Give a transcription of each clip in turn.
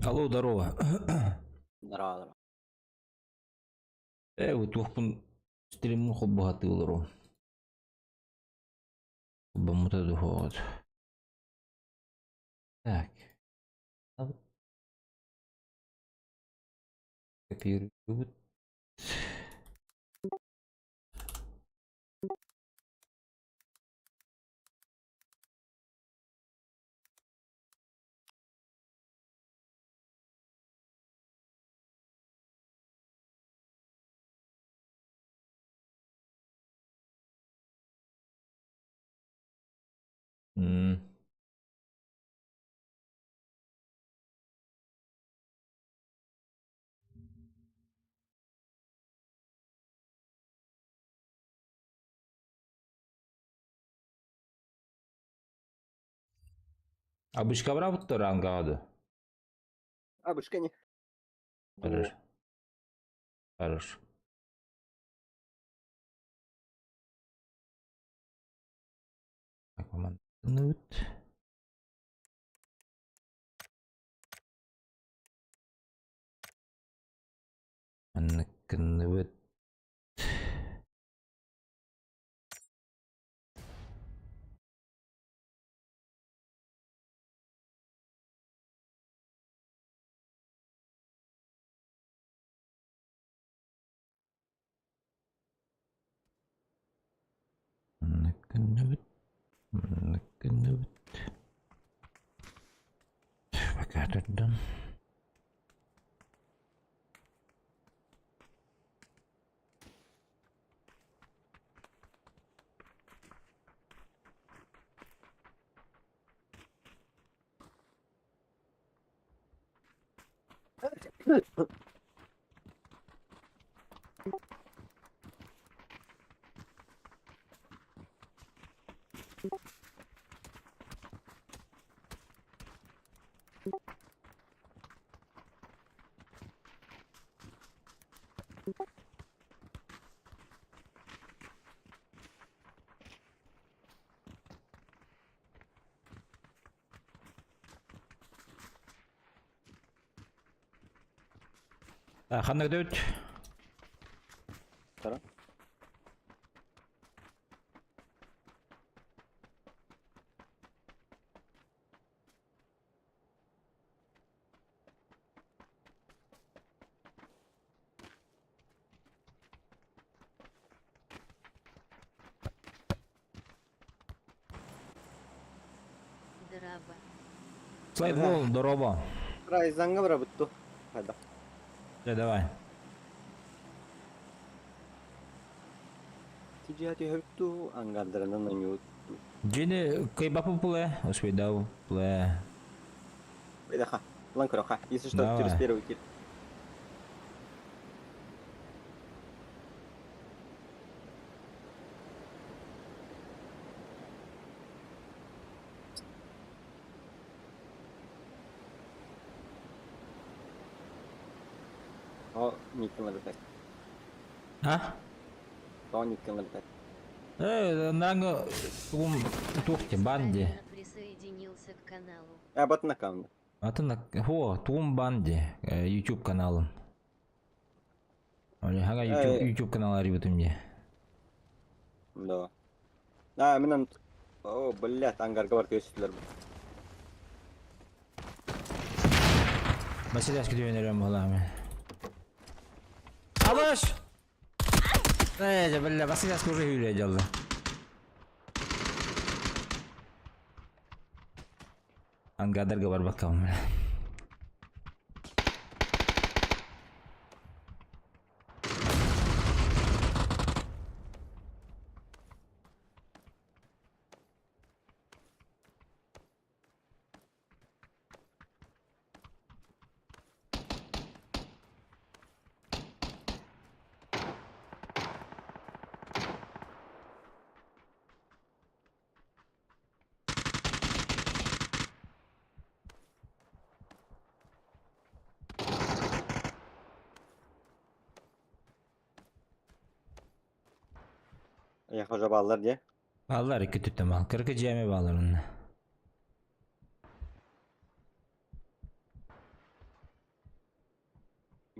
Алло, здорово. Здорово, здорово. Туохпун стриммин холбоһатыы олору. Холбоммута духуот. Так. Копируют. М. Абышка бырабыттар ангаады. Абышка не. Хорошо. Хорошо. Так, Манныккынныбыт. Манныккынныбыт. Манныккынныбыт. Пока турдум. Ханнык дөт? Тара. Здорово. Слайдвол, здорово. Райзанга бырабытту. Хайда. Да, давай. Тижати хөпту ангардарынан анютту. Джини кайбапы пуле, успейдау пуле. Бедаха. Лан кроха. Если что, Давай. через первый кит. О, никем летать. А? То никем летать. Нанга ум тухте банди. Правильно присоединился к каналу. А, бат на камне. А ты на хо, тум банди, YouTube каналым. Ага, YouTube, YouTube канал арибут мне. Да. А, мен О, блядь, ангарга бар көстүлөр. Мерседес күтүп өнөрөм буолаамын. Абаш! Э, бля, Мерседес уже хүле дьалла. Ангадарга барбаккам. Я хожа баллар де. Баллар iki түттем ал. 40 жеме баллар онна.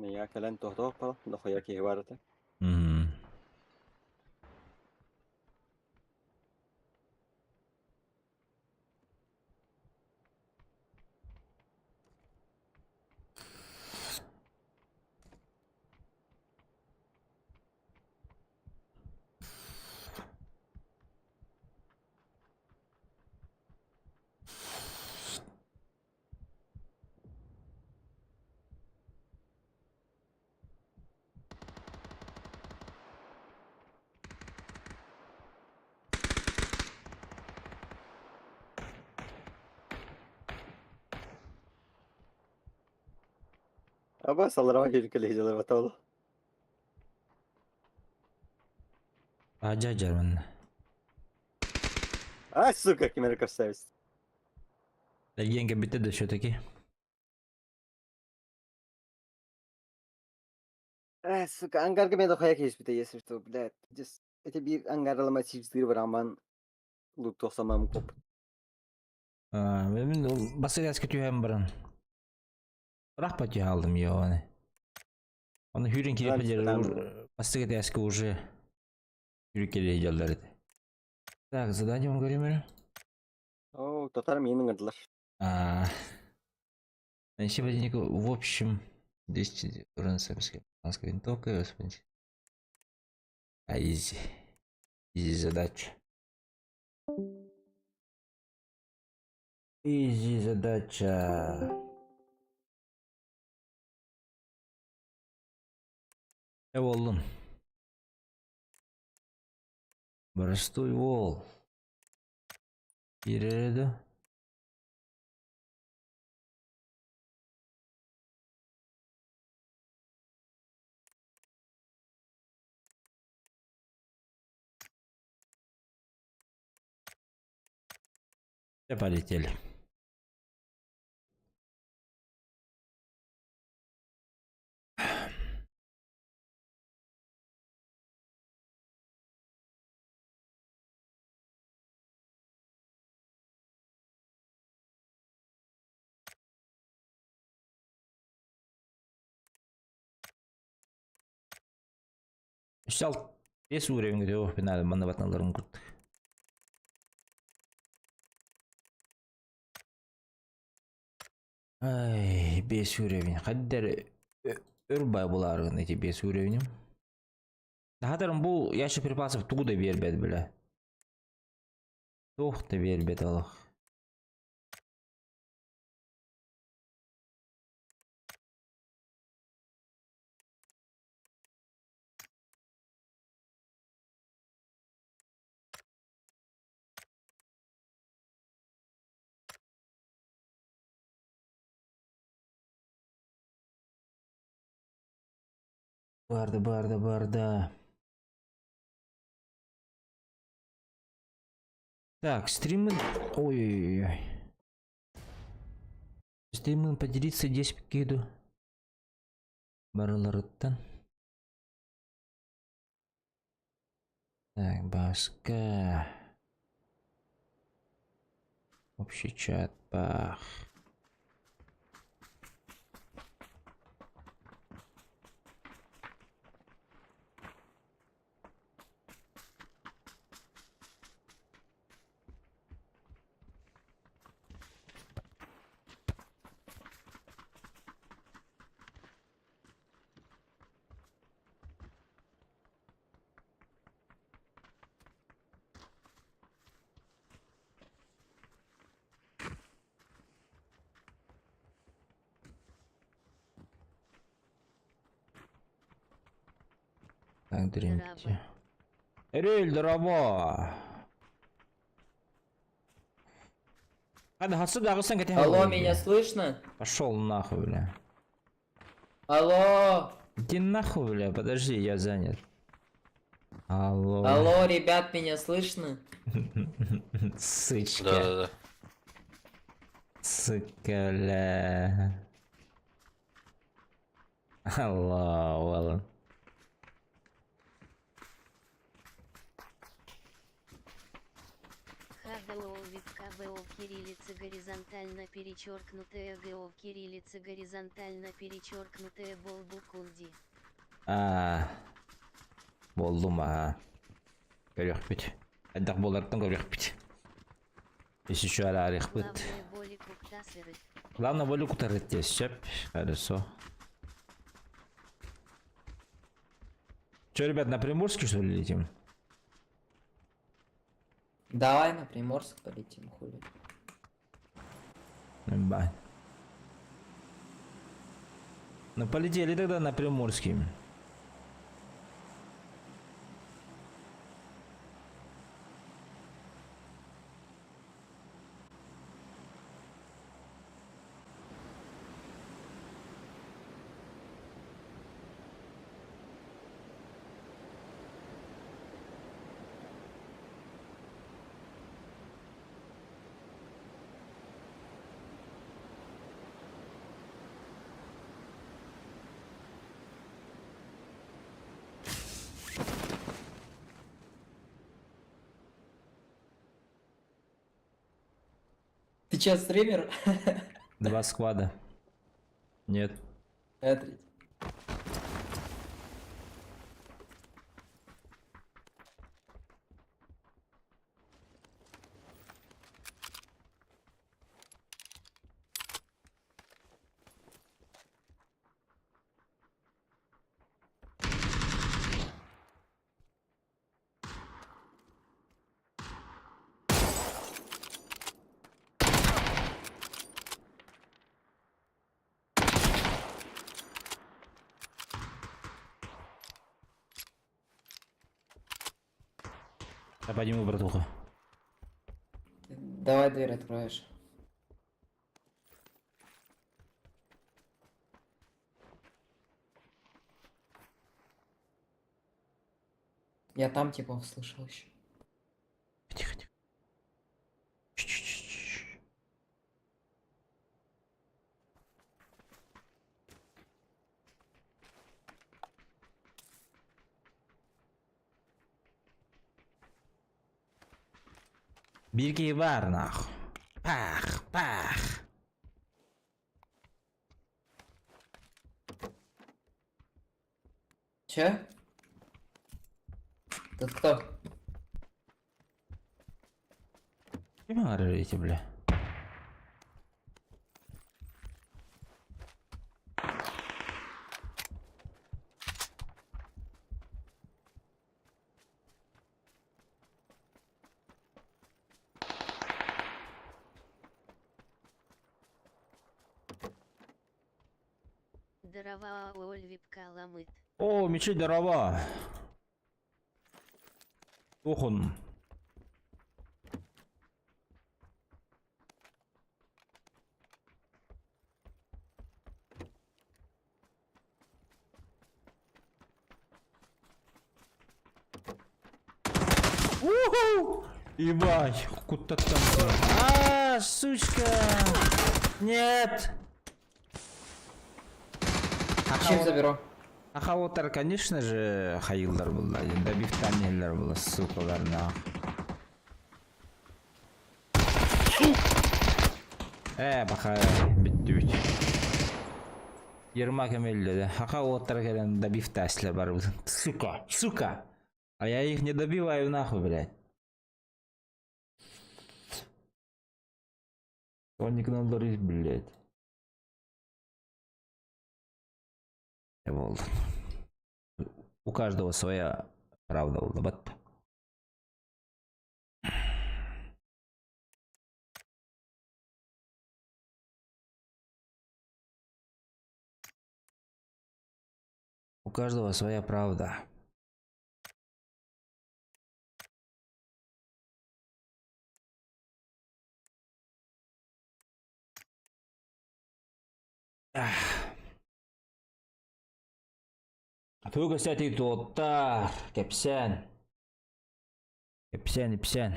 Я кэлэн тохтоох дохуя киһи бар этэ. Аба саларама кэлиһдьэлэр батал. Ажа жарман. А, сука, ким эрэ красавец. Эргиэн кэлбитэ да все-таки. А, сука, ангарга мен дохуя киһиспитэ, если что, блядь. Just эти биир ангаралама чипстыр бараман лук тохсамам коп. Мен басыряска түһэн баран. Рахпа түһэ алдым йоны. Оны хүрін кирепе бастык этээска уже хүрүкеле дьаллар этэ. Так, задание вам говорим. О, татар мені ыңырдылар. А, Еще в общем, 200 советской винтовка, господи. А изи. Изи задача. Изи задача. Э, боллун. Простой вол. Киирэрэ Все, полетели. Үс бес уровень где надо манна батналарын курт. Ай, бес уровень. Хаддер өр бай буларгын эти бес уровенем. Хатарым бу ящик припасов тугу да бербет бля. Тух да бербет алах. Барды, барды, барды. Так, стримы... Ой-ой-ой. Стримы поделиться 10 киду. Барыларыттан. Так, баска. Общий чат, бах. Так, дрімте. Эрель, дорого. Алло, меня слышно? Пошел нахуй, бля. Алло. Иди нахуй, бля, подожди, я занят. Алло. Алло, ребят, меня слышно? Сычка. Да-да-да. Сука, бля. Алло, ладно. ХВО вид КВО кириллица горизонтально. Горизонтально перечеркнутая ГО кириллица горизонтально перечеркнутая Болбукунди. Аа, буоллум аа. Көрүөхпүт. Хайдах буолартан көрүөхпүт. Еще араарыахпыт. Главное боли куктасырыт. Главное боли кутарыт диye сөп. Хорошо. Че, ребят, на Приморский, что ли, летим? Давай на Приморск полетим, хули. Ба. Ну полетели тогда на Приморский. Ты че, стример? Два склада. Нет. Смотрите. Я подниму, братуха. Давай дверь откроешь. Я там типа услышал еще. Тихо, тихо. Чш-чш-чш. Биир киһи баар нах. Пах, пах. Че? Тут кто? Ким эти, бля? Дарова Ольвипка ламыт. О, мечеть дарова. Ох он. Уху! Ебать, куда там? А, сучка! Нет! Чем заберу? Ахавотар, конечно же, хайылдар была, добивтанелер была, сукалар, на. Э, баха, битти бит. Ермак эмелледи. Хака уоттар кэлэн добивтаслар бар. Сука, сука! А я их не добиваю нахуй, блядь. Он не к блядь. Вот. У каждого своя правда вот. У каждого своя правда. Ах. Туга кстати туоттар, кэпсээн. Кэпсээн, ипсээн.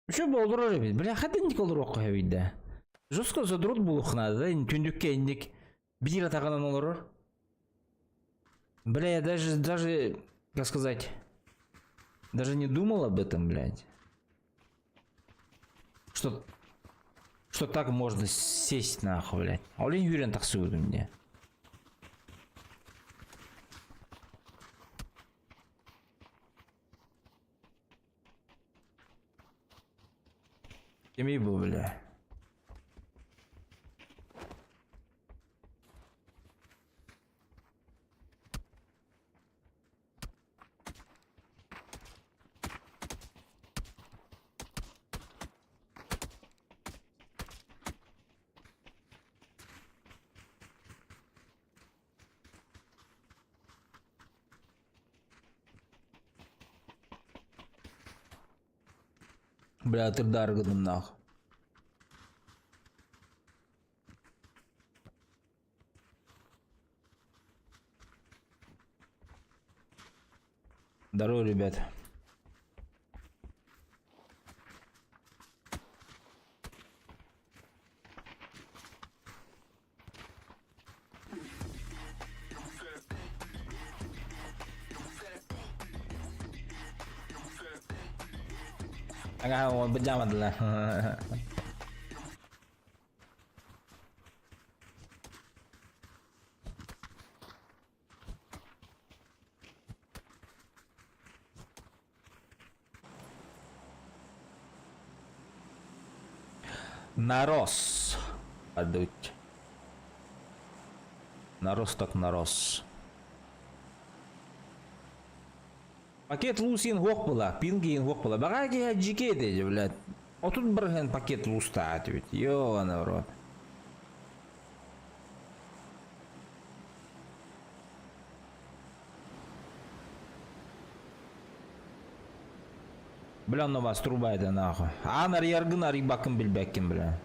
Еще болдурар эбит. Бля, хата инник олоруохха эбит да. Жестко задрот буолуох наада да, түндүккэ инник. Биир атаҕынан олорор. Бля, я даже, как сказать, даже не думал об этом, блядь. Что так можно сесть нахуй, блядь. Олень Юрин таксует мне. Кимий бу, бля? Бля, ты даргадым нахуй. Здорово, ребят. Ага, бадьамадла. Нарос. Адуть. Нарос так нарос. Пакет лусин хуох была, пингин хуох была. Баҕа киһи дьикэй этэ, блядь. 30% пакет лустаат ведь. Ёбаный в рот. Бля, онно вас труба это нахуй. Аан арыйаргын арыйбаккын билбэккин, бля.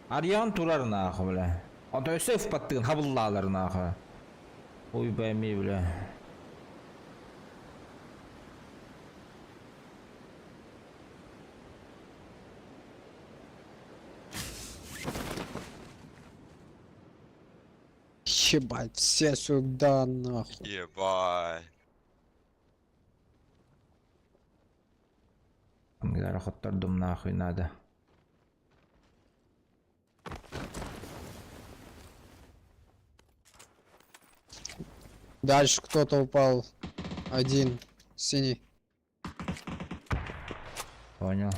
Арыйаҕын турар нахуй, бля. Онто өссө ыфпаттыгын хабыллаалар нахуй. Ой, пойми, бля. Ебать, все сюда нахуй. Ебать. Хоттордум нахуй надо. Дальше кто-то упал. Один. Синий. Понял.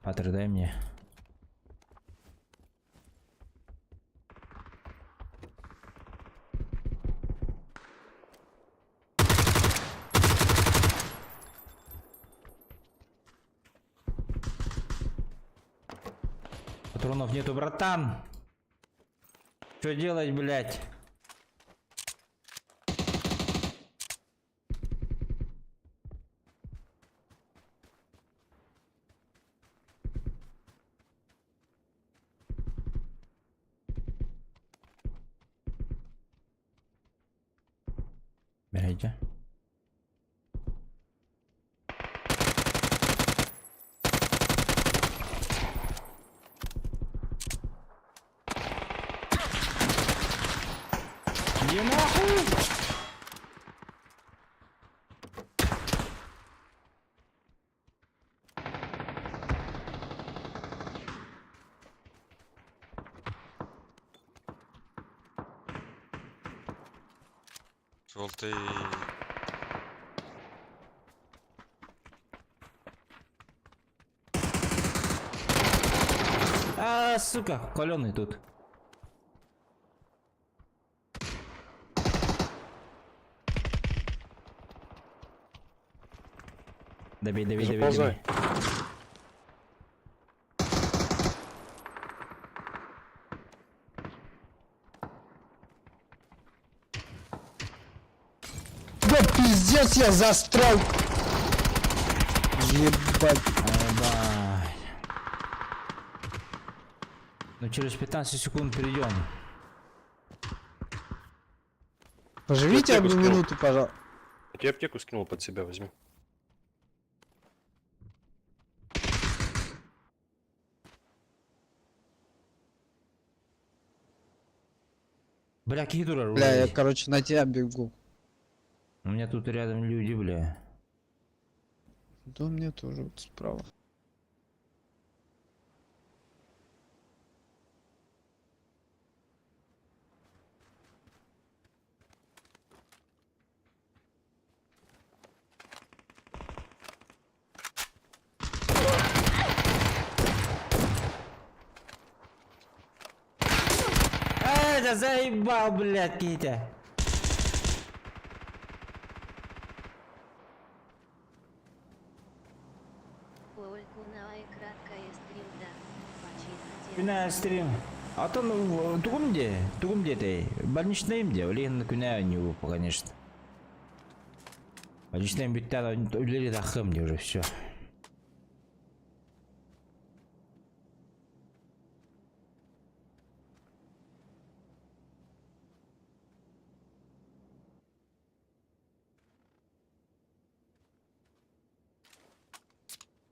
Патер, дай мне. Патронов нету, братан. Что делать, блядь? Берите. Не нахуй! Желтый. А, сука, каленый тут. Добей, добей, добей, Заползай. добей. Да пиздец, я застрял. Ебать. Ебать. Ну через 15 секунд перейдем. Поживите Аптеку одну скинул. минуту, пожалуйста. Я тебе аптеку скинул под себя, возьми. Бля, киһи турар. Бля, я, короче, на тебя бегу. У меня тут рядом люди, бля. Да у меня тоже вот справа. Эй, да заебал, блядь, Китя. Ольку на краткая стрим да. Почитайте. Күнэ стрим. А то ну, тугум де, тугум де ты. Больничный де, блин, күнэ не выпал, конечно. Больничный бүттә, үлели тахым де уже все.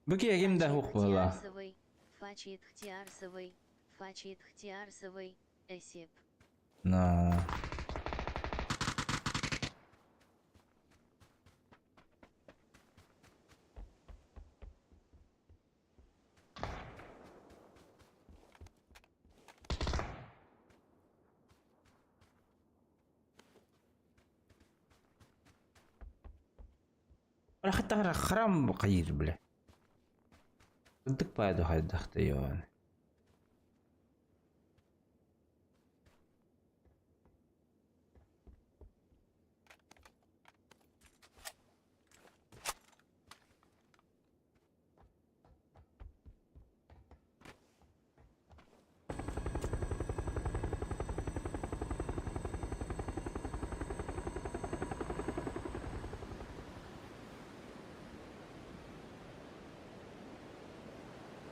Бүке ким да хук була. Хтиарсовый, Фачит Хтиарсовый, Фачит Хтиарсовый, Эсип. На. Хатта храм кайыр, бля. Сындык пайду хайдахты йоан.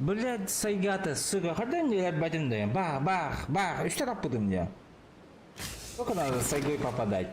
Блядь, сайгата, сука, хотя не батин да. Бах, бах, бах, и что таппытым мне? Сколько надо сайгой попадать?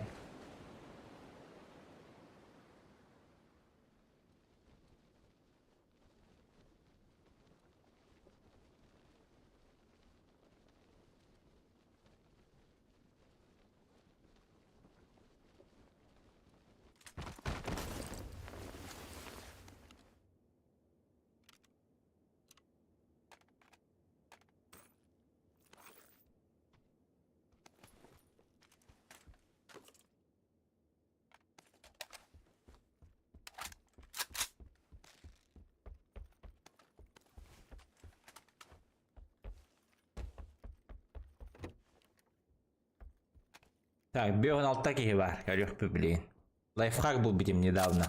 Так, бегон алтаки бар, көрүөх блин. Лайфхак был битим недавно.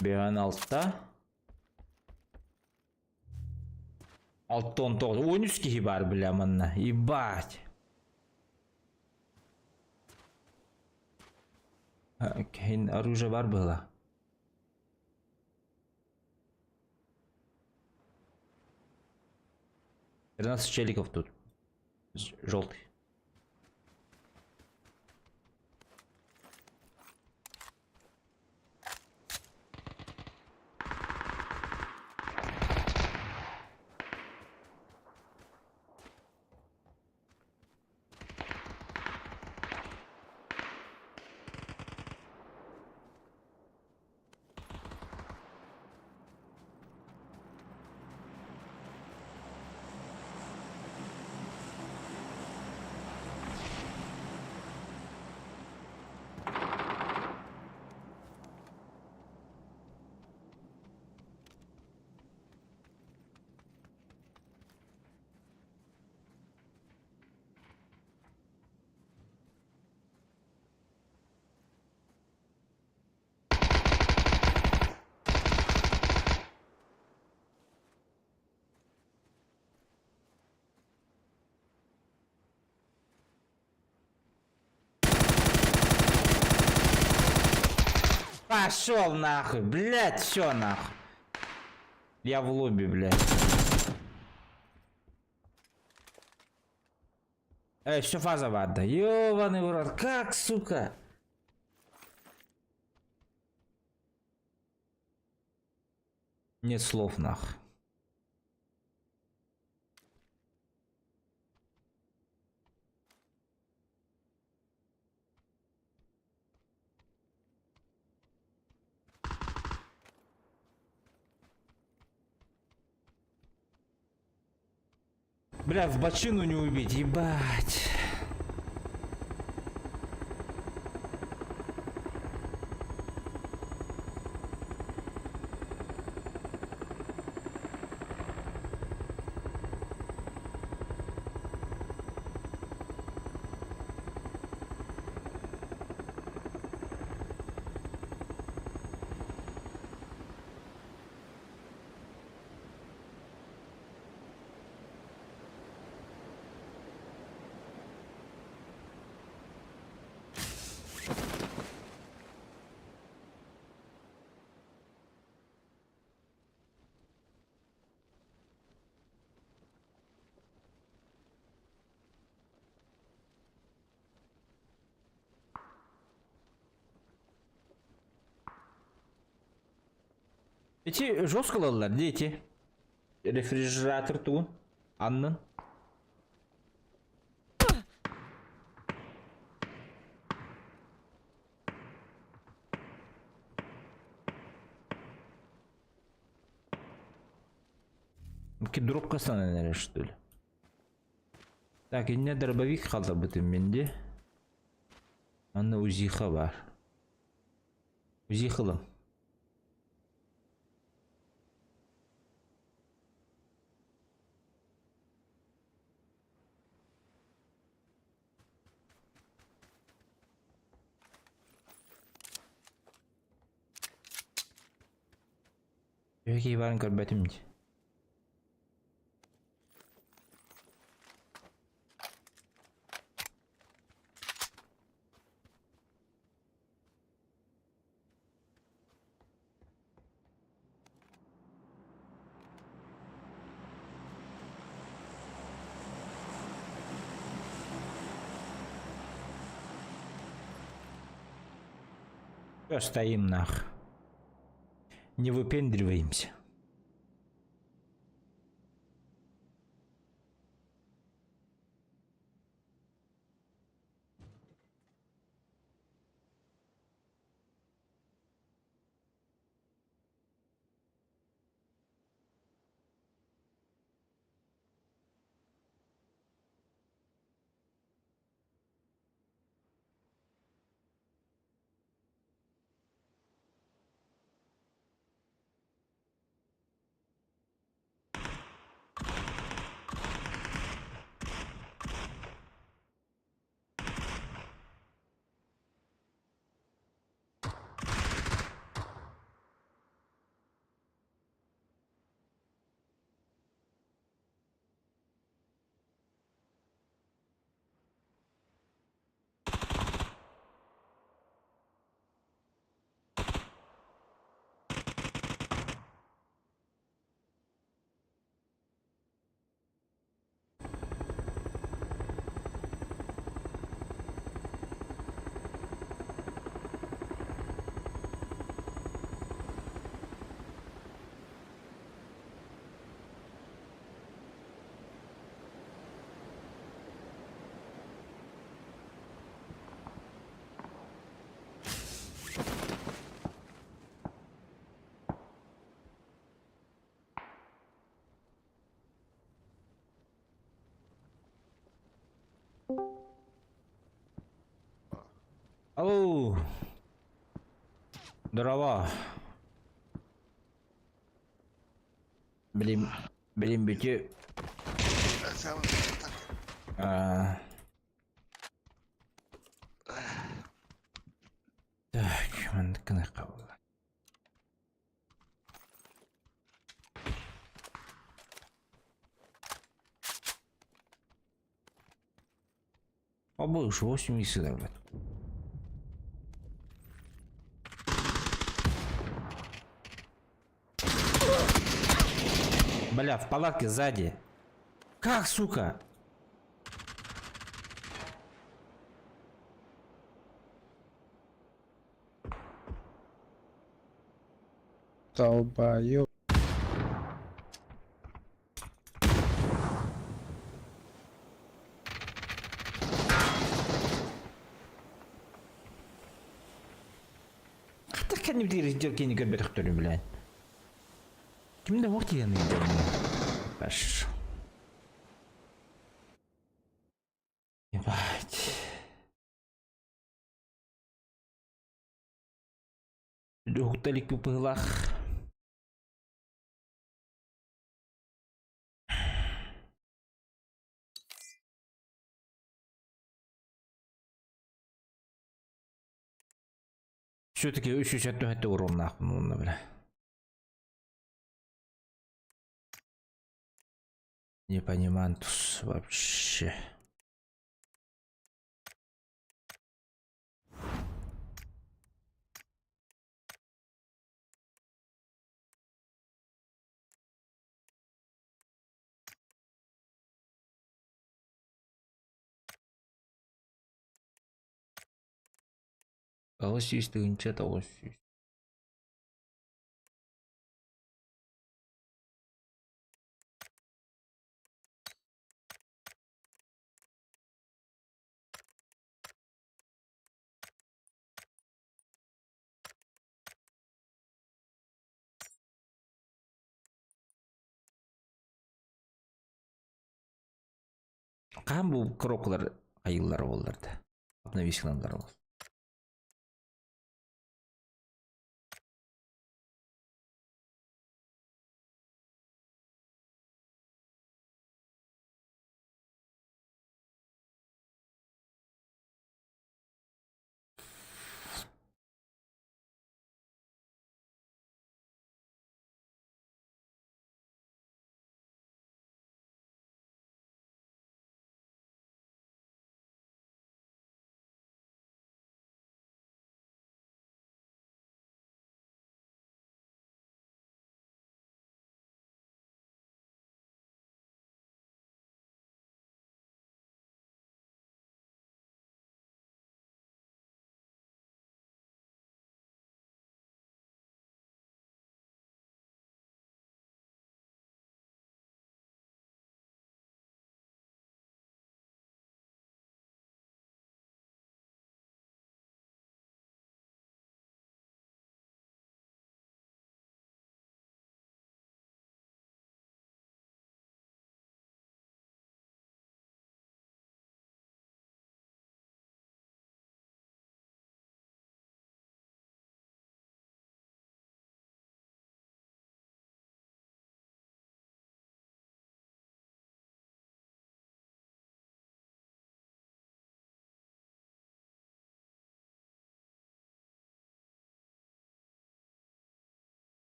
Бегон алта. Алтон тоғыз. 13 киһи бар, бля, манна. Ебать. Кейин оружие бар было. 13 челиков тут. Желтый. Пошел нахуй, блядь, все нахуй. Я в лобби, блядь. Эй, все фаза баар да. Ёбаный в рот, как, сука? Нет слов нах. Бля, в бочину не убить, ебать. Ити жестко ылаллар дии ити. Рефрижератор тугун? Аннын. Дробка станан эрэр что ли? Так, иннэ дробовик хаалларбытым мин дии. Манна УЗИха баар. УЗИ ылым. Төһө киһи баарын көрбөтүм дии. Всё, стоим нах. Не выпендриваемся. Ау! Здорово. Блин, блин, бүтү. А... Так, маннык гыныахха буолла. Обыш, 8 сыдырбыт. Бля, в палатке сзади. Как, сука? Долбоёб. Хата кэннибитигэр сылдьар киһини көрбөтөхтөрүн билэн. Ким да уох тиийэн Паш. Ебать. Уһукта иликпит быһыылаах. Все-таки 377 уроннаахпын уонна бля. Не понимантус вообще. 800 тыһыынча 900. Хаһан бу коробкалар айыллар буоллар да? Обновисиландар буол.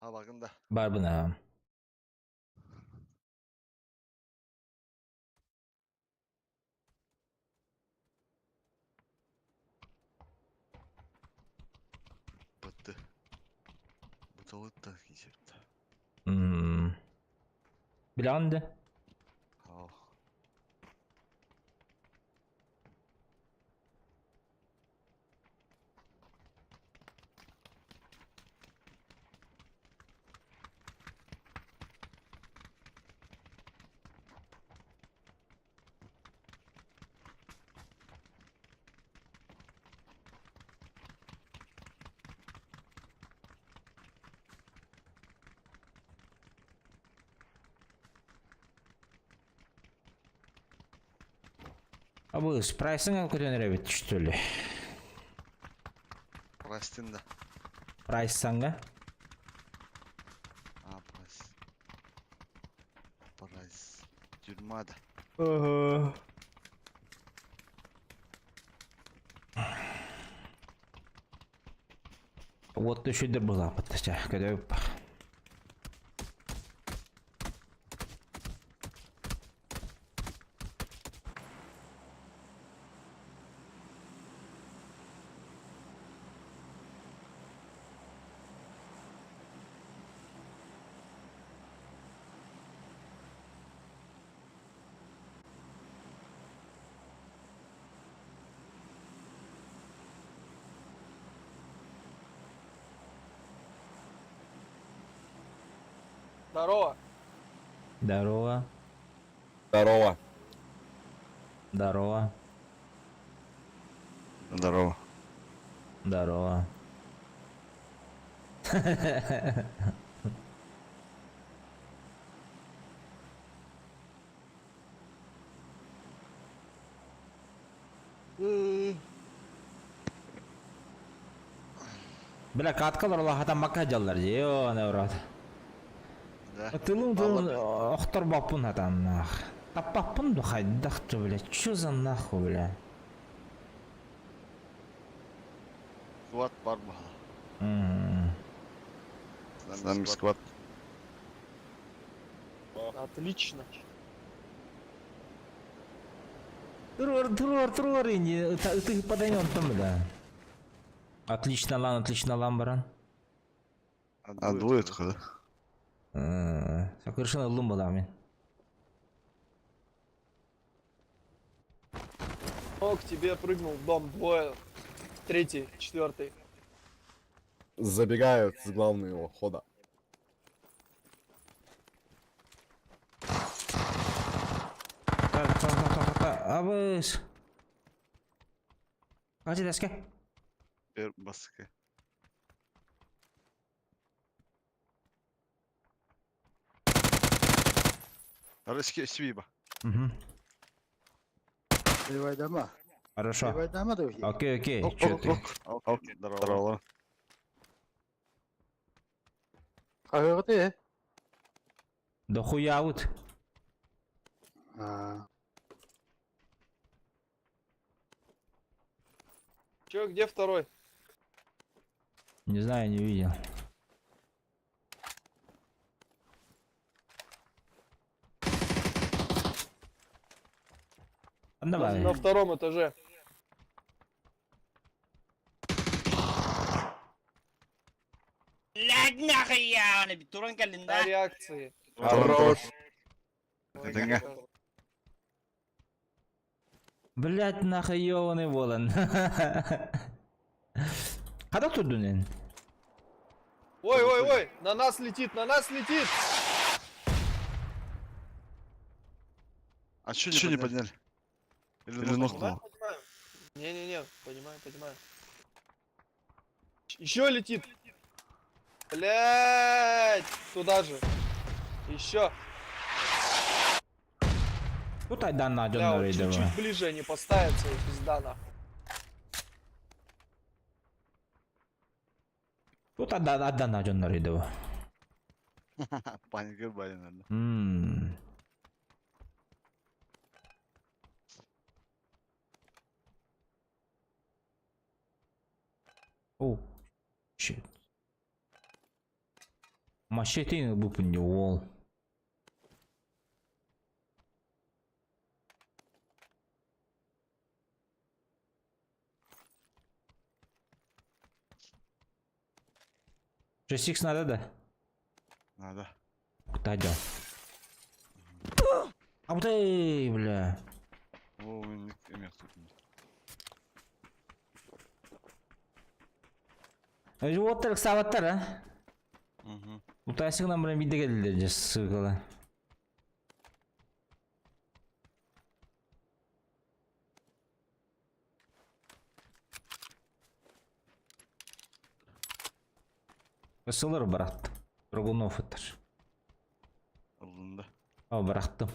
А, багын да. Баарбын. Бытты. Бытылыттан кисепті. Билэҕин да? Ау. Абыс, прайсың көтөн эрэбит, что ли? Прайстын да. Прайс санга? А, прайс. Прайс. Тюрьма да. Ага. Вот еще была подтача, когда. Здорово. Здорово. Здорово. Здорово. Здорово. Здорово. Бля, каткалар Аллахатан макка жаллар же, не урат. Да. Тылым тылым охтор баппун хатан нах. Таппаппун ду хайдах бля, чё за нахуй, бля? Сквад бар mı? С нами сквад. Отлично. Туруор, туруор, туруор, инди, ты подойдем там, бля. Отлично лан, отлично лан, баран. А двое только, да? Сакыршын ыллым была мен. О, к тебе прыгнул в дом двое. Третий, четвертый. Забегают с главного хода. Так, так, так, так, так, абыс. Хачы дәске. Бер баскы. Арыски свиба. Угу. Хорошо. Окей, окей. Чё ты? Здорово. Да хуя вот. Че, где второй? Не знаю, не видел. А На, Давай. на втором этаже. На реакции. Хорош. Это Блять, нахуй ёбаный волан. Когда турдун? Ой, ой, ой, на нас летит, на нас летит. А чё не подняли? Или нокнуло? Понимаю, понимаю. Не-не-не, понимаю, понимаю. Еще летит. Блять, туда же. Еще. Тут айдан на Бля, вот жоннор чуть-чуть ближе они поставятся, и пизда нахуй. Тут айдан айдан на жоннор иди. Паника бали, наверное. О, shit. Мачете бупун уол. 6 надо, да? Надо. Куда дел? А вот эй, бля. О, мен эмек тут. Оттар сабаттар, а? Угу. Утайсыгынан бұрын биде келділер же ссылкалы. Ысылыр бараттым. Драгунов ыттар. Ылында. О, бараттым.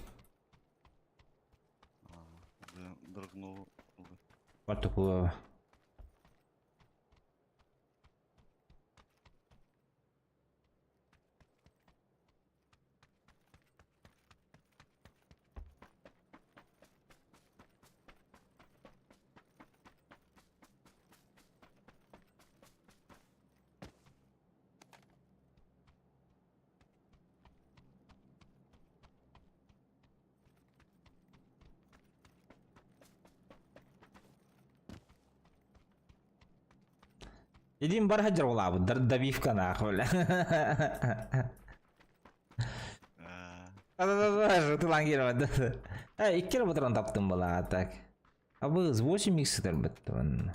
Драгунов ылды. Бартык bu. Един бар хаджар олабы, добивка нахуй, бля. Да-да-да, тылан келіп Ә, икки эрэ батыран таптым была, так. А вы с 8 икс бітті.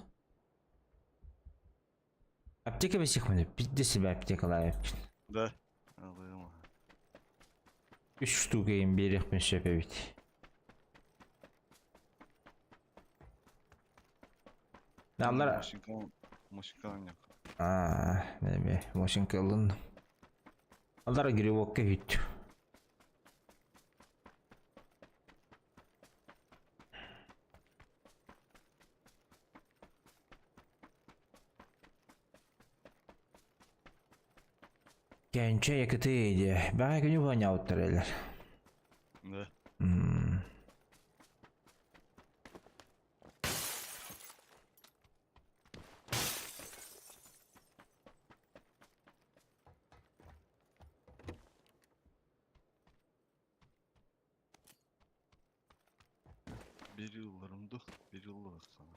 Аптека бесих мне, пизде себя аптекалар. Да. Алыма. Үш штука им берег мен шепе бит. Алар... Машинка, машинка нет. А, неме, машинка алын. Алар грибокка хүт. Кенче якыты иди. Бага күнү боняуттар элер. Да. Bir yıllarımdı, bir yıllık sana.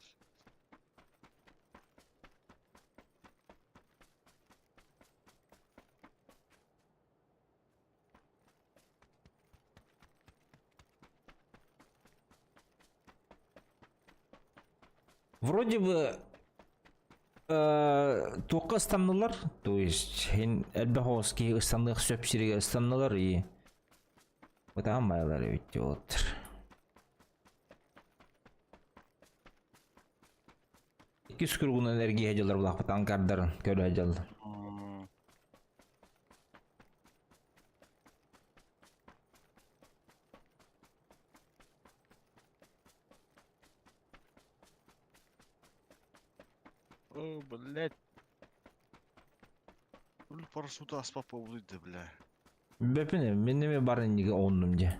Вроде бы туққа ыстаннылар, то есть хин элбэхоски ыстанных сөп сириге ыстаннылар и вот майлар ведь вот. Икки скургун энергия жалар булак анкардарын көрө жал. О, блядь. Ул парашюта аспап болду, бля. Бепине, мен неме барын неге оннум же.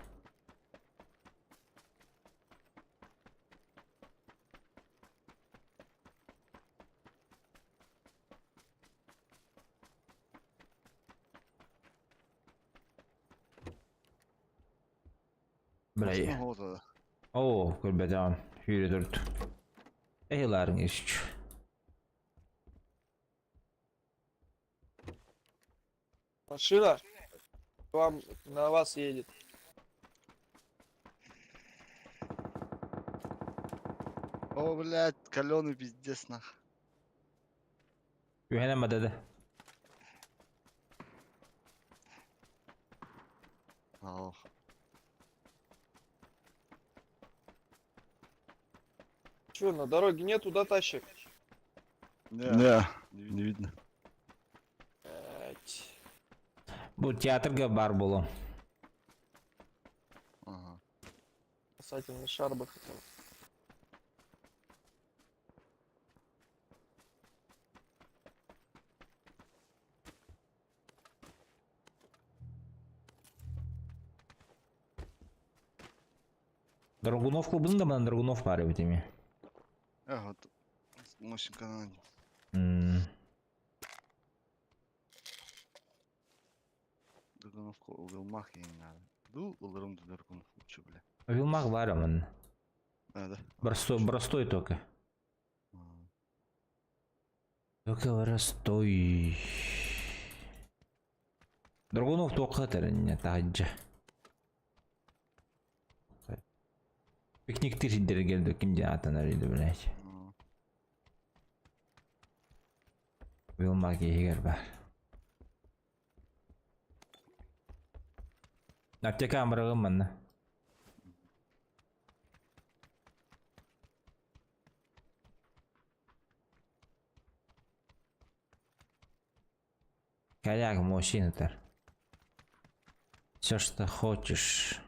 Бля. О, көрбөтөм. Хүрө төрт. Эхиларың иш. Машина вам на вас едет. О, блядь, каленый пиздец, нах. Үһэнэ деди. Ох. Че, на дороге нету, да, тащик? Не, не видно. Блядь. Бу театрга бар болу. Ага. Спасательный шар бы хотел. Драгунов клубында да мына Драгунов бар бит эми. А, вот. Машинка на. Драгуновка угылмах ең надо. Ду ылырым ду Драгунов лучше, бля. Вилмах бар манна. Надо. Простой, простой только. Только простой. Драгунов туохха этэр таһырдьа. Пикниктиир сирдэригэр да ким диэн ааттанар ди блядь. Вилмак иһигэр баар. Аптека амырыгым манна. Коряк мужчина-то. Все, что хочешь.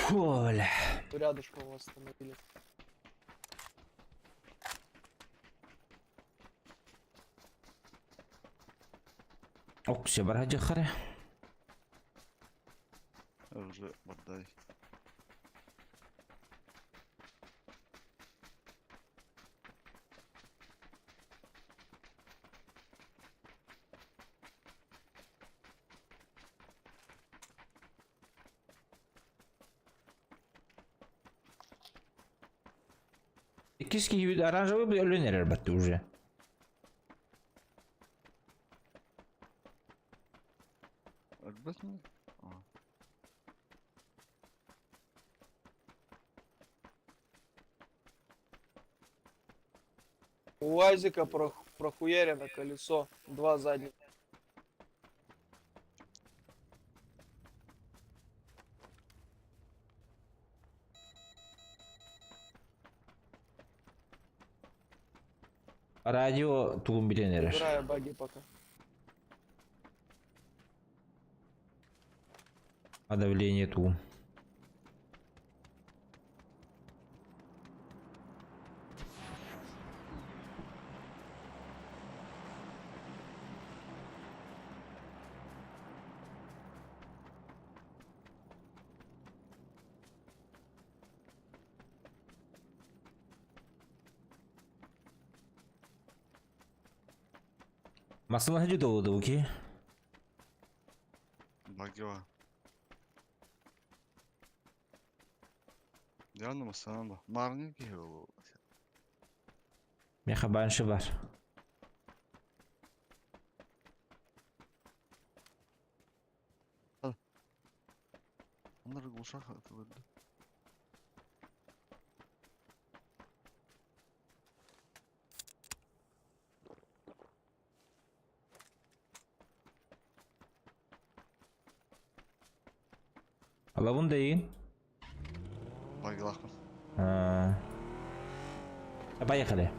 Фу, бля. Рядышком вас остановили. Ок, все, бараджахаре. Уже бардай. Иккис киһи оранжевый өлөн эрэр батты уже. Өлбөт ми? У Азика прохуярено колесо. Два задних. Радио тугун билэн эрэр. Убираю баги пока. А давление тугун. Масына хажы ки. Багева. Яны масанан ба. Марны киһи ол. Меха баншы бар. Оннар глушак атылырды. Алабын дейін. Багилахпын. А. Поехали.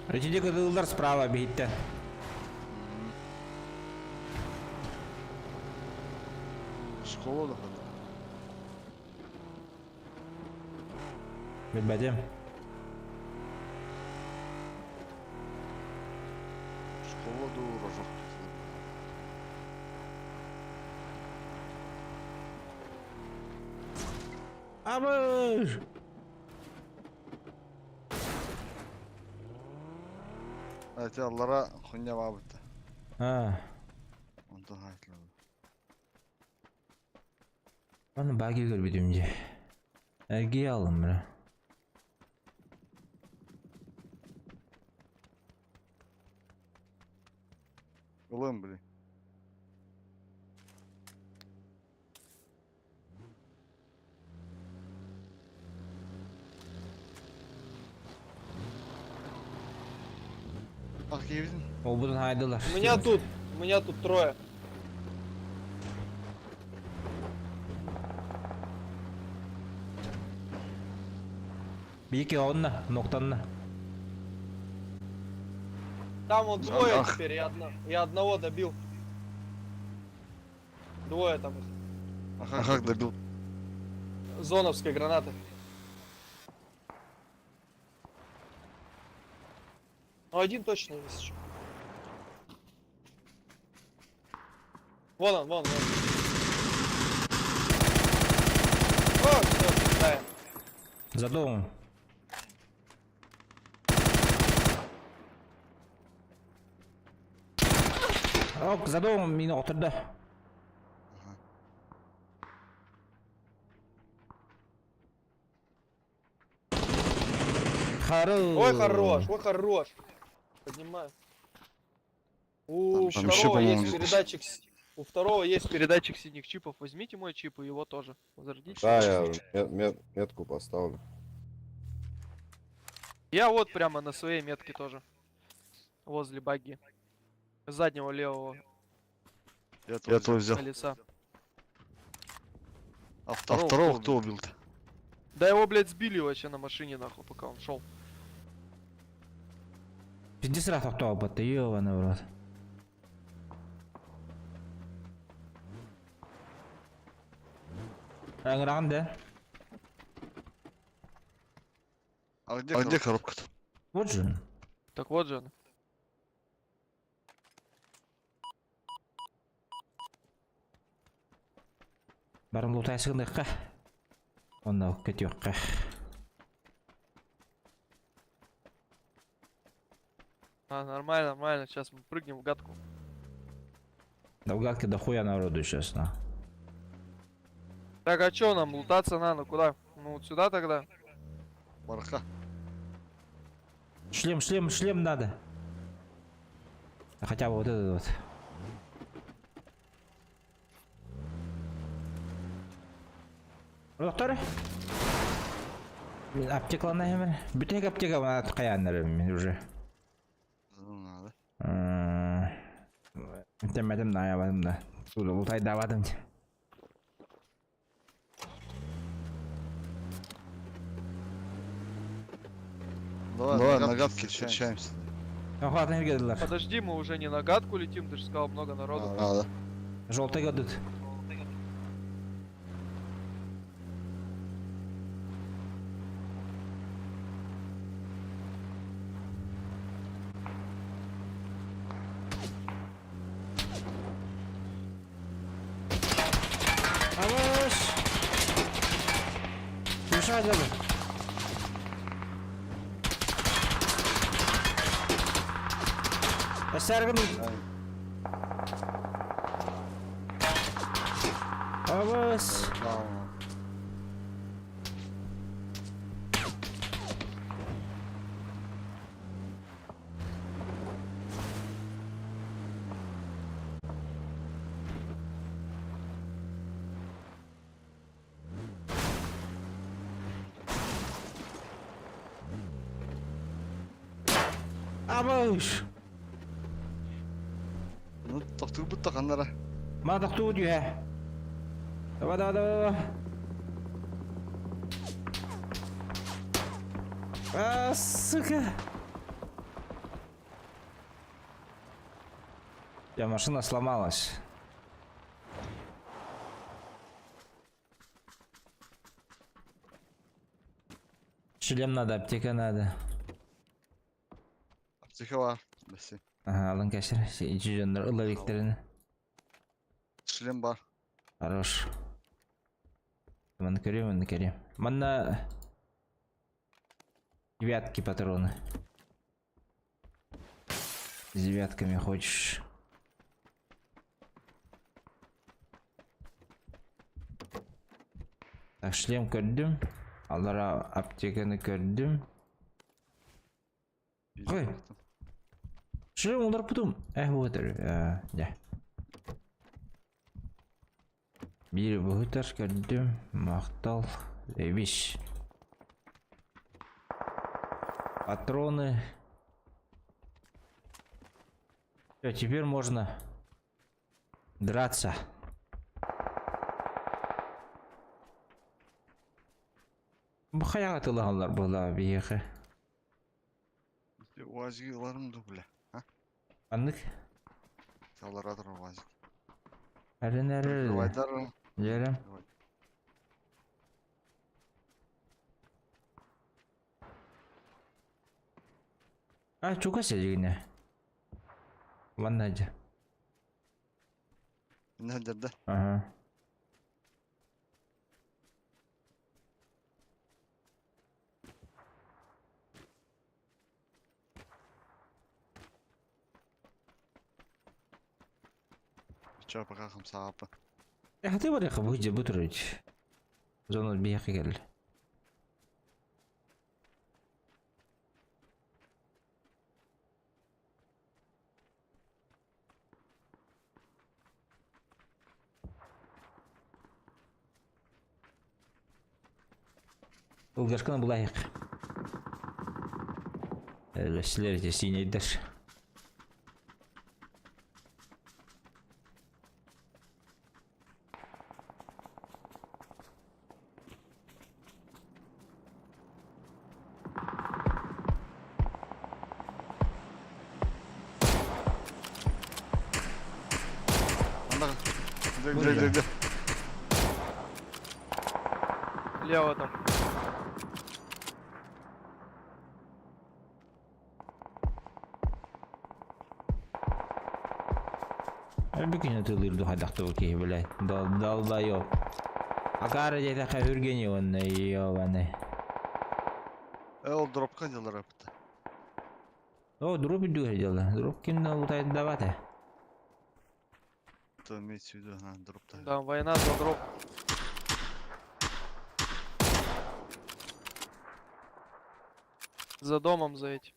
Эти кыдылдар справа бейттен. Школа да хода. Билбэтим. Школа ду рожок. Абыш! Evet аллара хуйня бабыта. А, Онтон хайтлады. Аны баги көрбүтүм дии. Эргийэ алым бля. Ылыам, блин. Ах, киһибитин. Олбутун хаайдылар. У меня тут, у меня тут трое. Биики онно, ноктанна. Там вот двое Ах. теперь, я, одно, я одного добил. Двое там их. А как добил? Зоновской гранаты. Ну один точно есть еще. Вон он, вон, вон. О, всё, да. За домом. Ок, за домом мин отырды. Хорош. Ой, хорош, ой, хорош. Поднимаю. У Там еще, второго по-моему, есть где-то. передатчик. У второго есть передатчик синих чипов. Возьмите мой чип и его тоже. Возродите. Да, я метку поставлю. Я вот прямо на своей метке тоже. Возле багги. Заднего левого Я твой взял. колеса. А второго кто убил-то? Да его, блядь, сбили вообще на машине, нахуй, пока он шел. Пиздец раз тоқтау ёбаный в рот. Аңыраған да? А где коробка-то? Вот же. он. Так вот же он. Барым лутайсығындыққа. Онда кетеуққа. А, нормально, нормально. Сейчас мы прыгнем в гадку. Да в гадке дохуя народу сейчас, на. Так, а чё нам лутаться надо? Куда? Ну, вот сюда тогда. Бараха. Шлем, шлем, шлем надо. А хотя бы вот этот вот. Доктор? Мин аптекалана хемер. Бүтәк аптека мана каяннар мин уже. Ну, надо. Темедим да аябадым да. Лутай давадым. Давай, Давай на гадке встречаемся. Охватный келдилер. Подожди, мы уже не на гадку летим, ты же сказал, много народу. А, да. Желтый гадут. Алыш! Мешай делай. Сәргін. Алыш! Абыш! Ну, тохтур будто ханнара. Мана тохтуу дүйэ. Давай, давай, давай, давай. А, сука. Я машина сломалась. Шлем надо, аптека надо. Аптека бар. Бәсе. Ага, алын кәшір. Жүзөндөр ылла. Шлем бар. Хорош. Маны көрем, маны көрем. Манна девятки патроны. С девятками хочешь. шлем көрдүм. Аллара аптеканы көрдүм. Ой. Шлем уларпытым. Эх, вот дьэ. Биир быһытар көрдүм. Махтал. Эбиш. Патроны. Все, теперь можно драться. Бу хайаҕа тылаһаллар буолаа биһиэхэ. УАЗик ыларым ду, бля. Ханнык? Саларатор УАЗик. Эрин эрэр. Прикрывайдар. Дьэрем. А, чугас эдигинэ. Манна дьэ. Не дерде. Ага. Чё, пока хамсаапа. Хаты барыха бу дьэ бу турар. Зона биһиэхэ кэллэ. Ылгашканы булайык. Силер эти синейдер. Анда. Где, где, где, где? Лево там. Бүгүн ытылыр духадахты киһи блядь. Дал долбоёб. Акара диэтэхэ үргени онно ёбаный. Э, ол дропка делар апта. О, дроп үрдүгэр дьалла. Дроп ким лутайдабата. То имеется в виду, ага, дроп-то. Да, война за дроп. За домом за этим.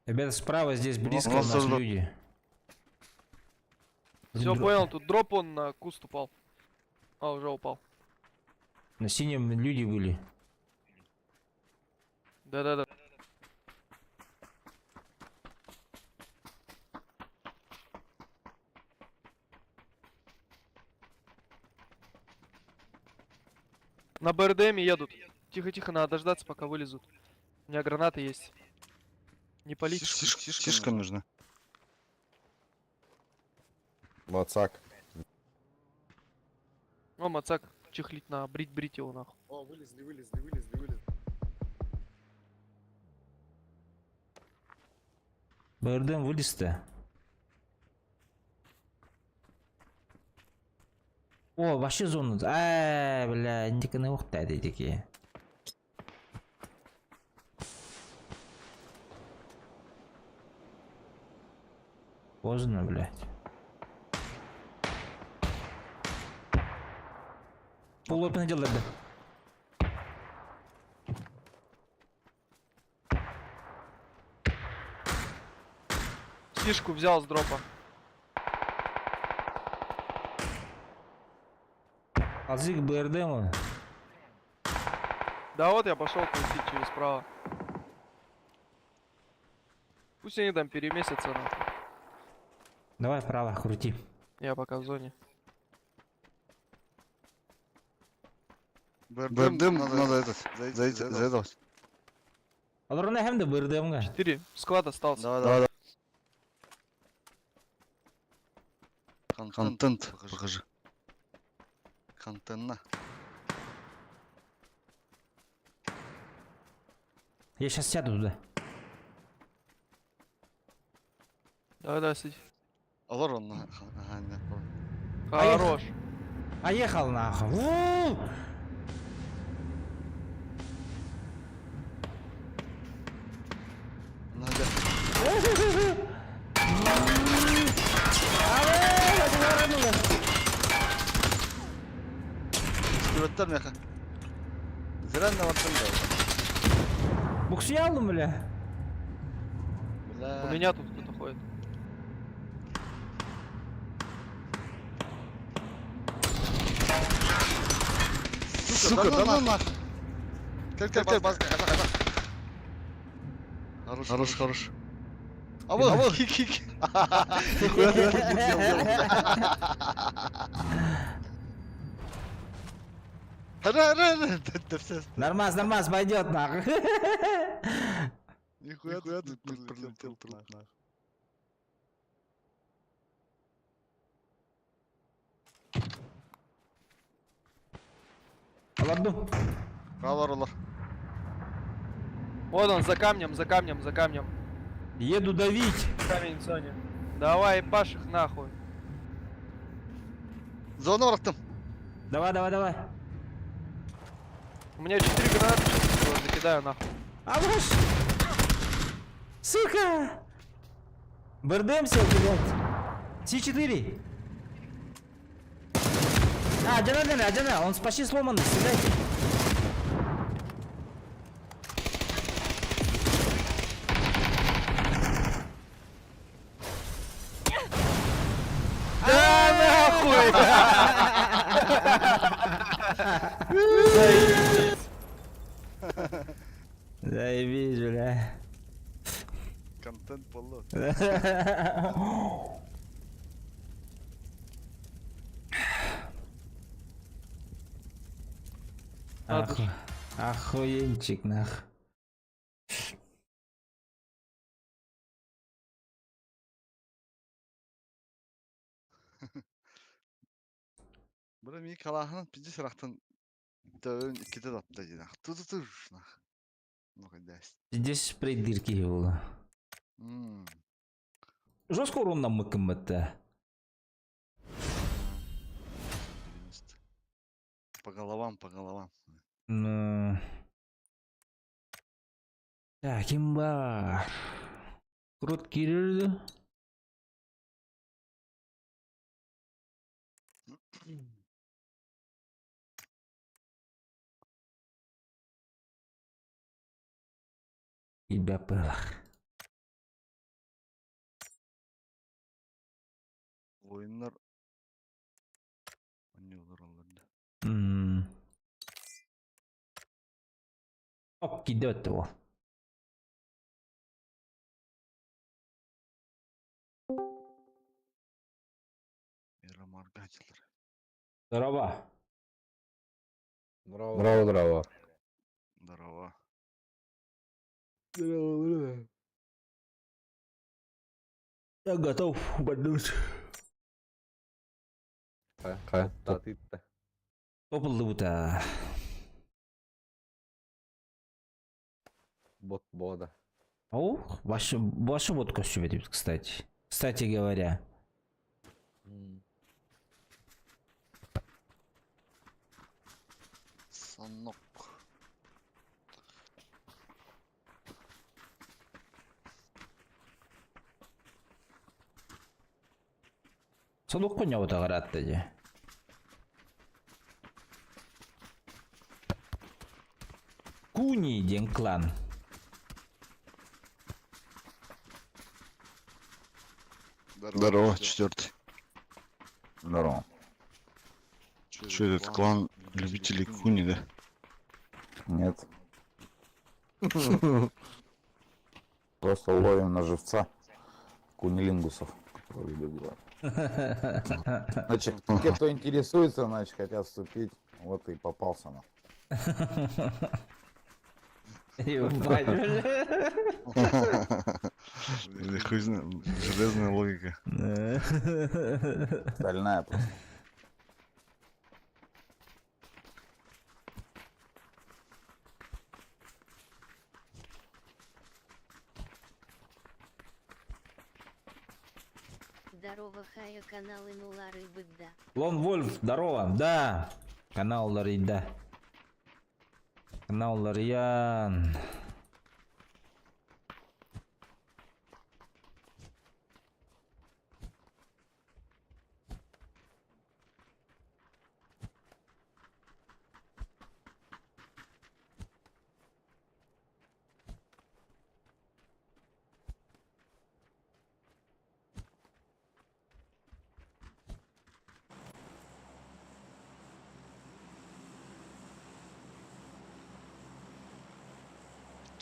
Ребята, справа здесь близко у у нас нас тоже- люди. Все, понял, тут дроп он на куст упал. А, уже упал. На синем люди были. Да-да-да. На БРДМе едут. Тихо-тихо, надо дождаться, пока вылезут. У меня гранаты есть. Не палить. Сишка, сишка, сишка нужна. Мацак. О, Мацак чехлить на, брить, брить его нахуй. О, вылезли, вылезли, вылезли, вылезли. БРДМ вылез-то. О, вообще зону. Ай, бля, индиканы уқтайды такие. Поздно, блядь. Полуопен делать, да. Сишку взял с дропа. Азык БРДМ он. Да вот я пошел крутить через право. Пусть они там переместятся нахуй. Давай вправо, крути. Я пока в зоне. БРДМ надо этот, за, за этого. Алар hem de БРДМ га. Четыре. Склад остался. Давай, давай. Контент покажи. Контент. Я сейчас сяду туда. Давай, давай, сиди. Алар он, ага, не, понял. Хорош. Поехал нахуй. У! Надо. Баттар меха. Зря на баттым да. Буксуялым, бля. Бля. У меня тут кто-то ходит. Сука, да ну нахуй. Кел, кел, кел, бас, ката, ката. Хорош, хорош, хорош. А вот, а вот, кик, кик. Нихуя ты прилетел, Ра, ра, ра, да, да все. Нормас, нормас, пойдет нахуй. Нихуя ты тут прилетел, труп, нахуй. Ладно. Право роллер. Вот он, за камнем, за камнем, за камнем. Еду давить. Камень в зоне. Давай, ебашь их нахуй. Зона bıraktım. Давай, давай, давай. У меня 4 гранаты, сейчас его закидаю нахуй. А ваш! Сука! Бердемся, блядь. С4. А, Джана, Джана, Джана, он почти сломанный, стреляйте. Да нахуй! Заебись, бля. Контент поло. Надо Оху... Охуенчик, нах. Бра ми калахын пизди сырақтан төвін икките тапты дей нах. Ту ту ту нах. Ну кайдас. Здесь придырки было. Мм. Жестко урон нам МКМТ. 90. По головам, по головам. Ну... Так, имба. Крут кирилл. Ибя пылах. Oyunlar oynuyorlar onlarda. М. Оп, кидет его. Era margacılar. Здорово. Здорово, здорово. Здорово. Я готов боднуть. Ка? Топылды бута. Бот бода. Ох, вашу, вашу водку себе, кстати. Кстати говоря. Санок. Солук коня вот агаратты же. Куни ден клан. Здорово, четвертый. Здорово. Че этот клан любителей куни, да? Нет. Просто ловим на живца кунилингусов, которые любят делать. Значит, те, кто интересуется, значит, хотят вступить, вот и попался на. Ебать, бля. Или хуй знает, железная логика. Стальная просто. Здорово, хая каналы нулары быдда. Лон Вольф, здорово. Да. Канал Ларида. Канал Лариян.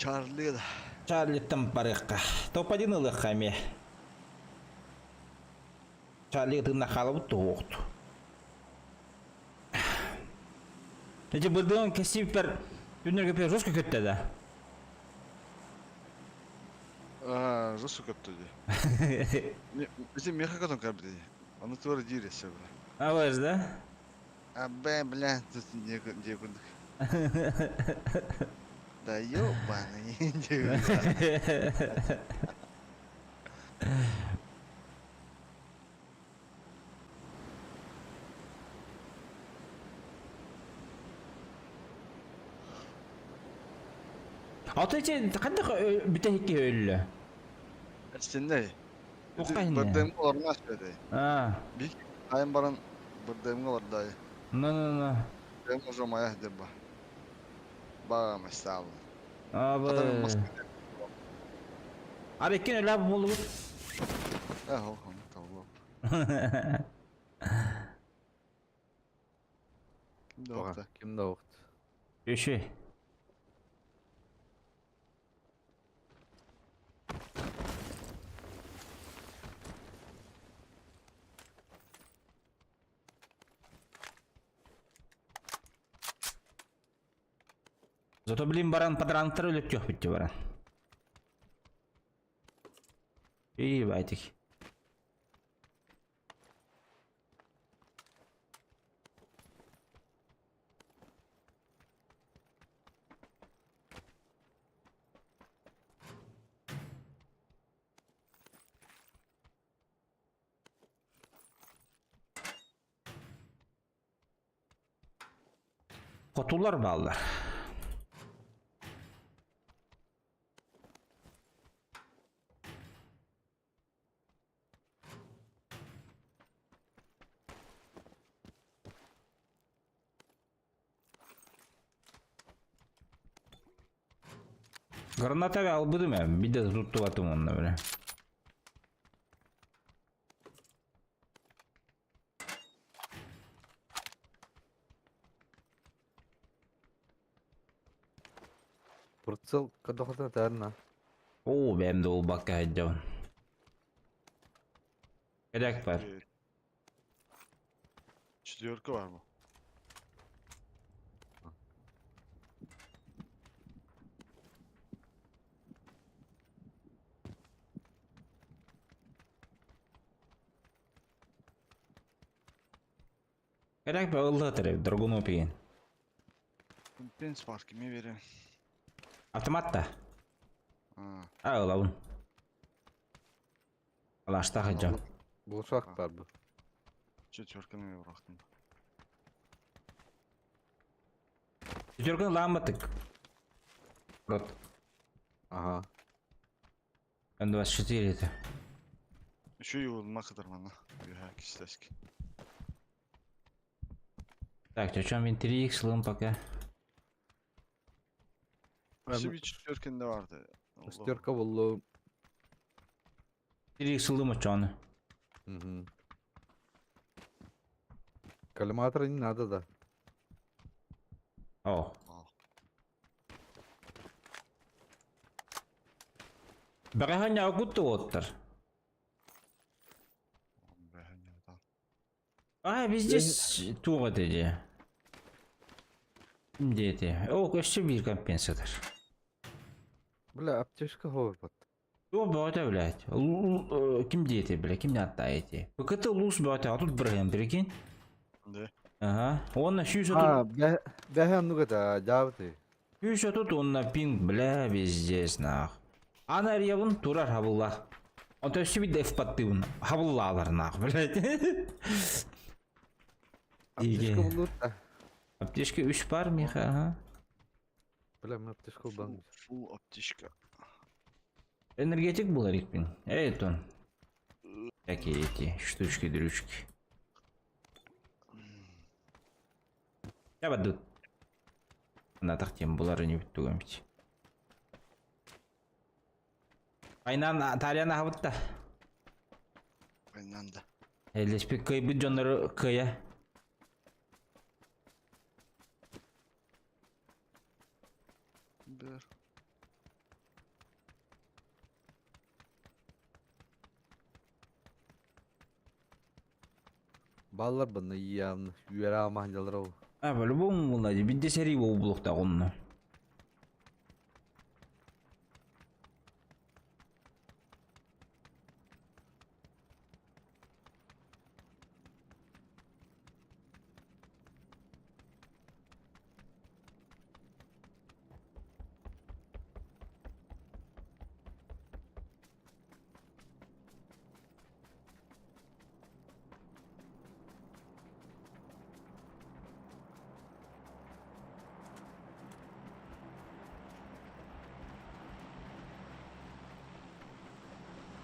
Чарли да. Чарлиттан барыахха. Топ-1 ылыахха эмиэ. Чарли тыынна хаалабыт туһуохту. Эти бырдыгын кэсииппэр түннэргэ пе жестко көттө да. Аа, жестко көттө дии. Ити меха көтөн кэлбит дии. Аны туора диир эссе бля. Абыз да? Абэ, бля, тут не дии курдук. Да ёбаный дии. Ата ити хайдах бүтэһик киһи өллө? Эстиннэй. Туохха иһиннэ? Бырдыымҥа олорно эспэтэй. Аа. Бик хайын баран бырдыымҥа олордой. Ну ну ну. Бырдыым уже моя дерба. Баҕа стал. Абы. Хата мас. Ар иккин өлө буоллубут. Э, хол хол тавло. Ким да уохта? Ким да уохта? Үчү. Зато блин баран патранктар өлөттүөх бүттү баран. И байтик. Хотулар бааллар. Граната албыдым ээ, биде туттубатым онно бile. Прицел кадохата таарна. Оо, бэм да улбакка хайдабын. Керек бар. Четверка бар бу. Керек бар ыллатыр, другому пиген. Компенс бар киме берем. Автомат та. А, А, ылабын. Алашта хаджам. Булшак бар бу. Четверканы мен бырахтым. Четверканы ламатык. Рот. Ага. М24 это. Еще и улма кыдырмана. Юха кистески. Так, о чем 3x лым пока. Şu bir четверкinde vardı. Allah. Шестерка буллу. 3x лым очону. Угу. Коллиматора не надо, да. О. Бәҕэһэ окутtu оттар. А, везде туға деді. Деді. О, өссө биир компенсатор. Бля, аптечка ховпат. О, бөҕөтө, блядь. Ким диэти, бля, ким не аттаайти. ПКТ лус бөҕөтө, а тут бырыһым, прикинь. Да. Ага. Онна сүүс А, отут. бэхэ нугата, жабыты. 130 онна пинг, бля, везде, нах. Ана ревун турар хабылла. Он то өссө бир деф паттыбын. Хабыллаалар, нах, блядь. Аптечка буллу да. Аптечка үс бар, Миха, ага. Бля, мен аптечка булбан. Фул аптечка. Энергетик булар икпин. Эй, тон. Всякие эти штучки-дрючки. Я баду. На тахтем булары не бүттүгөм бит. Айнан Талияна хабытта. Айнан да. Элеспи кыйбыт дьоннору кыйа. Бер. Баллар бынна явно. Үөрэ алмаһын дьаллар ол. А, по-любому булла, бидде сэрии буолуохтаах онно.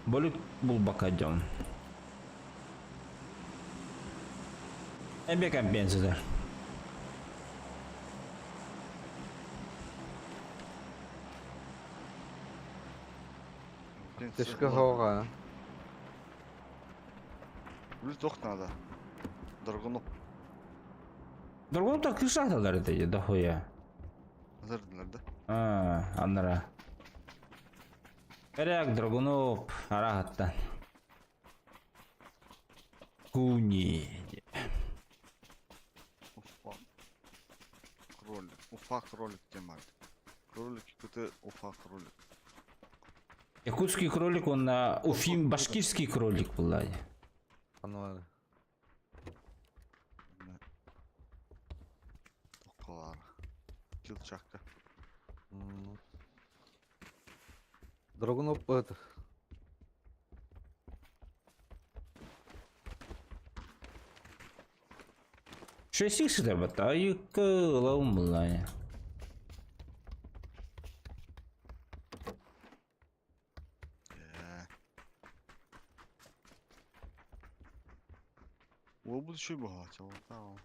Болүк булбакка дьон. Эбе компенсатор. Тышка хоға. Люток надо. Драгунов. Драгунов так крышаталар это дохуя. Азардылар да? А, аннара. Эрек Драгунов арахаттан. Куни. Уфа. Кролик. Уфа кролик темат. Кролик это Уфа кролик. Якутский кролик, он на Уфим, башкирский кролик был. Анвар. Токкалар. Килчакка. Драгунов это. Шесть икс это батайка лаумлая. Ол бұл еще богат, ол тау.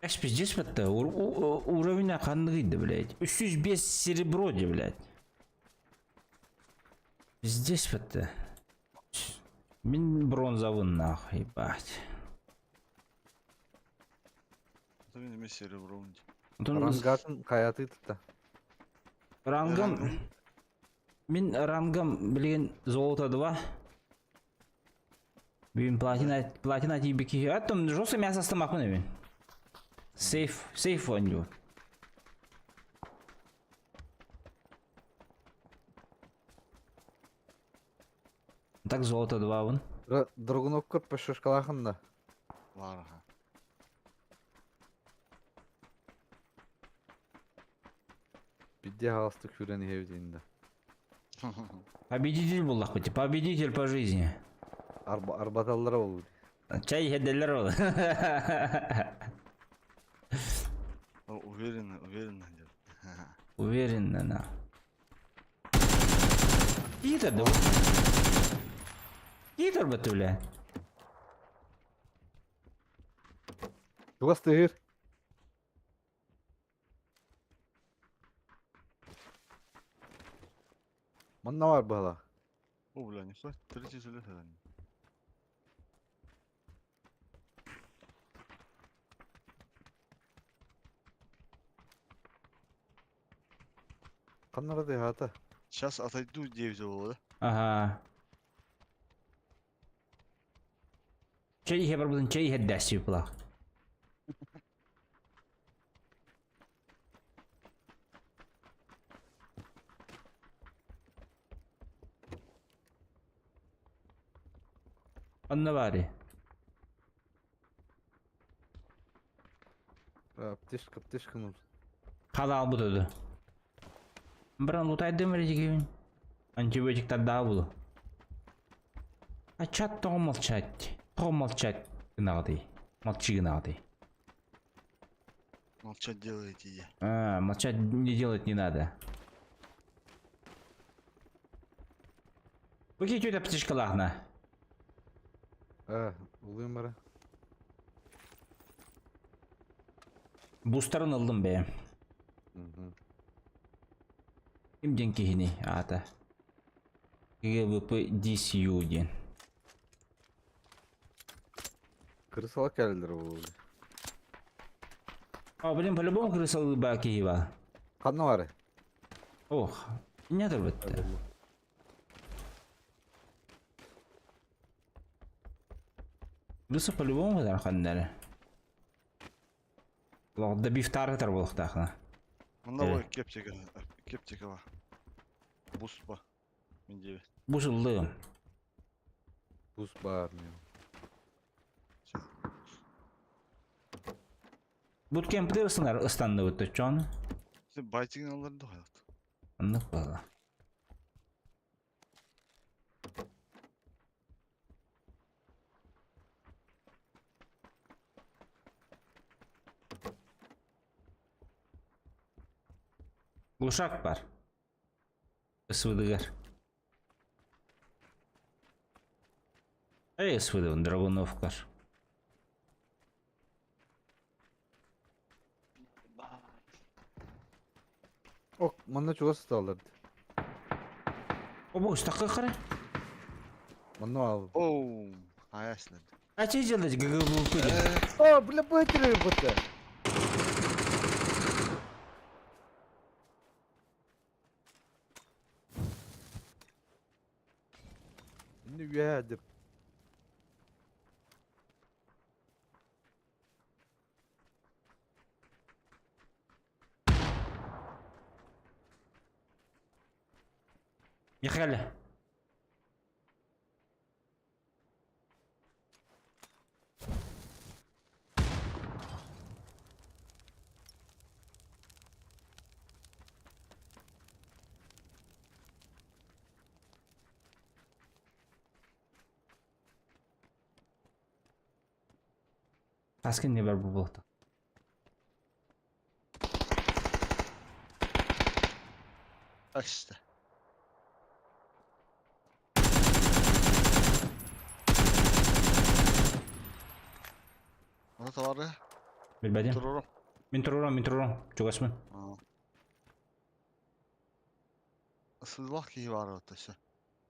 Аж пиздец бітті. Уровень қанды блядь. 305 серебро, де, блядь. Пиздец бітті. Мин бронзовый нахуй, ебать. Это мен серебро. Рангатын каяты тұтта. Рангом... Мин рангом, блин, золото 2. Блин, платина, платина тибики. А там жестко мясо стамахмын мен. Сейф, сейф оонньуур. Так золото 2 вон. Драгунов көп шашкалахын да. Бар, Бидде халасты күрені хевдейінде. Победитель был хоть, победитель по жизни. Арбаталлар ол. Чай хеделер ол. Уверенно, уверенно где. Уверенно, на. Китер, да. Китер бы ты, бля. Тугастыр. Манна бар бала. О, бля, не хватит. Третий залет это. Каннарады хата. Сейчас отойду 9 было, да? Ага. Чай хебер будын чай хеддәси була. Анна бари. Аптечка, аптечка нужна. Халал буду. Бран лутайдым режигин. Антибиотиктар да булу. А чат тоҕо молчать? Тоҕо молчать гынагыдый? Молчи гынагыдый. Молчать делаете я. А, молчать не делать не надо. Вы тетя птичка лахна. Э, улым бара. Бустарын ылдым бе. Ким ден кихини ата. ГВП DCU ден. Крысала кәлелер ол. А, блин, по-любому крысалы ба кихи ба. Қанна бар? Ох, не бітті. Плюсы по-любому ханнары. Да бифтары тар болохтаахна. Мында бой кептика, кептика бар. Бус ба. Менде. Бус ыллыгым. Бус бар мен. Буткемпте ысынар ыстанды өттө чон. Сен байтигин аларын да хаят. Аннык бала. Глушак бар. СВДгар. Эй, СВД, Драгуновкар. Ок, манна чугас сталларды. Оба, устаққа қара. Манна ал. Оу, аясны. А че делать ГГВП? О, бля, байтер быты. Не уя деп. Михаил. Таскин не бар бу болду. Ашты. Ана товары. Билбедим. Турурум. Мен турурам, мен турурам. Чугасмын. Ысыллах ки бар отасы.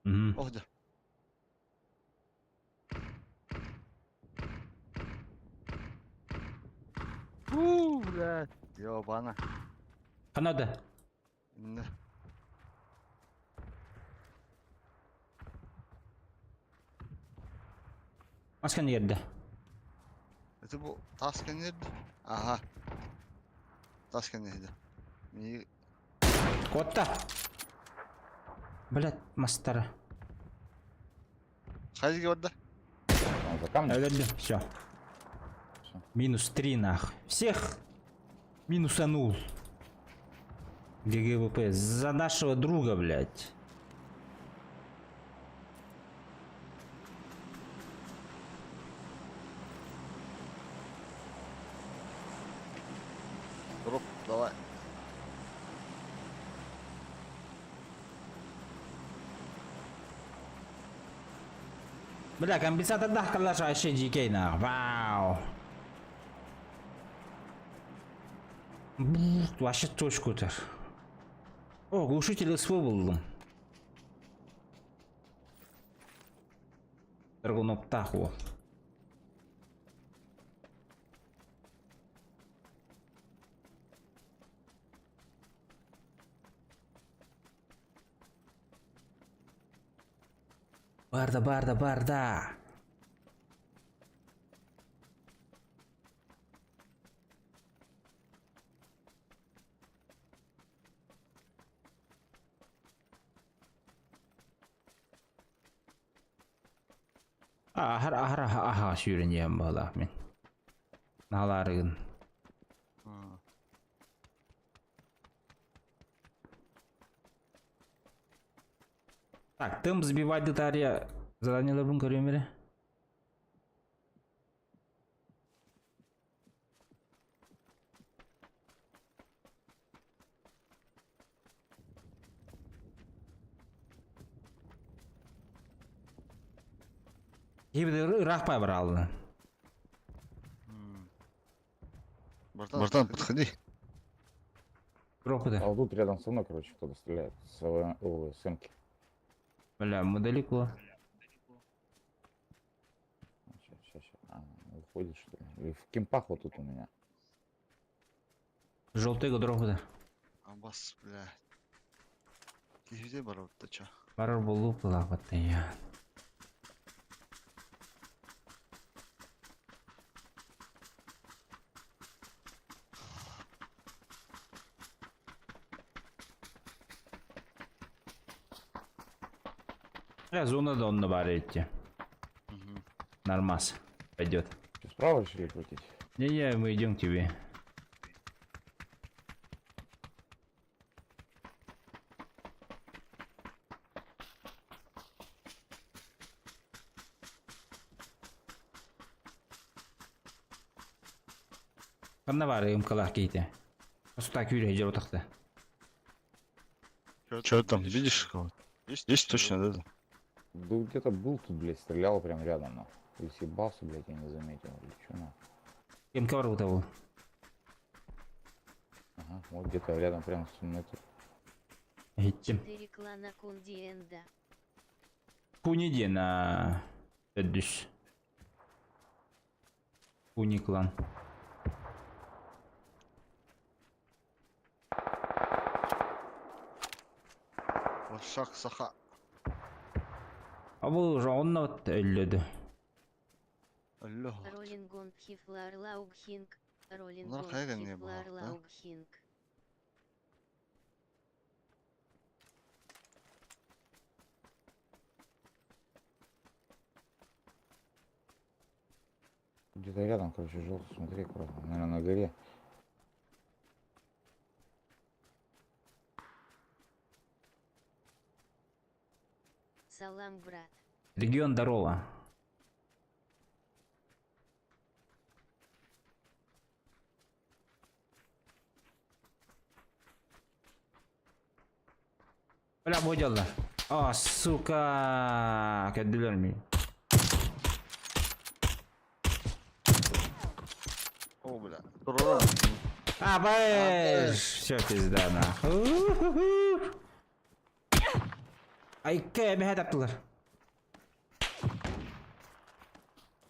Мгм. Охда. Уу, блядь. Ёбана. Канада. Не. Маскан ерде. Это bu Tasken nerede? Aha. Tasken nerede? Mi Котта. Блядь, мастара. Хайdi orada. Он за камнем? Все. Минус 3 нах. Всех минусанул. ГГВП. За нашего друга, блядь. Дроп, давай. Бля, компенсатор калаша вообще дикей нах. Вау. Бух, вообще точку тер. О, глушитель СВ булдум. Драгуноптаху. Барда, барда, барда. Ахар, ахар, аха, сүйрен ем бала мен. Наларыгын. Так, темп сбивать детария. Задание лабын көрөмөрө. Кибер ырахпай бар алды. Братан, братан, подходи. Дропы А вот тут рядом со мной, короче, кто-то стреляет. С, о, с эмки. Бля, мы далеко. Сейчас, сейчас, сейчас. А, уходит, что ли? Или в кемпах вот тут у меня. Желтый дропы. Абас, бля. Кихде бар вот ча. Барар болу плаваты я. Бля, зона да онно баар эти. Нормас. Пойдет. Что, справа решили крутить? Не-не, мы идем к тебе. Ханна бар МКлах кейте. Просто күйрі жер отақты. Че там, видишь кого-то? Есть точно, да? Да где-то был тут, блядь, стрелял прям рядом, нахуй. Или съебался, блядь, я не заметил. Или чё, нахуй. МК бар у того. Ага, вот где-то рядом прям со мной тут. Гиттим. 4 клана Кундиенда. Куни на Өдүс. Куни клан. Шах саха. А бұл уже онна вот өллөдү. Алло. Роллингон Хифлар Лаубхинг. Роллингон хайган не Хифлар было, да? Лаубхинг. Где-то рядом, короче, желтый, смотри, аккуратно. Наверное, на горе. Салам, брат. Регион Дарова. Бля, бодялар. А, сука! Кәділер ми. О, бля. Турара. А, бэш! Все, пизда, нахуй. Ай, кә, таптылар.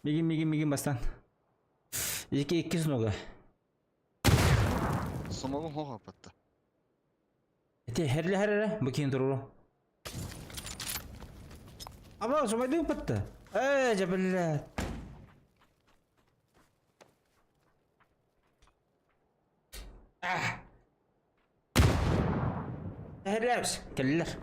Мигин, мигин, мигин бастан. Екі, екі снога. Самогон хоға патта. Эте, херле херле, бу кейін тұру. Аба, сомайды бітті. Эй, жабілі. Ah. Херлерс, келлер.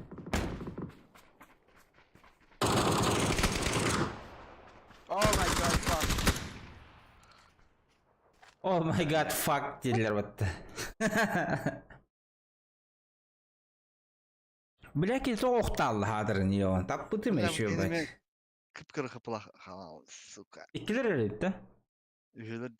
Oh my god, fuck. Oh my god, fuck dediler бітті. Бля, ки тоқталды хадырын йон. Таппытым еще, блядь. Кып-кыры қыпыла халал, сука. Иккилер элит, да? Үйелер.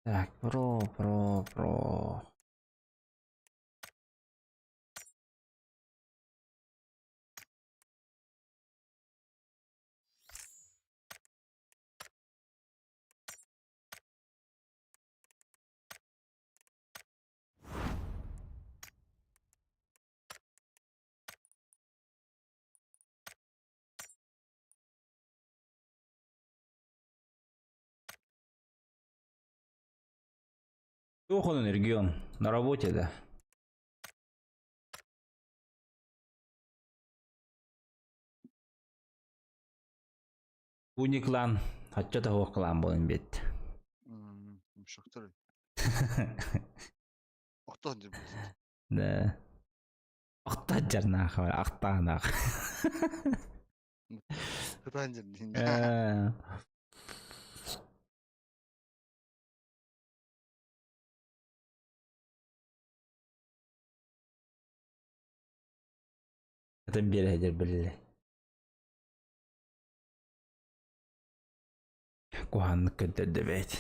Так, про, про, про. Ох, он регион. На работе, да. Униклан. Хачча того клан болын бет. Шоктор. Оқтан деп. Да. Ақта жарнақ, ақтанақ. Кытан жер. Атын бередер білі. Куанны көддөрдө бейт.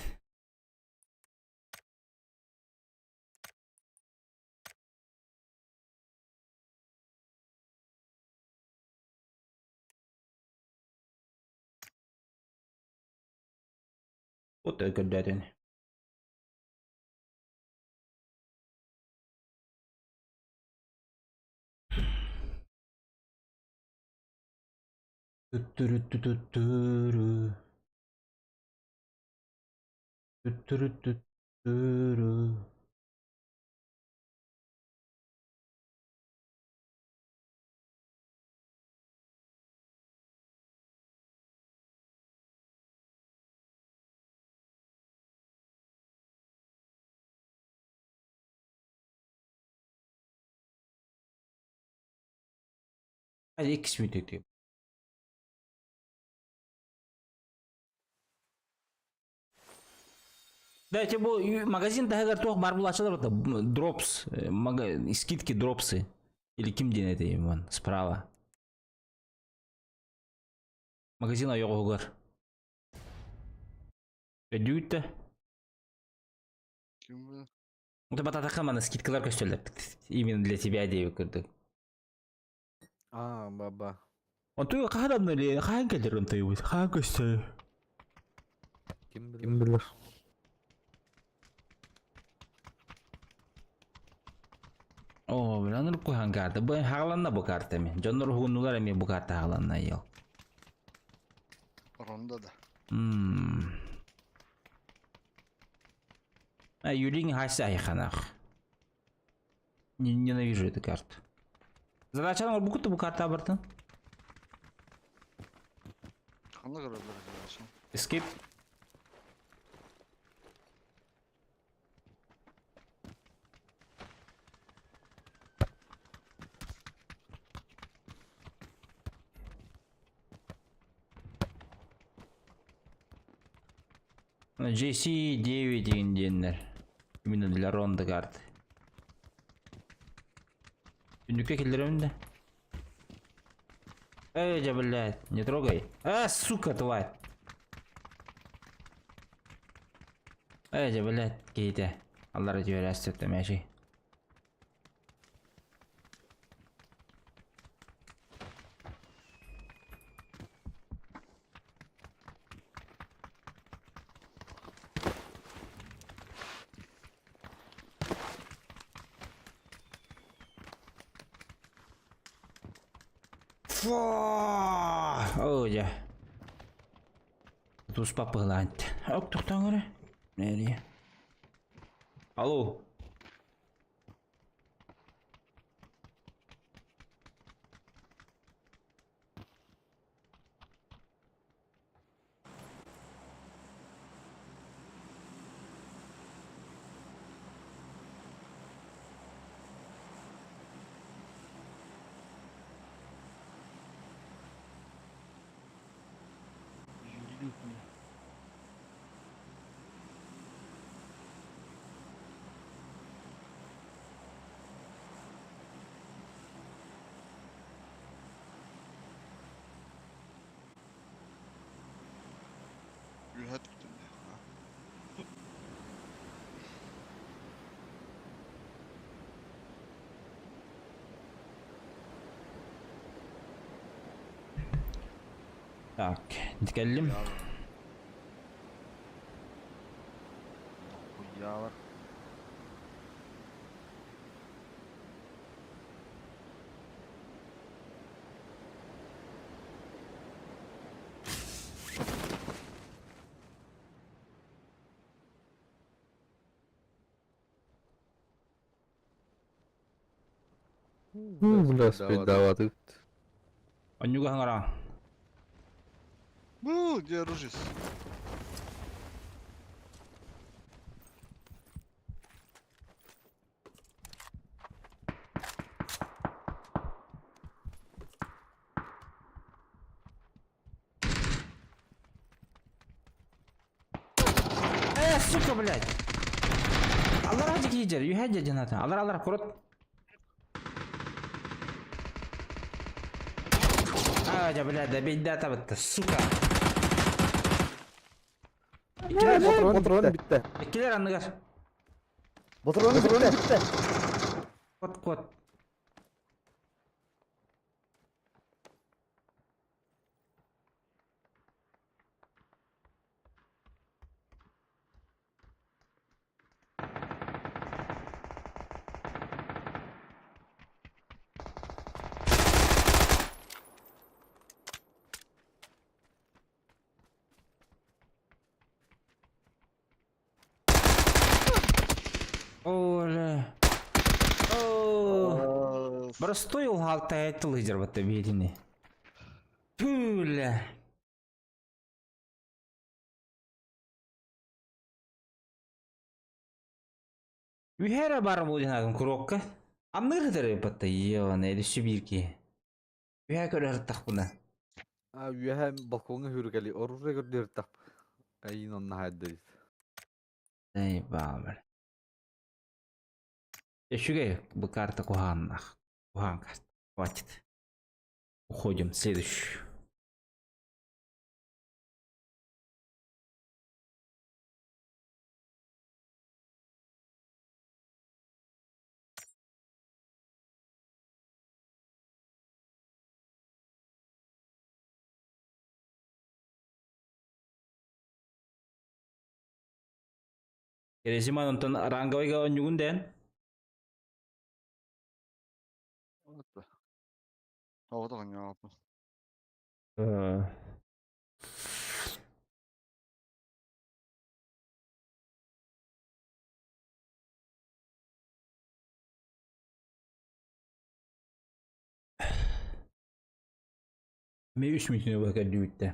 От көддөрүн. Түттүрү-түттүрү. Түттүрү-түттүрү. Иккис мүнүүтэ. Да, эти бу магазин таһыгар туох бар булааччылар это дропс, скидки дропсы. Или ким диэн этэй вон справа. Магазин ойоҕоһугар. Өдүүттэ. Ким бу? Это бататаха мана скидкалар көстөллөр. Именно для тебя диэбит курдук. А, баба. Онтуй хаһан эле хаһан кэлэр онтуйбут? Хаһан көстөр? Ким билэр? Ким билэр? Оо, бля, аны куһаан карта. Бу хааланна бу карта эми. Дьоннор уһугуннулар эмиэ бу карта хааланна ел. Ронда да. Мм. А Юлин хася айханах. Ненавижу эту карту. Задачаны бу бу карта бартын. Ханна көрөллөр задача? Escape. JC9 деген диэннэр. Именно для ронда карты. Түннүккэ киллэрэбин да. Эй, да, блядь, не трогай. А, сука, тварь. Эй, да, блядь, киһитэ. Аллара түһэрээс мэши. Фу! Оо, дьэ. Туспа быһылаант. Ок, тохтоон эрэ. Нэрийэ. Алло. Үһэ түктүм. Так, кэллим. Хуялар. Бля, спидоватый. Онньуга хаҥара. Бу, где оружие? Э, сука, блядь. Аллар хадьы киидер, үһэ дьэ ата. Аллар аллар курут. А, дьэ, блядь, да бейді атабытты, сука. Иккилэр, Патрон битте. иккилэр анныгар. Патрон битте. Кот, кот. Оля. О. Простой улхалта тыл хижер биһитини. Пүлэ. Үһэрэ бар буолан курокка. Амныыр хытары батта ёна эдүсү бирки. Үһэ көрөр тахпына. А үөһэ балкоҥҥа хүрүкэли оружие көрдүөр тах. Айын онно хайдыр. Эй, баамыр. Үчүгэй бу карта куһааннах. Куһаан карта. Хватит. Уходим. Следующий. Резиман онтон ранговыйга онньугун дэн. Оҕото оонньообуппун. Мен үс мүнүүтүнэ быһа көрдүбүттэ.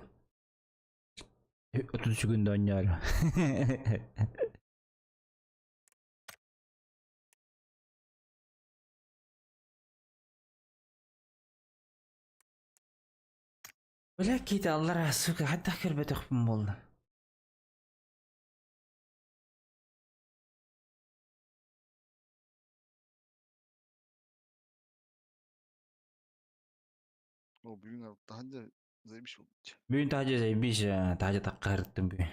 30 секунда оонньоору. Бля, киһитэ аллара, сука, хайдах көрбөтөхпүн буолла. О, бүгүн таһырдьа заебись буолбут. Бүгүн таһырдьа заебись, таһырдьа тахха бүгүн.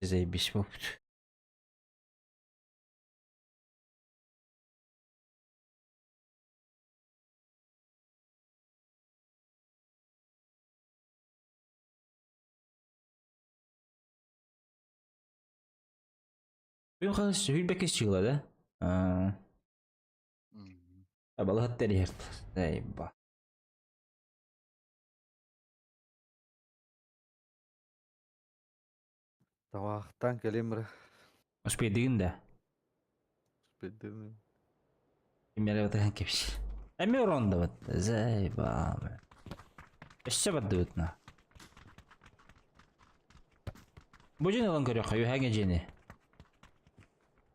Заебись буолбут. Бүгүн хаһыс сүүрбэккис чыыла да? Балаһат тэрийэрт. Эйба. Тавахтан кэлим бра. Успейдигин да? Успейдым. Киммere батахан кепс. Эми оронда бат. Зайба. Өссө бардыбытна. Бу жин ылан көрөккө, юхаңа жени.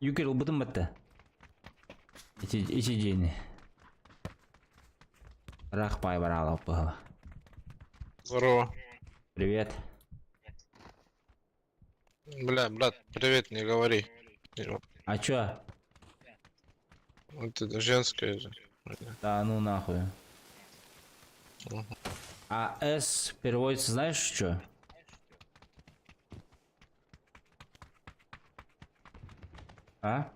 Юкер ылбытын батта. Ити ити жени. Рах пай барала быһала. Здорово. Привет. Бля, брат, привет, не говори. А чё? Вот это женское же. Да ну нахуй. А С переводится знаешь что? А?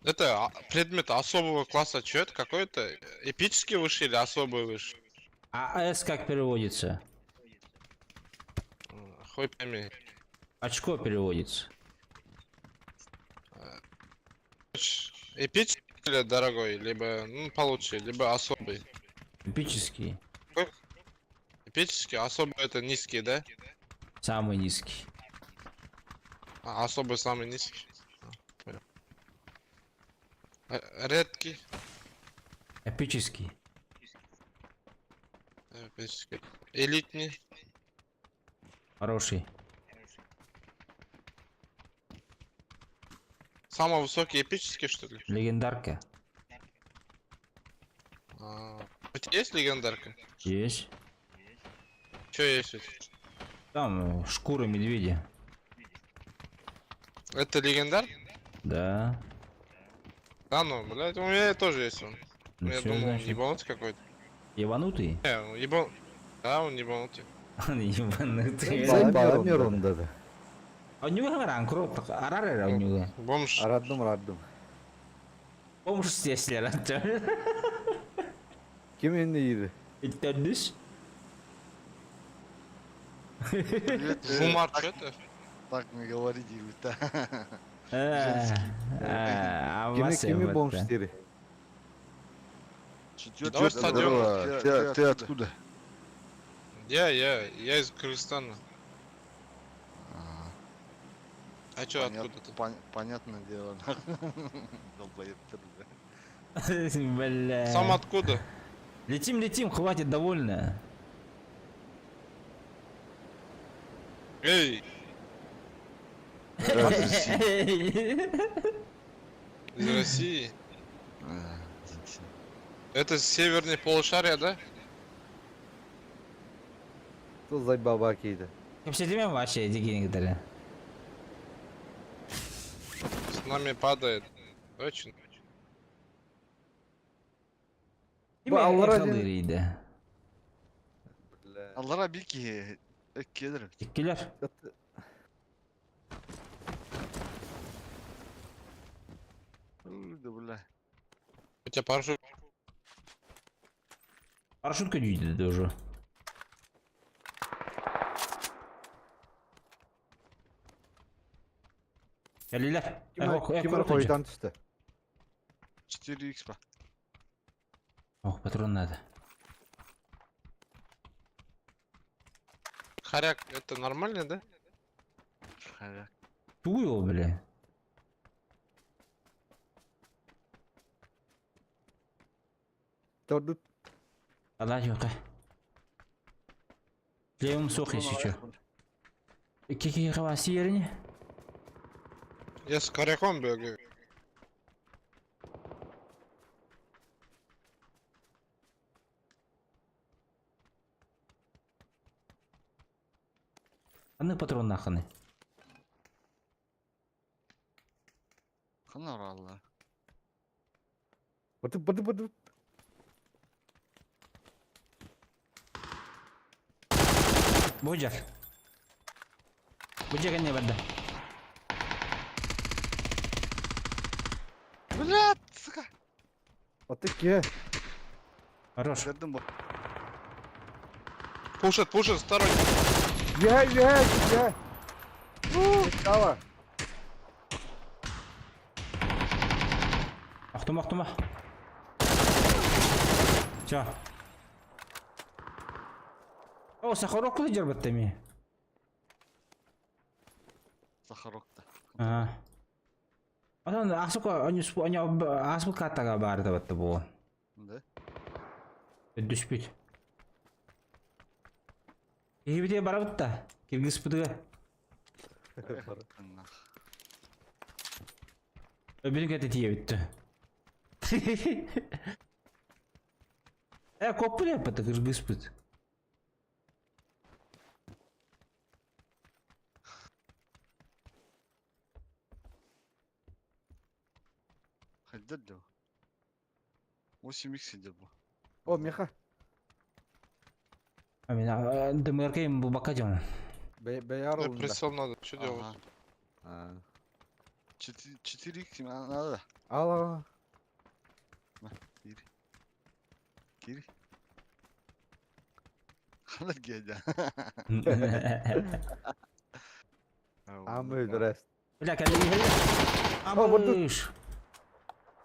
Это предмет особого класса, что это какой-то? Эпический выше или особый выше? А С как переводится? Хуй пойми. Очко переводится. Эпический или дорогой, либо, ну, получше, либо особый. Эпический. Эпический, особый это низкий, да? Самый низкий. А, особый самый низкий. А, понял. Редкий. Эпический. Эпический. Элитный. Хороший. Самый высокий эпический, что ли? Легендарка. А, у тебя есть легендарка? Есть. Что есть у тебя? Там шкура медведя. Это легендар? Да. Да ну, блядь, у меня тоже есть он. Ну Я всё, думал, он значит. ебанутый какой-то. Ебанутый? Не, он ебан... Да, он ебанутый. Он ебанутый. Баламир да. У него ранкрот, арар у него. Бомж. Арадым, арадым. Бомж здесь, Ким энди ири? Иттендиш. Привет, Жумар, так- что это? Так не говори, да. Кими кими бомж дири? Давай стадион. Здорово. Ты откуда? Я из Кыргызстана. А чё, откуда ты? Понятное дело. Долбоеб ты, бля. Бля. Сам откуда? Летим, летим, хватит, довольно. Эй, из России. А, Это северный полушария, да? Тыл зайбаба кейді. Кэпсэтимэ вообще дигини кытары. С нами падает. Очень. Ким Бу аллара диэн- эхалыыр иде? Бля. Аллара бир киһи эккиэлэр эбит. Иккилэр. Да бля. У тебя парашют. Парашютка дүйді тоже. Кэллилэр. Ким хойдан түсті. 4x ба. Ох, патрон надо. Хоряк, это нормально, да? Хоряк. Тугуй ол, бля. Торду Ала жоққа. Левым сох если чё. Кеке қабасы еріне? Я с коряком бегаю. Аны патрон наханы. Ханна алла. Быты быты быты. Божар. Божар не барда. Блядь, сука. Аты ке. Хорош. Көрдүм бу. Пушит, пушит, второй. Е, е, е. Справа. Охтума, охтума. Все. О, сахарок куда жарбаттами? Сахарокта. Ага. Атан асука они они аспыт каттага баар табатты бу. Да? Түспүт. Киһибите барабыт да. Киргизпытыга. Өбүнү кете тиебитти. Э, коппу деппаты кыргызпыт. Хайдер дөө. 8x идэ бу. О, меха. А мен дымыркайым бу бака жон. Бэйар Мне олында. прицел надо, что делать? Ага. 4x надо. Ал, ал. Кири. Кири. Ханна геда. Амы дрес. Бля, коллеги, О, вот тут. Абыш.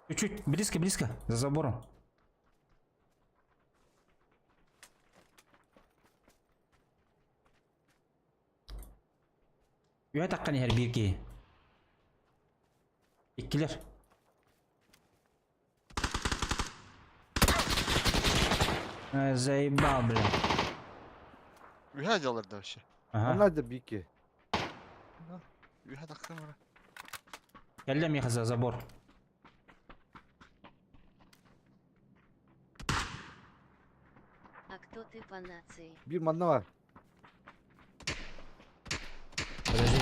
Чуть-чуть, близко, близко, за забором. Үйә таққан һәр бирки. Иккилер. Э, Заебал, бля. Үһә жалар да вообще. Ага. Ана да бики. Үһә тактым бара. Кәлләм яха за забор. А кто ты по нации? Бир манна бар. Подожди.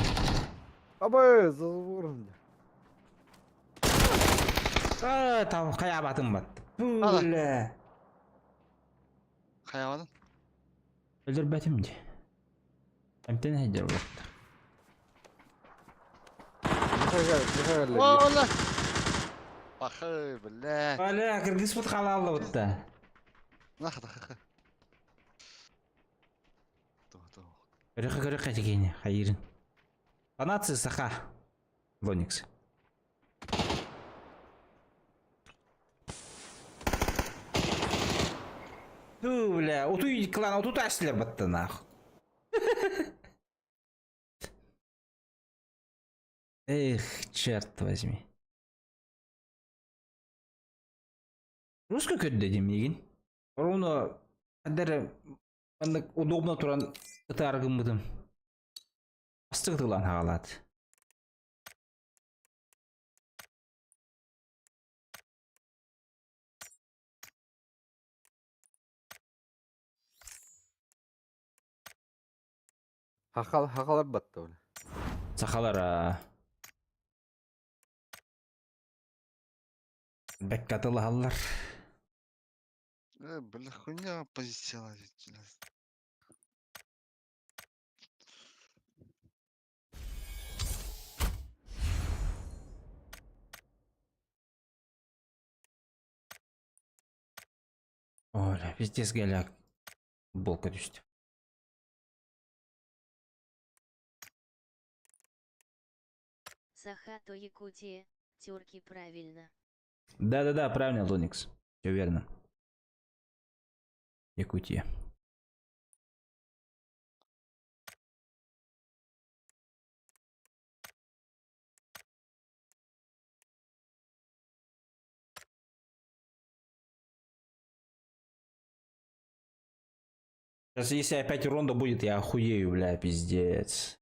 Абы, за забором. А, там кая батым бат. Ала. Бля. Хаявадан. Өлдөрбөтүм ди. Эмтен хәдер бат. Меха гел, меха гел. Ола. Бахы, бля. Бля, кыргыз бут халалды бутта. Нах тахы. То то. Көрөккө көрөккө тигени, хайырын. По нации саха. Лоникс. Ту, бля, утуй клан, уту ташлер батта нах. Эх, черт возьми. Русский көрдө демеген. Ровно әдәрі андык удобно туран ытаргыммытым. Астык тылан хагалат. Хахал хахалар батта бля. Сахалар бэккэ атылаһаллар. Э, бля, хуйня позиция лазить, блядь. Оля, пиздец голяк. Футболка түстэ. Саха то Якутия, терки правильно. Да-да-да, правильно, Луникс. Все верно. Якутия. Сейчас, если опять ронда будет, я охуею, бля, пиздец.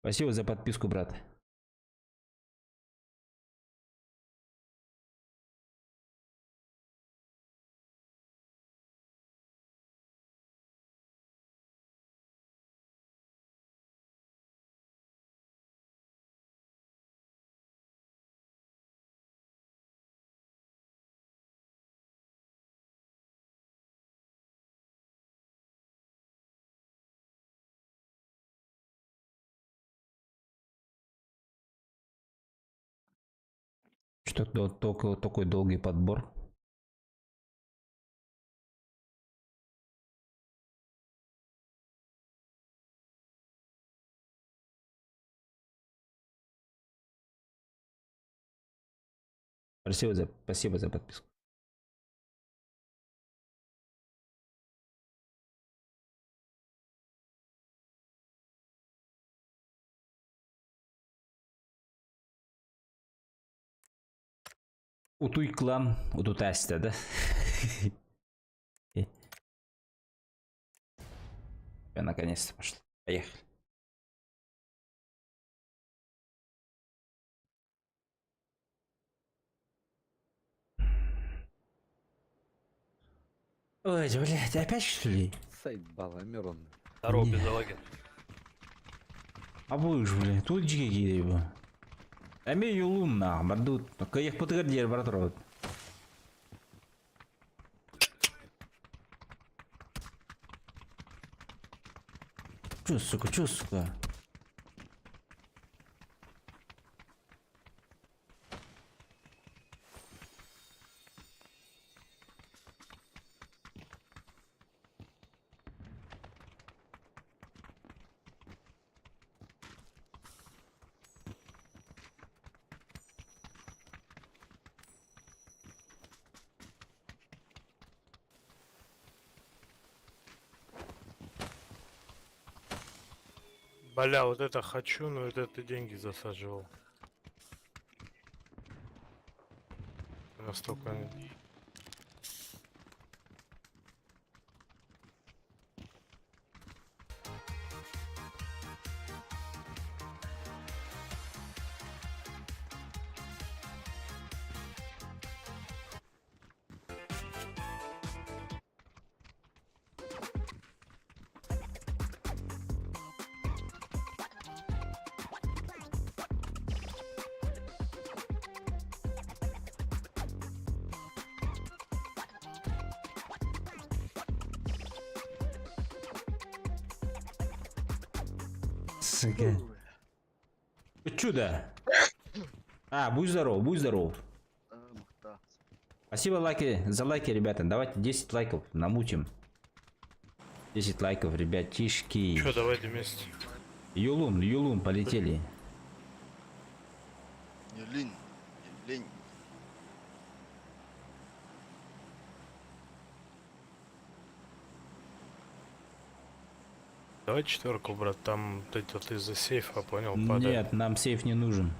Спасибо за подписку, брат. Что только такой долгий подбор? Спасибо за подписку. Утуй клан, утутаста, да? Я наконец-то пошел. Поехали. Ой, блядь, опять что ли? Сайбала, Мирон. Здорово, безологи. А вы ж, блядь, тут дикие его. Эми юлум на, бардут. Каях потыгар брат рот. Чё, сука, чё, сука? Бля, вот это хочу, но это ты деньги засаживал. Настолько... Сука. Чудо. А, будь здоров, будь здоров. Спасибо лайки, за лайки, ребята. Давайте 10 лайков намутим. 10 лайков, ребятишки. Чё, давайте вместе. Юлун, Юлун, полетели. Не лень, не лень. Давай четверку, брат, там вот этот из-за сейфа, понял, падает. Нет, нам сейф не нужен.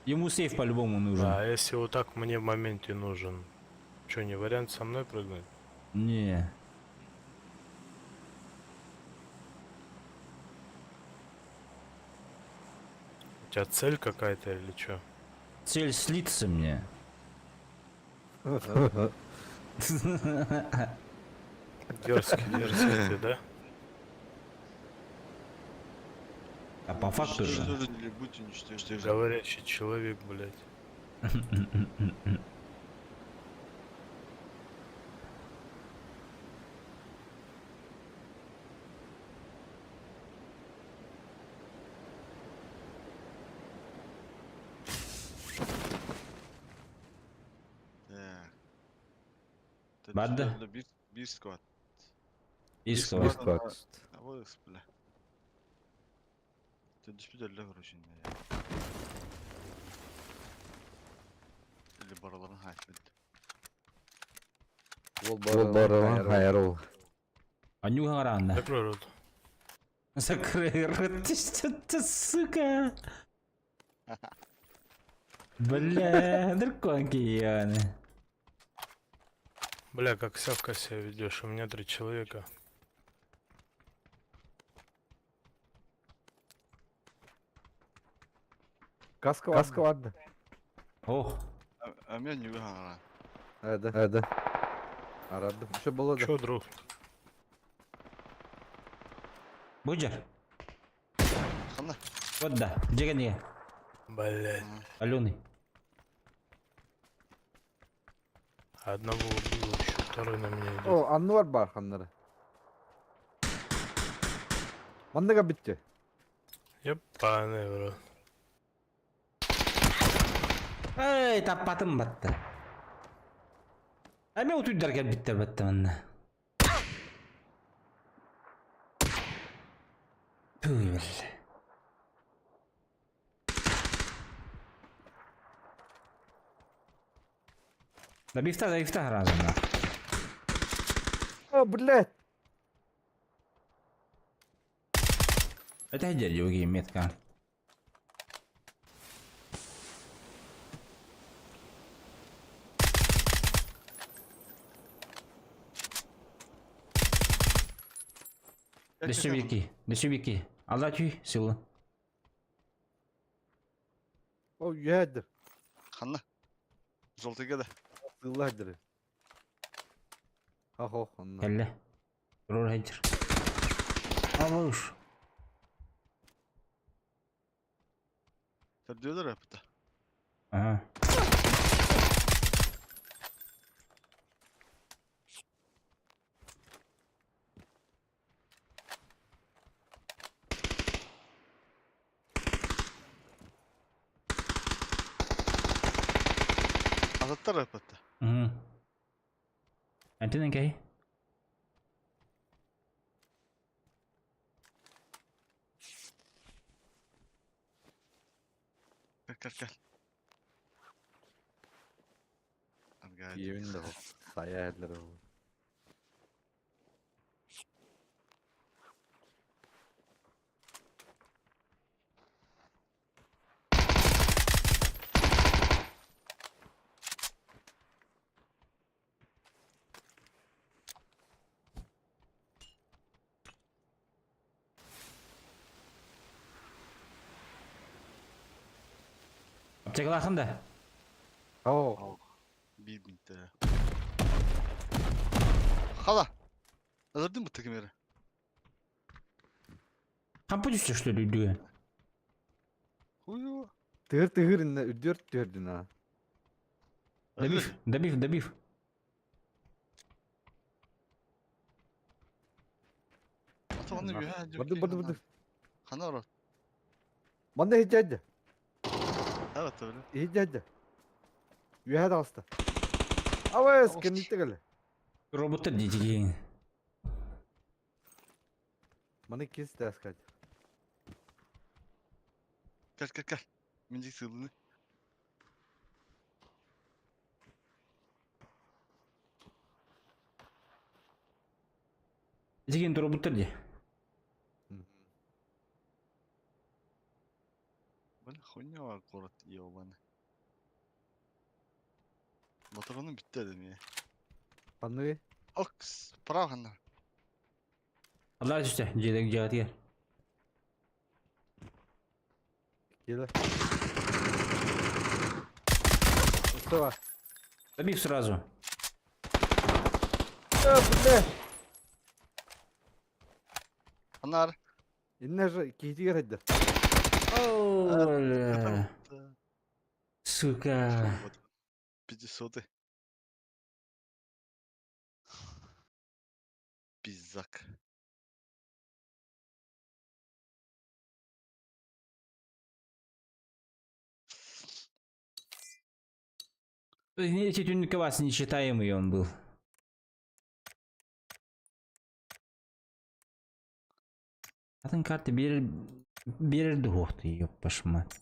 Ему сейф по-любому нужен. А если вот так мне в моменте нужен? Чё, не вариант со мной прыгнуть? Не. У тебя цель какая-то или чё? Цель слиться мне. Дерзкий, дерзкий ты, да? А по факту же. Уничтожили, будь уничтожены. Говорящий человек, блядь. Так. Барды. Bir, bir squad. Искова. Bir squad. Вот, бля. Түспүт короче. Или бараларын хайпет. Ол баралан хайрол. Анюха рано. Закрой рот. Закрой рот, ты что ты, сука? Бля, драконки ебаные. Бля, как сявка себя ведешь, у меня три человека. Каска Каска vardı. Ох, А меня не выгнала. Hadi. Hadi. Aradım. Şu buladı. Чё, друг? Буджер. Хана. Вот да, Джиган Блядь. Алены. Одного убил, еще второй на меня идет. O anlı var barkanları. Mandıga bitti. Ебаный в рот. Эй, таппатым батты. Эме утуйдар кел битте батты манна. Туй, бля. Да бифта, да бифта разом, да. О, блядь. Это где другие метка? Дешевики, дешевики. Алла чүй, силы. O yedir. Хана. Желтый да. Sığladır. Ha ho ondan. Кэллэ. Рор хеджер. Алыш. Diyorlar ya bu Ага. Azattar yapıttı. Угу. Антин кей? Gel gel gel. Hadi gel. Yemin de o. Sayarlar o. Аптекалахын да. О, Bir bin TL. Hala. Alırdın mı takım yeri? Хампы түсті, что ли, үйдіге? Huyu. Тыгыр тыгыр инне үдүр түрдүн ha. Добив, добив, добив. Ата onu bir ha. Барды барды барды. Хана ора. Манда хиджаджа. Evet öyle. Хиджаджа. Үһә алста. Авес кемнитте геле. Роботтар дейді. Маны кес таскать. Gel gel gel. Minicik sığdığını. Деген роботтар де. Böyle хуйня var город ебаный. Батареянın bitti dedim ya. Панны Окс, прав хана. Алла түсті, жедек жағат келе. Устава. Добив сразу. Бля! Анар. Инне же киһитигэр хайда. Бля. Сука. 500. Пиздак. Эти вас нечитаемый он был. Атын карта берер берер ты, ёб вашу мать.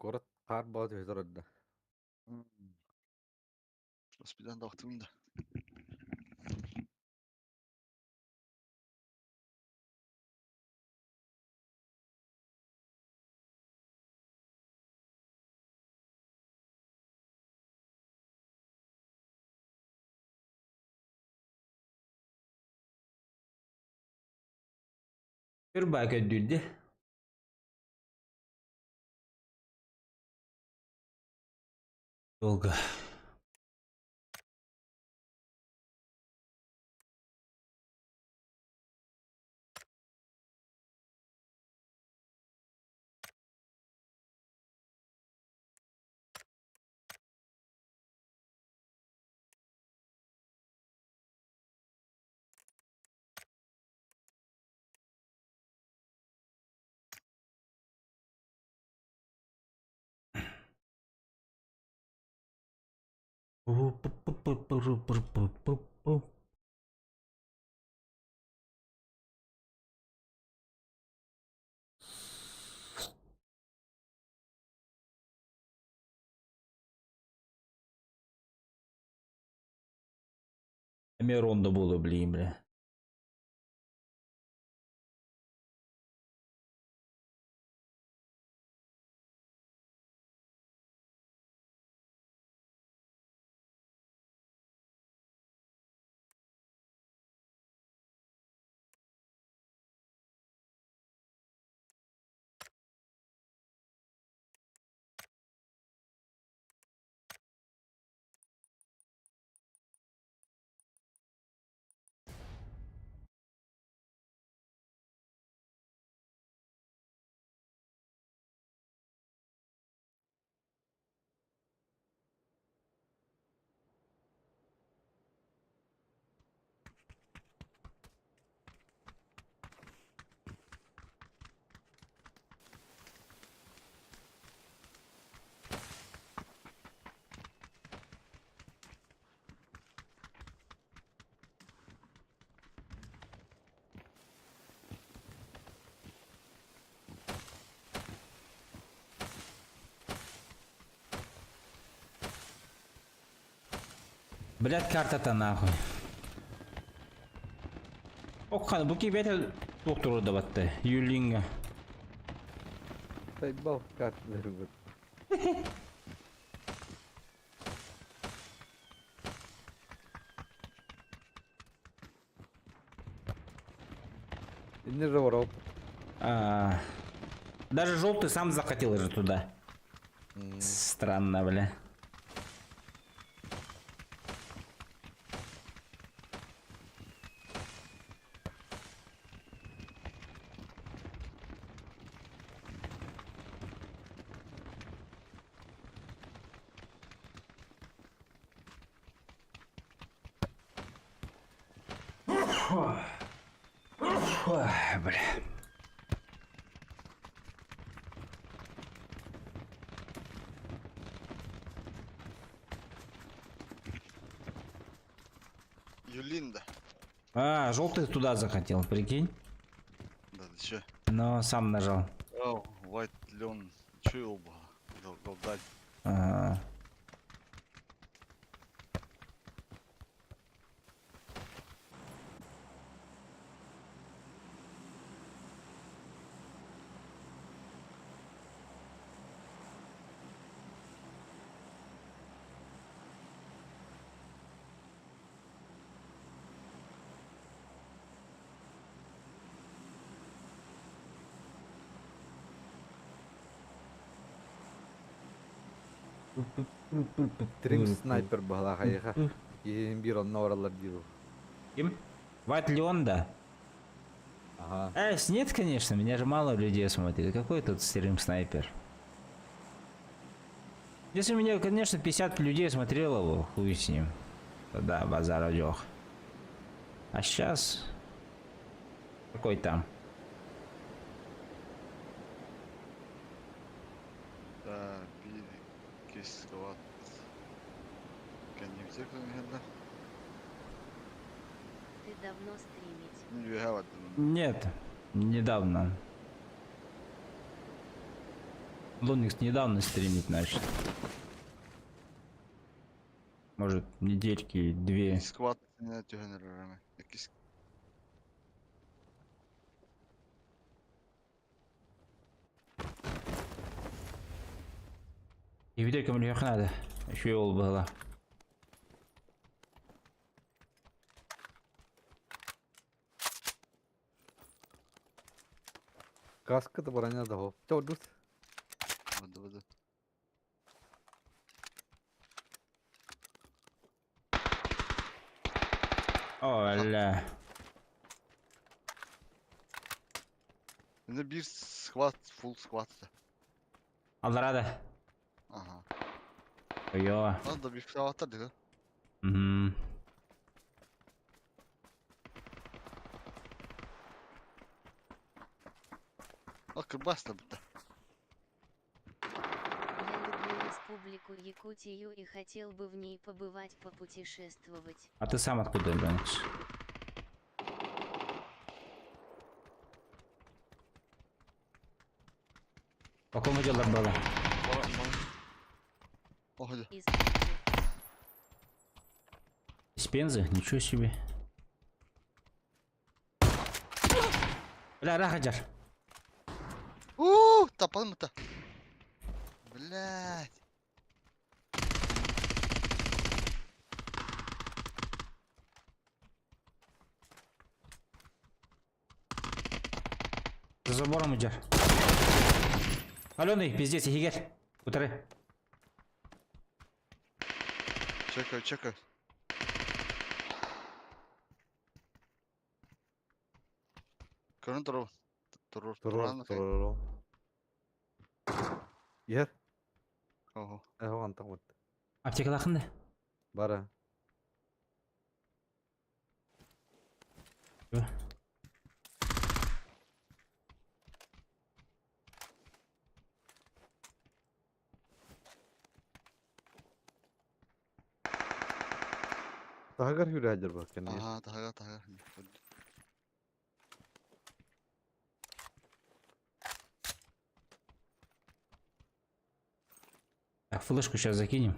Город хаар баҕа түһэ турарда. Госпитальда вақтымда. Bir bak öldürdü. Долго. Эмэ ронда буолуо блин бля. Блять, карта-то нахуй. Окхан, бу кибете доктор даватты. Юлинга. Заебал карта. Инне же воров. А, даже желтый сам захотел же туда. Странно, бля. Ой, бля. Юлинда. А, желтый туда захотел, прикинь. Да, ты чё? Но сам нажал. О, White Leon. Чё оба? Дал. Ага. Трим снайпер баһылаах айыха. Киһин биир онно бараллар диир. Ким? Вайт Леон, да? Ага. Эс, нет, конечно, меня же мало людей смотрит. Какой тут стрим снайпер? Если меня, конечно, 50 людей смотрело, его, хуй с ним. Да, базар одёх. А сейчас... Какой там? Да, биир, икки сквад. Кэннибитигэр көрөн иһэллэр. Ты давно стримить. Мин үөһэ бардым. Нет, недавно. Луникс недавно стримить начал. Может, недельки, две. Сквад түһэн эрэр эмэ. Иккис И көмөлүөх надо. Еще ол было. Каска да броня да хоп. Чо дус. Бады бады. О, ля. Инде биир сквад, full сквад. Алдарада. Ага. Йо. Надо биир сквадтар диги. Угу. А кырбас да бутта. Я люблю республику Якутию и хотел бы в ней побывать, попутешествовать. А ты сам откуда, Ленокс? По какому делу было? Ох, Из Пензы. Из Пензы? Ничего себе. Бля, Рахаджар. Уу, тапалым та. Блять. За забором идешь. Аленый, пиздец, егерь. Утры. Чекай, чекай. Көрөн туру. Туру, Турur, турur. Ер. Ого. Э, антан вот. Аптекалахында. Бара. Таһыгар хүрэ бар кэнни. Ага, таһыгар, таһыгар. Так, флешку сейчас закинем.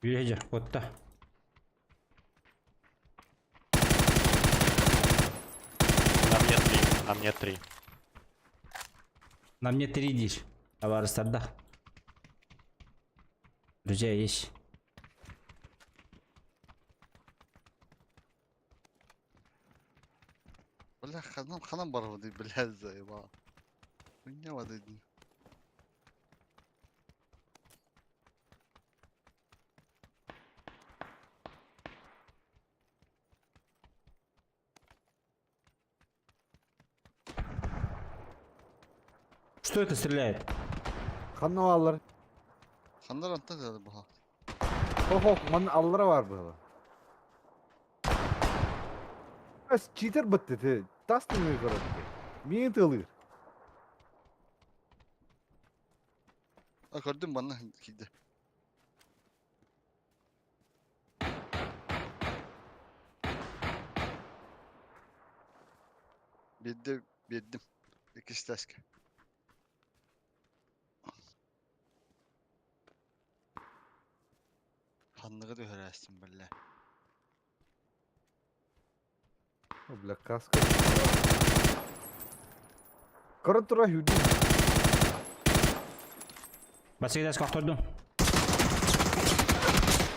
Видишь, вот так. На мне три, на мне три. На мне три дишь. Товарищ да. Друзья, есть. Бля, ханам, ханам бар воды, блядь, заебал. Хуйня воды. Что это стреляет? Ханна аллар. Хандар анта dedi bu. Хо хо, ман аллара бар бу. Эс читер бытты те. Тастын көрөттү. Мин тылыр. А көрдүм бана кийди. Бирде бердим. Икки таска. Ханныгы төһөрәстин бля. О, бля, каска. Көрө тура хүди. Басыгдас кохтордум.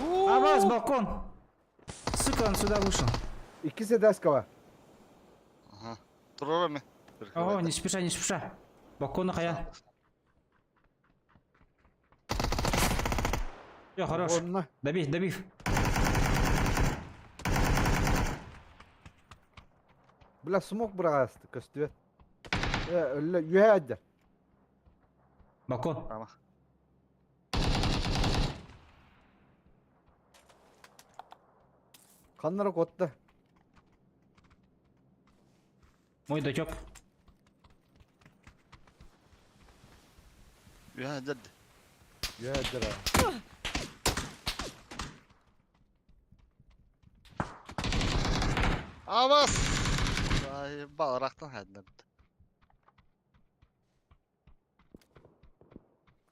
Абаз, балкон! Сука, он сюда вышел. Икки седаскова. Ага. Турар О, не спеша, не спеша. Балкона хая. Все, хорош. Онна. Добей, добив. Бля, смог бырасты, көстүө. Э, өллө, үһәдер. Балкон. Ама. Каннара котта. Мой дочок. Үһәдер. Үһәдер. Абас! Ай, балрактан хәдер.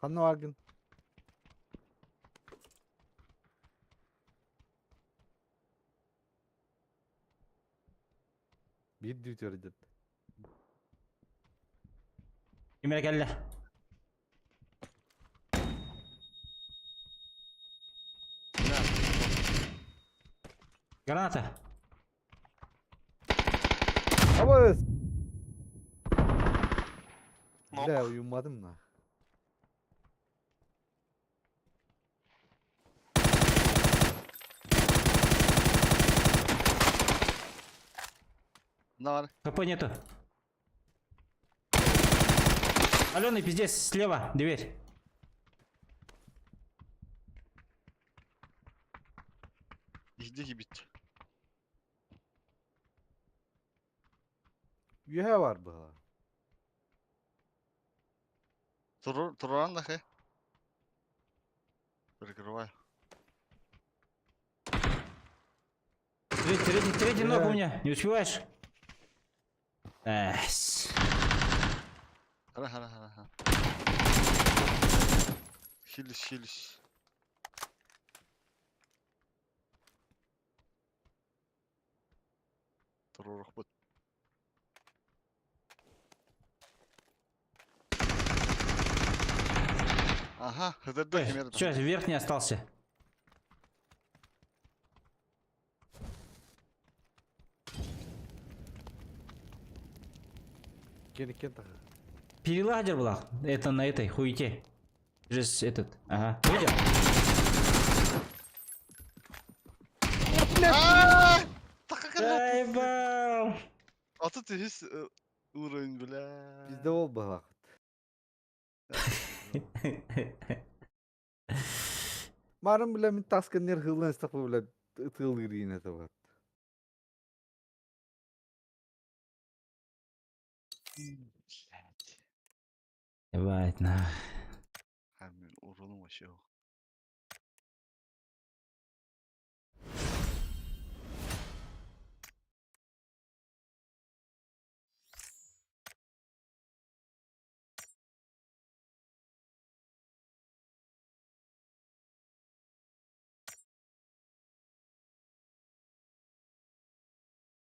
Канна варгын. Bir dütörдür. Кимер келді. Граната. Абас! Бля, uyumadım la. Мына бар. ХП нету. Аленый пиздец, слева, дверь. Иди бит. Үһә бар была. Турар, тураран да хэ. Прикрываю. Третий, третий, третий ног у Блядь. меня. Не успеваешь? Эс. Хара, хара, хара, хара. Хилиш, хилиш. Турар бут. Ага, хыдырды кемер. Че, верхний остался. Кен кен тахы. Переладер была. Это на этой хуете. Через этот. Ага. Видел? Заебал. А тут есть уровень, бля. Bizde ol была. Марым бля мин таскан нер хылдан стапы бля тыл грине табат. Ебать, на. А, мен уроным вообще.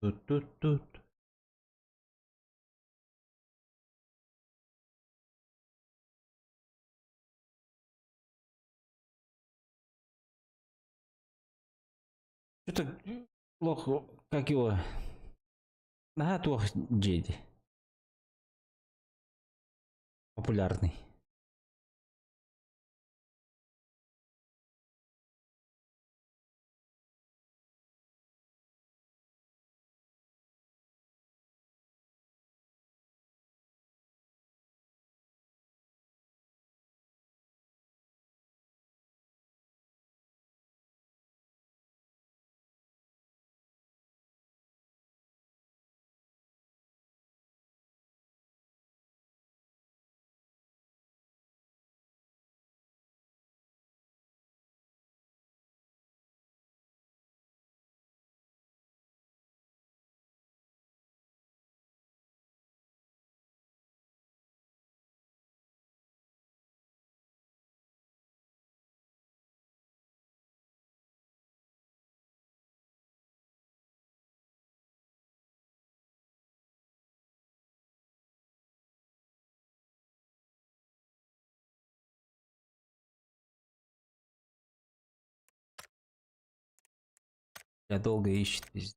Тут, тут, тут. Что-то плохо, как его? Ага, туох Джеди. Популярный. Я долго ищет, пиздец.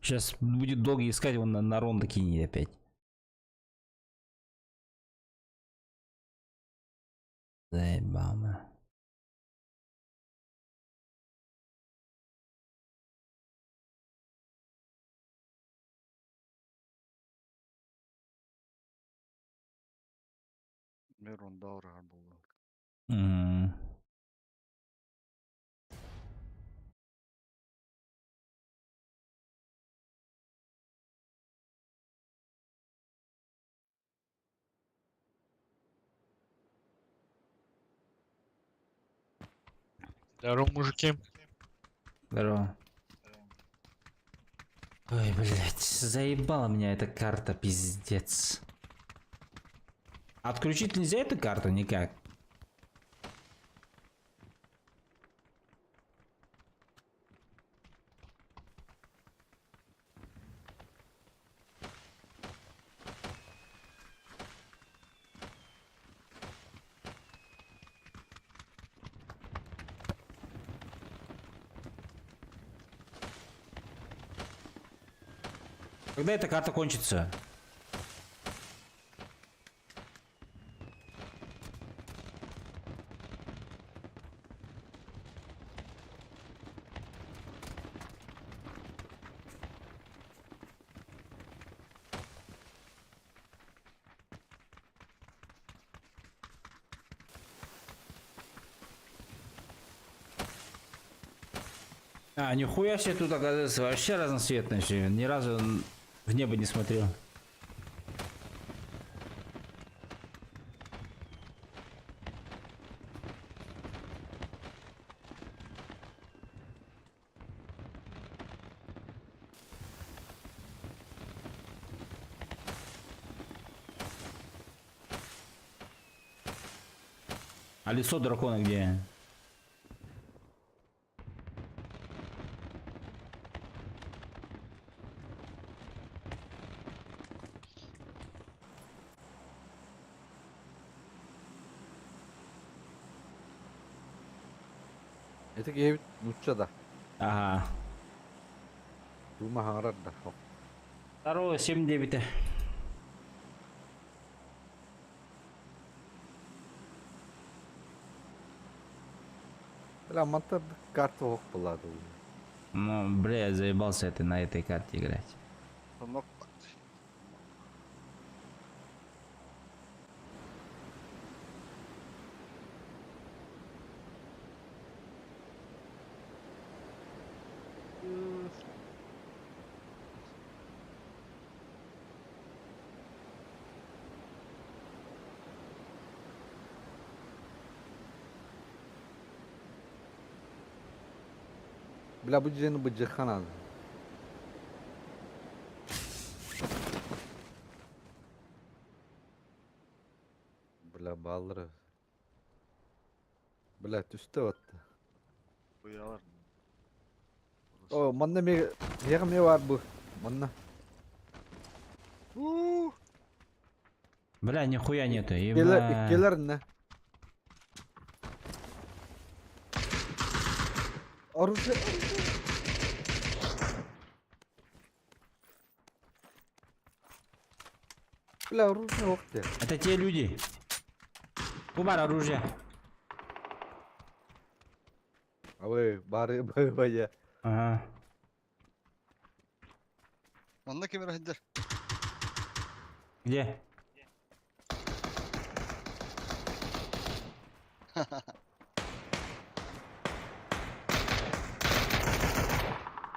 Сейчас будет долго искать, он на рондо кинет опять. Заебал, на. М. Здорово, мужики. Здорово. Ой, блядь, заебала меня эта карта, пиздец. Отключить нельзя эту карту никак? Когда эта карта кончится? А, нихуя себе тут оказывается вообще разноцветное все. Ни разу в небо не смотрел. А лицо дракона где? Это киһибит нуучча да. Ага. Дума хаҥарар да. Здорово, 7-9. Бля, манта карта ох была. Ну, бля, я заебался это на этой карте играть. Бля, бу дьиэни быдьыхха надо. Бля, баллары. Бля, түстэ батта. О, манна ме ме бар бу. Манна. Бля, нихуя нету, Иккилэр, еба. иккилэр не. Оружие. Бля, оружие ох ты. Это те люди. Кубар, оружие. А вы бары бары бая. Ага. Манна ким эрэ сылдьар. Где?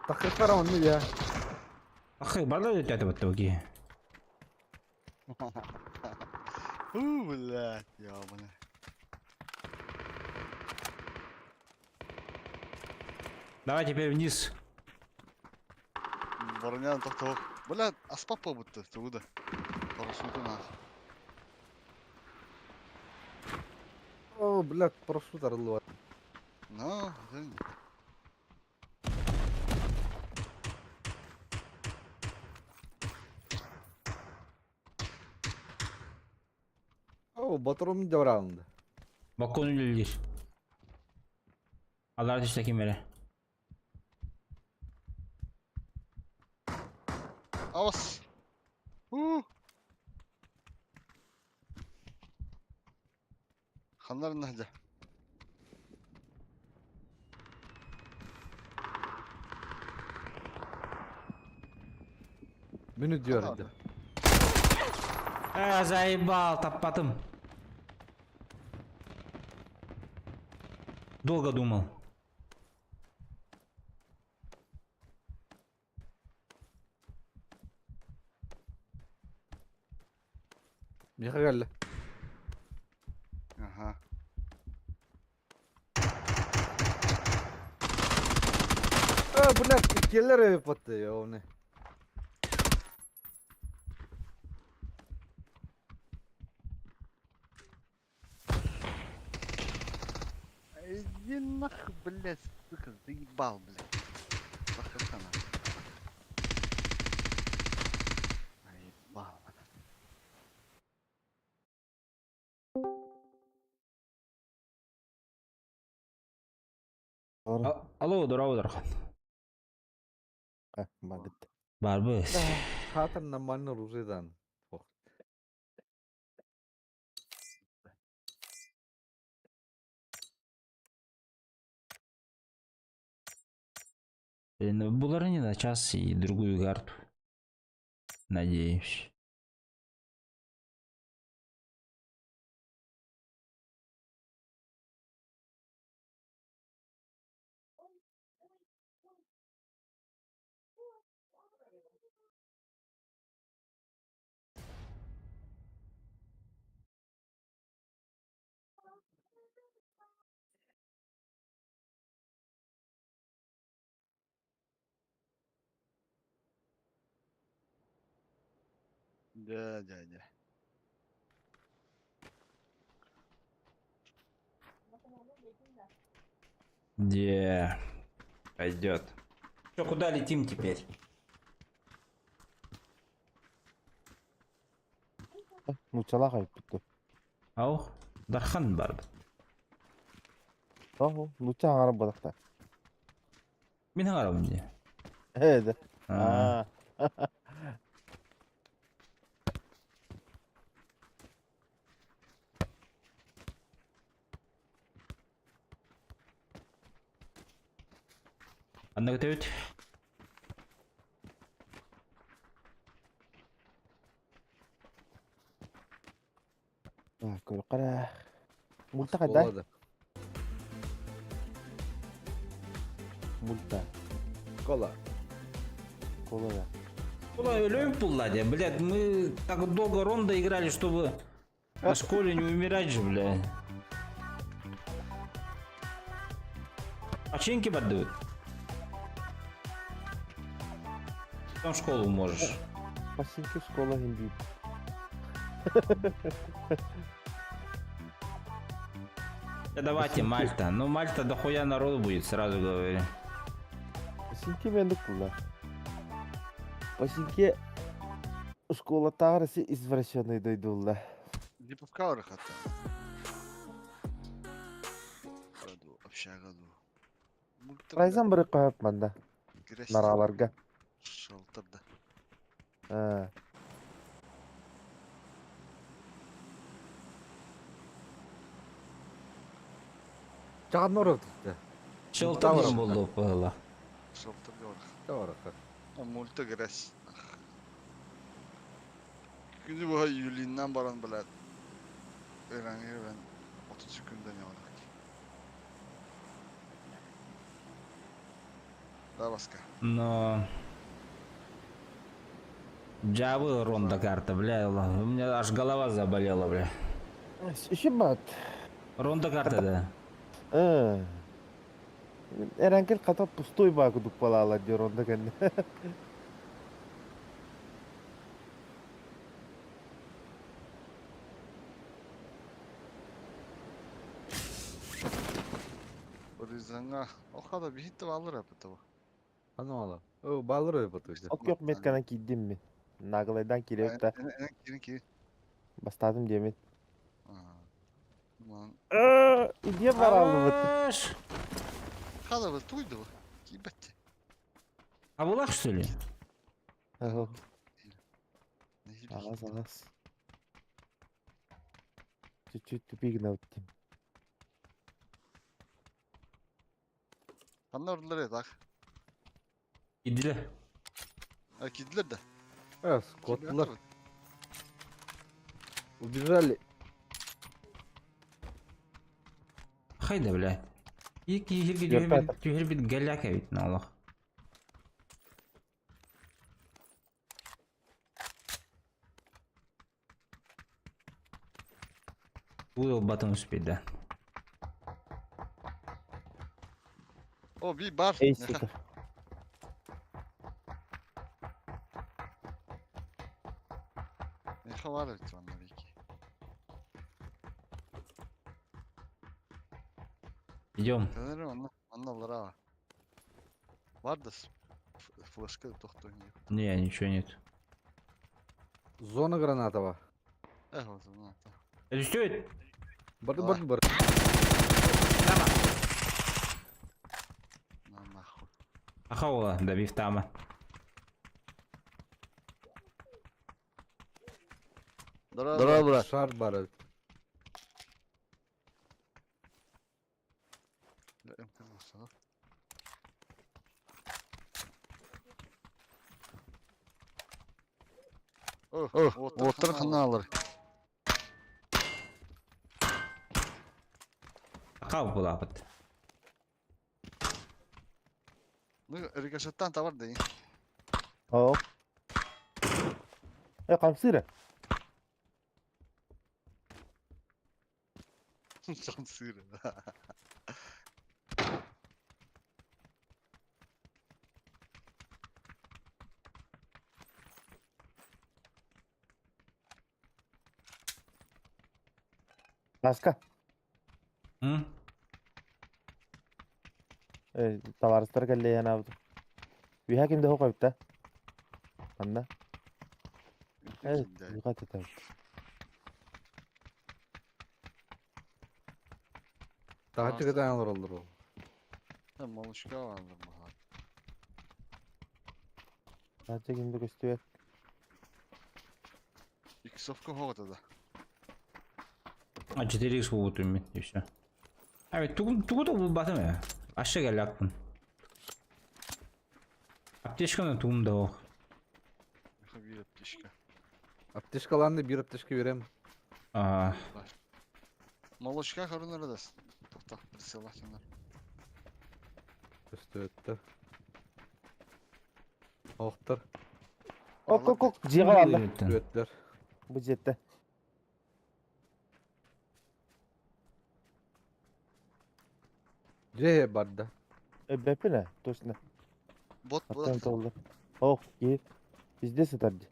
Тахыттар онну я. Ахы, барда өтөтө баттыги. Фу, блядь, ёбаный. Давай теперь вниз. Боронян тохтоо. Блядь, аспап будто, тугу да. Парашюту нах. О, блядь, парашют арыллыбат. Ну, это О, батырым дьабараанды. Балкон үлэлиир. Аллар түстэ ким эрэ. Авас. У. Ханнар нахда. Мені диyor Э, заебал, таппатым. Долго думал. Миха келді. Ага. Э, блядь, келлер эбип батты, ёбаный. Иди нахуй, блядь, сука, заебал, блядь. Нахуй нахуй. Заебал. Алло, дорого, Дархан. Магыт. Барбыс. Хатыр нормально оружиедан. Блин, Булары не на час и другую карту. Надеюсь. Да, да, да. Где? Пойдет. Че, куда летим теперь? Нучалах айыппыт. Ау, Дархан барбыт. Оху, нуча аңарып бодақта. Мин аңарабын де. Э, да. А. А. Анда көтөбүт. Көрө Мульта кайда? Болады. Мульта. Кола. Кола да. Куда өлөм пулла де, блядь, мы так долго рондо играли, чтобы на школе не умирать же, блядь. Починки поддают. Там в школу можешь. Починки школа хинди. Да давайте Мальта. Ну Мальта дохуя народу будет, сразу говорю. Починки мендик пулла. Починки школа таарысы извращенный дойдулла. Липовка хата. Году, общага ду. Райзан бір қойып манда. Нараларга. Шалтырда. А. Чағаноров түсті. Шелтон болду было. Шалтырда. Чағарық. Мульта грязь. Күнү быһа Юлиннан баран, блядь, Эрэҥҥэ ben 30 секунда не бар. Да, Баска. Но... Джавы ронда карта, бля, у меня аж голова заболела, бля. Еще бат. Ронда карта, да. Эрэнкил хата пустой баа кудук балаалар диир онно кэннэ. Ризаңа. О хада биһитте балыр апытыбы. Аны ала. О, балыр ой батыйды. Ок yok метканан киирдим мин. Наглайдан кириэп да Кирин кирин. бастаатым диэмин. Ман. Идиэ бараллыбыт. Хорош! Хада бу туйду бу. Кибетте. А была что ли? Агас агас. Чуть-чуть тупик гынабыт. Ханна ордулар так. Кидиле. А кидилер да. Э, скотлар. Убежали. Хайда, блядь. Ики Вертата. түһэрбит галяка ведь на Аллах. Буду батон успеть, да. О, би бар. Эй, сука. Неха бар бит манна бики. Идем. Төнөр онно онно алара. Бар да флешка тохтойн. Не, ничего нет. Зона гранатова. Эх, вот она. Это что это? Барды, Давай. барды, барды. На нахуй. Ахаула, добив тама. Здорово, брат. Шар бар. О, оттар ханалар. Ахау была вот. Ну, рикошеттан товар да. О. Э, хамсыра. Хамсыра. Наска. М? Э, товарыстар кэллэйэн абыт. Үһэ кимде хоқ эбит Анна. Э, юга тетэ. Тахачы кытан алыр олдыр ол. Малышка алыр баха. Тахачы кимде көстүбэт. Иксовка хоғыта да. А 4х будут иметь, и все. А ведь тугу тугу был батым я. Аша галякпын. Аптечканы тугум да ох. Бир аптечка. Аптечкаланды бир аптечка берем. А, Молочка хорунар да. Тоқта, прицела сенер. Өстөттөр. Охтор. Ок, ок, ок, жиға алды. Өттөр. Бу жетті. Же барда. Беппине, точно. Бот, Аттан бот. толды. Ох, ки. Везде сытарды.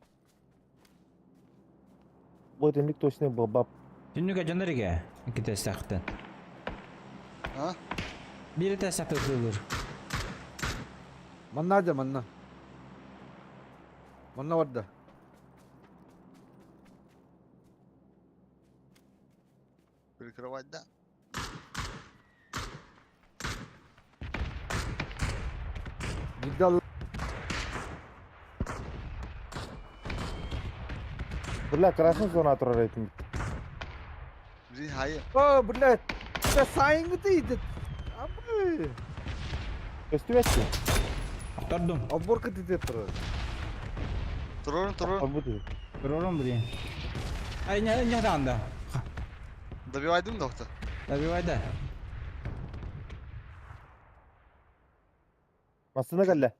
Бу темлик точно бабап. Түннүгө жанариге икки сахтан. А? Бири тәсәхтә тылыр. Манна да манна. Манна барда. Прикрывать, да? Гидал. Бля, красный зона турар этим. Бри хайы. О, блядь. Да сайыңгы дейdi. Абы. Көстүбэт. Тордум. Оборка дейdi турар. Турорун, турорун. Бу. Көрөрüm блин. Ай, не, не там да. Добивайдым доктор. Добивай да. Массына кэллэ.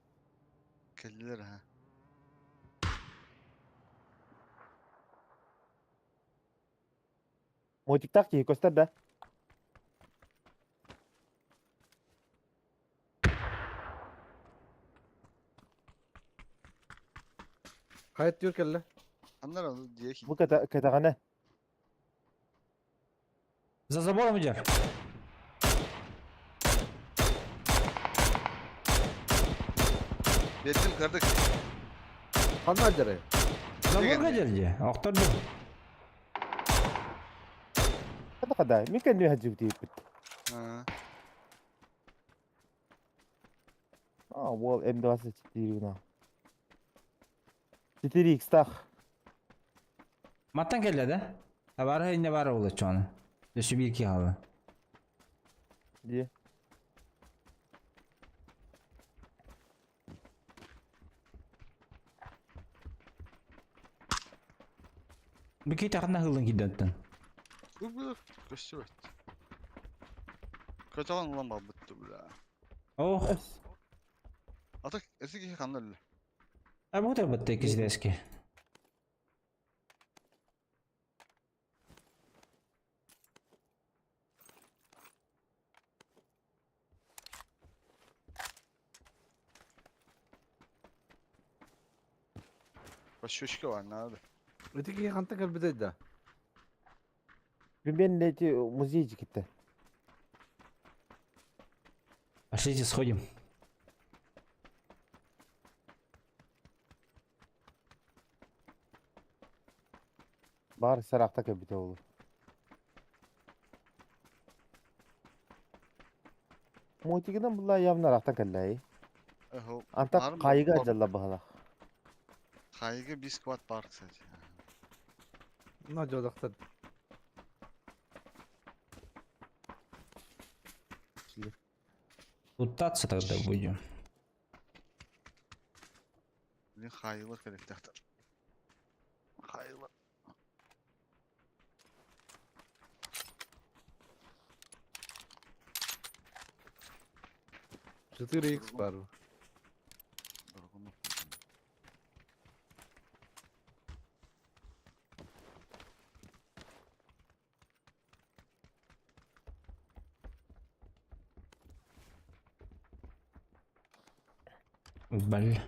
Кэллилэр ha. Мотиктах киһи көстөр да. Хайт түр кэллэ. Аннар onu diye ki. Бу кэтэҕинэ. За забором идешь. Bettim kırdık. Ханна дьары. Заборга дерди. Охторду. Хада хада. Мин кэнни хаджиб диэбит. Ha. А, уол М24 на. 4X тах. Маттан келді да? Табары инде бар олы чоны. Дөсü bir iki halı. Дии. Bir iki takına hılın gidiyordu. Bu bu göster. Kötü olan ulan babıttı bile. Oh. Atak eski kişi kanlar öyle. А bu da bitti ikisi de eski. Başka var nerede? Öteki киһи хантан кэлбитэ да. Мен эти музей китте. Пошлите сходим. Бар саракта кэбите олу. Мотигынан була явно рахтан кэллэй. Eho. Анта Бар mı? кайыга Бар. жалла баһала. Kaygı bir squat var kısaca. На жодохтор. Лутаться тогда будем. Блин, хайылар керек тақтар. Хайылар. 4X бар. Дорогому. Бля.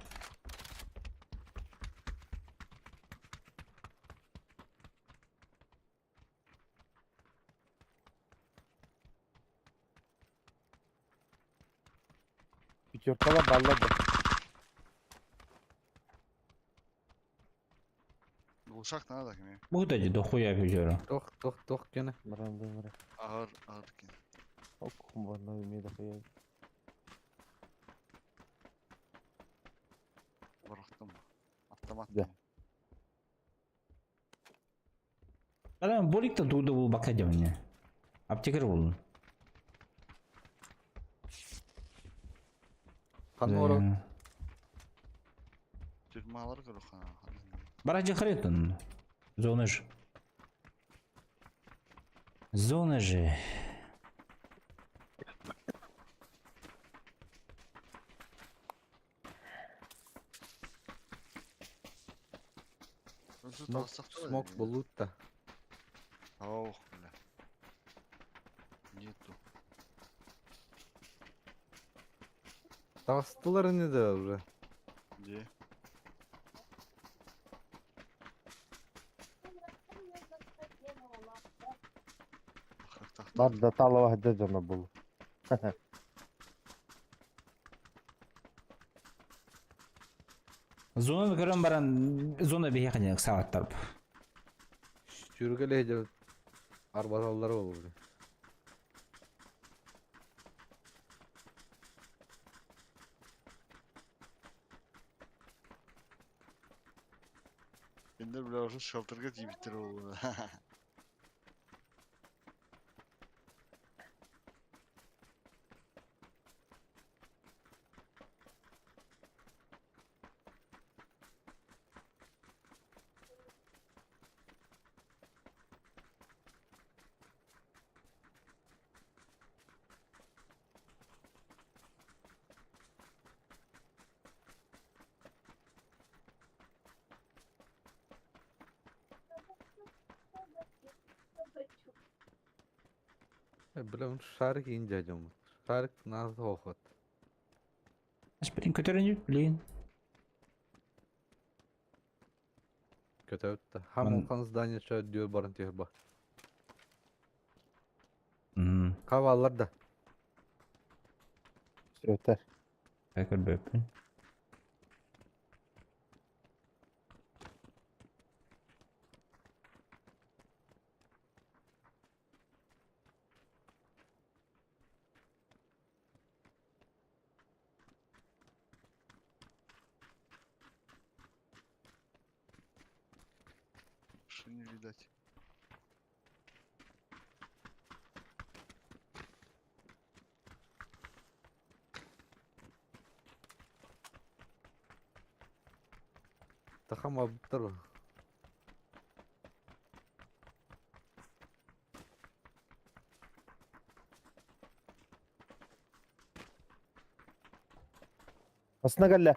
Пятеркала баллада. Uşak nerede kim ya? Bu da дохуя пятеру. Тох тох тох гene. Баран бара. Ağır ağır ki. Ок, барна үмеді хуя. Bıraktım. Автомат. Да. Адам боликтен тууда бул бака мне. Аптекарь болдун. Ханна ора. Тюрьмалар көрü ha. Бара жакырет он. Зона же. Зона же. Özü Смок, tavsakta смок болут да. Ох, бля. Нету. Тастылар не да уже. Где? Бар да талава хадда жана болу. Зонаны көрөн баран зона бейхе сааттар. Жүргеле жер арбалар болду. Bende bile olsa шалтырга тийип болду. Бля, он шарик иин дядям. Шарик нас охот. Блин, көтөрүн блин. Көтөбүт. Хам улахан здание чө дүө баран түһэр ба. Хабаллар да. Сөтер. Көрбөппүн. Что не видать. Тахам абыттар. Асына кэллэ.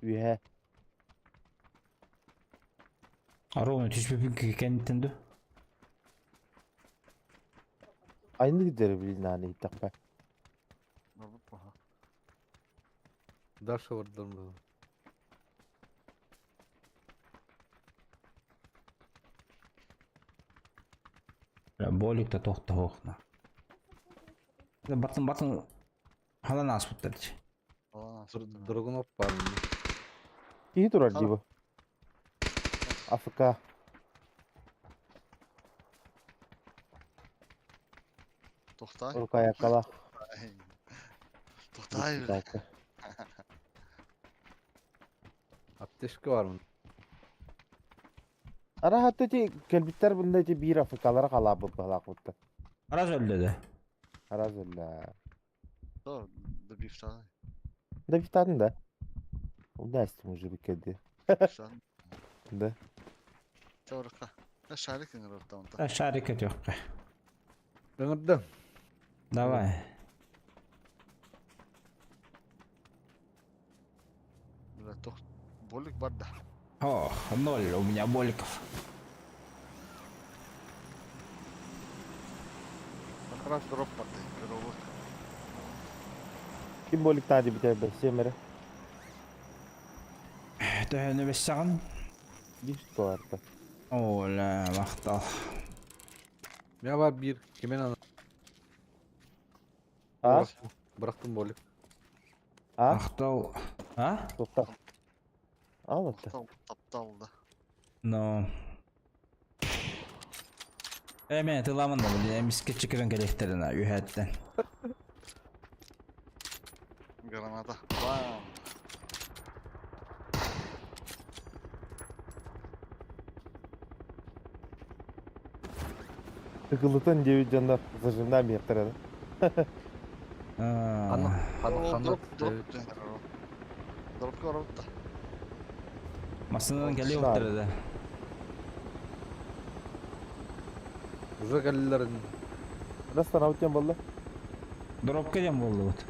Үһэ. Ровно түспүпүн кэнниттэн ду. Айны gider bilin hani иттакпа. Дальше вардым. Болик та тохта хохна. Батын батын халан аспыттар. Другун оппар. Киһи турар диба. АФК. Тохтай. Рукаякала. Тохтай, бля. Аптечка бар мын. Ара хатты ти келбиттер бunda ти бир АФКлара халабы балакутта. Араз өлдө да. Араз өллө. Да, добивта. Да бифтадын да. Ул да истим уже бикеди. Да. Чорка. Шарик ыңырырта. Шарик өтөккө. Ыңырды. Давай. Бля, тох болик бар да. Ох, ноль у меня боликов. Как раз дроп бар да. Пировод. Ким болик тади бите бер семере. Төһөнү бессагын. Бир туарта. Ола, мактал. Меня бар бир. Кемен ана. А? Бырактым болик. А? Мактал. А? Тохта. Ал атта. Таптал да. Но. Эме тыламын да, блин, эмиске чыкырын керектерин үһәттен. Граната. Бам. Тыкылытын девять жандар зажимдан бертер. Аны О, ханы Дроп, дроп. Дропка бар да. Масынан келе отырды. Уже келдилер. Растан аутен болды. Дропка дем болды вот.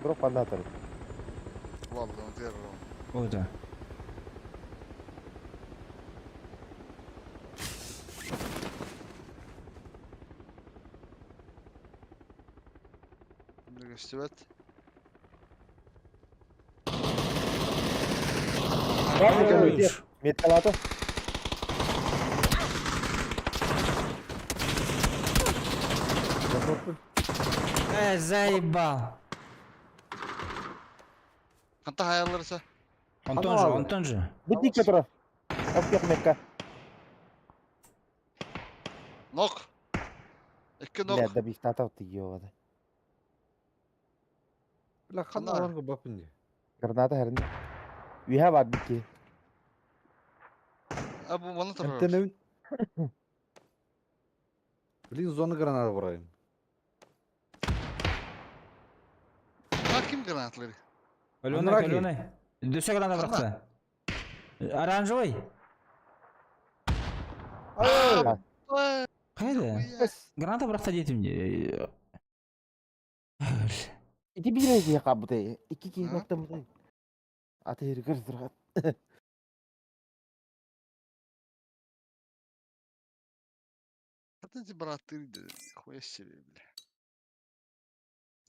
Дроп анда тұр. Ладно, он первый. Вот. Көстүбөт. Меткалаты. Заебал. Канта хаялларса. Антон же, Антон же. Бутик тұр. Оп, метка. Нок. Эки нок. Бля, да бифтата ты ёбада. Бля, ханы аларга бапын. Граната хәрин. Үһә бар бики. А бу маны тұр. Эмтенебин. Блин, зона граната бурайым. А ким гранатлары? Алена, Алена. Дөсө граната быракты. Оранжевый. Кайда? Граната быракты детим. Ити бир эки кабыты. Ики ки бактым. Аты кырдыргат. Хантан браттыр хуя себе, бля.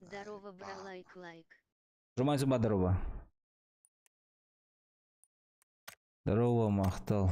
Здорово, бра, лайк, лайк. Жумай зуба здорово. Здорово, Махтал.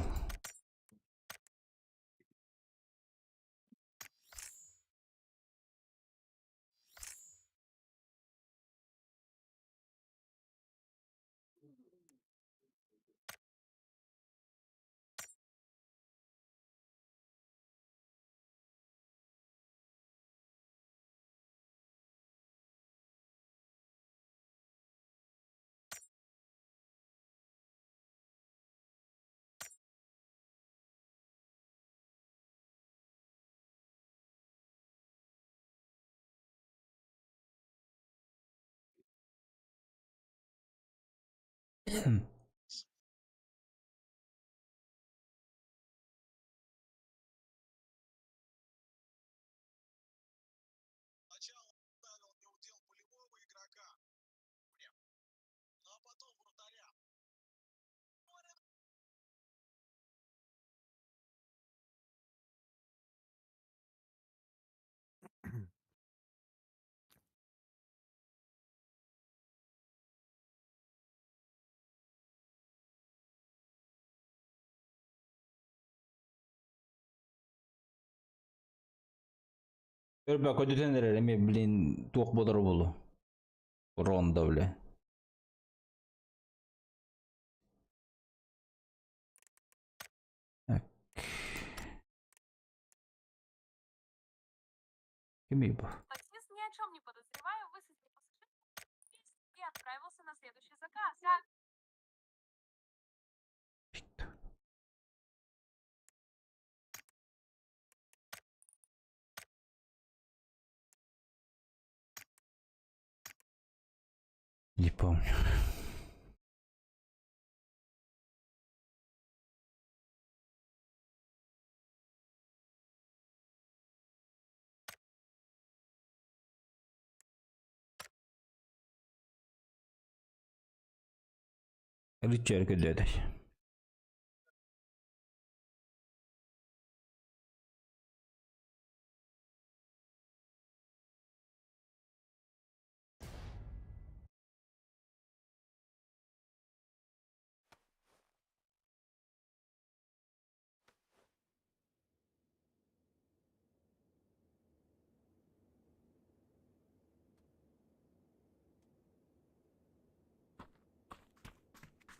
Өрбө көдөтөн эрэр эми, блин, туох бодоро болу. Рондо, бля. Так. Кими бу? Таксист, ни о чем не подозревая, высадил пассажира и отправился на следующий заказ. Не помню. Рычаг көдөтөй.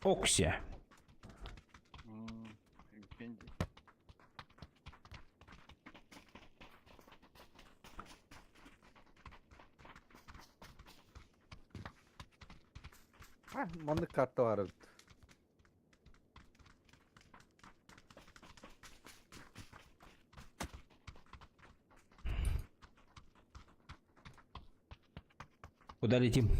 Окся. Маннык карта бар эбит. Куда летим?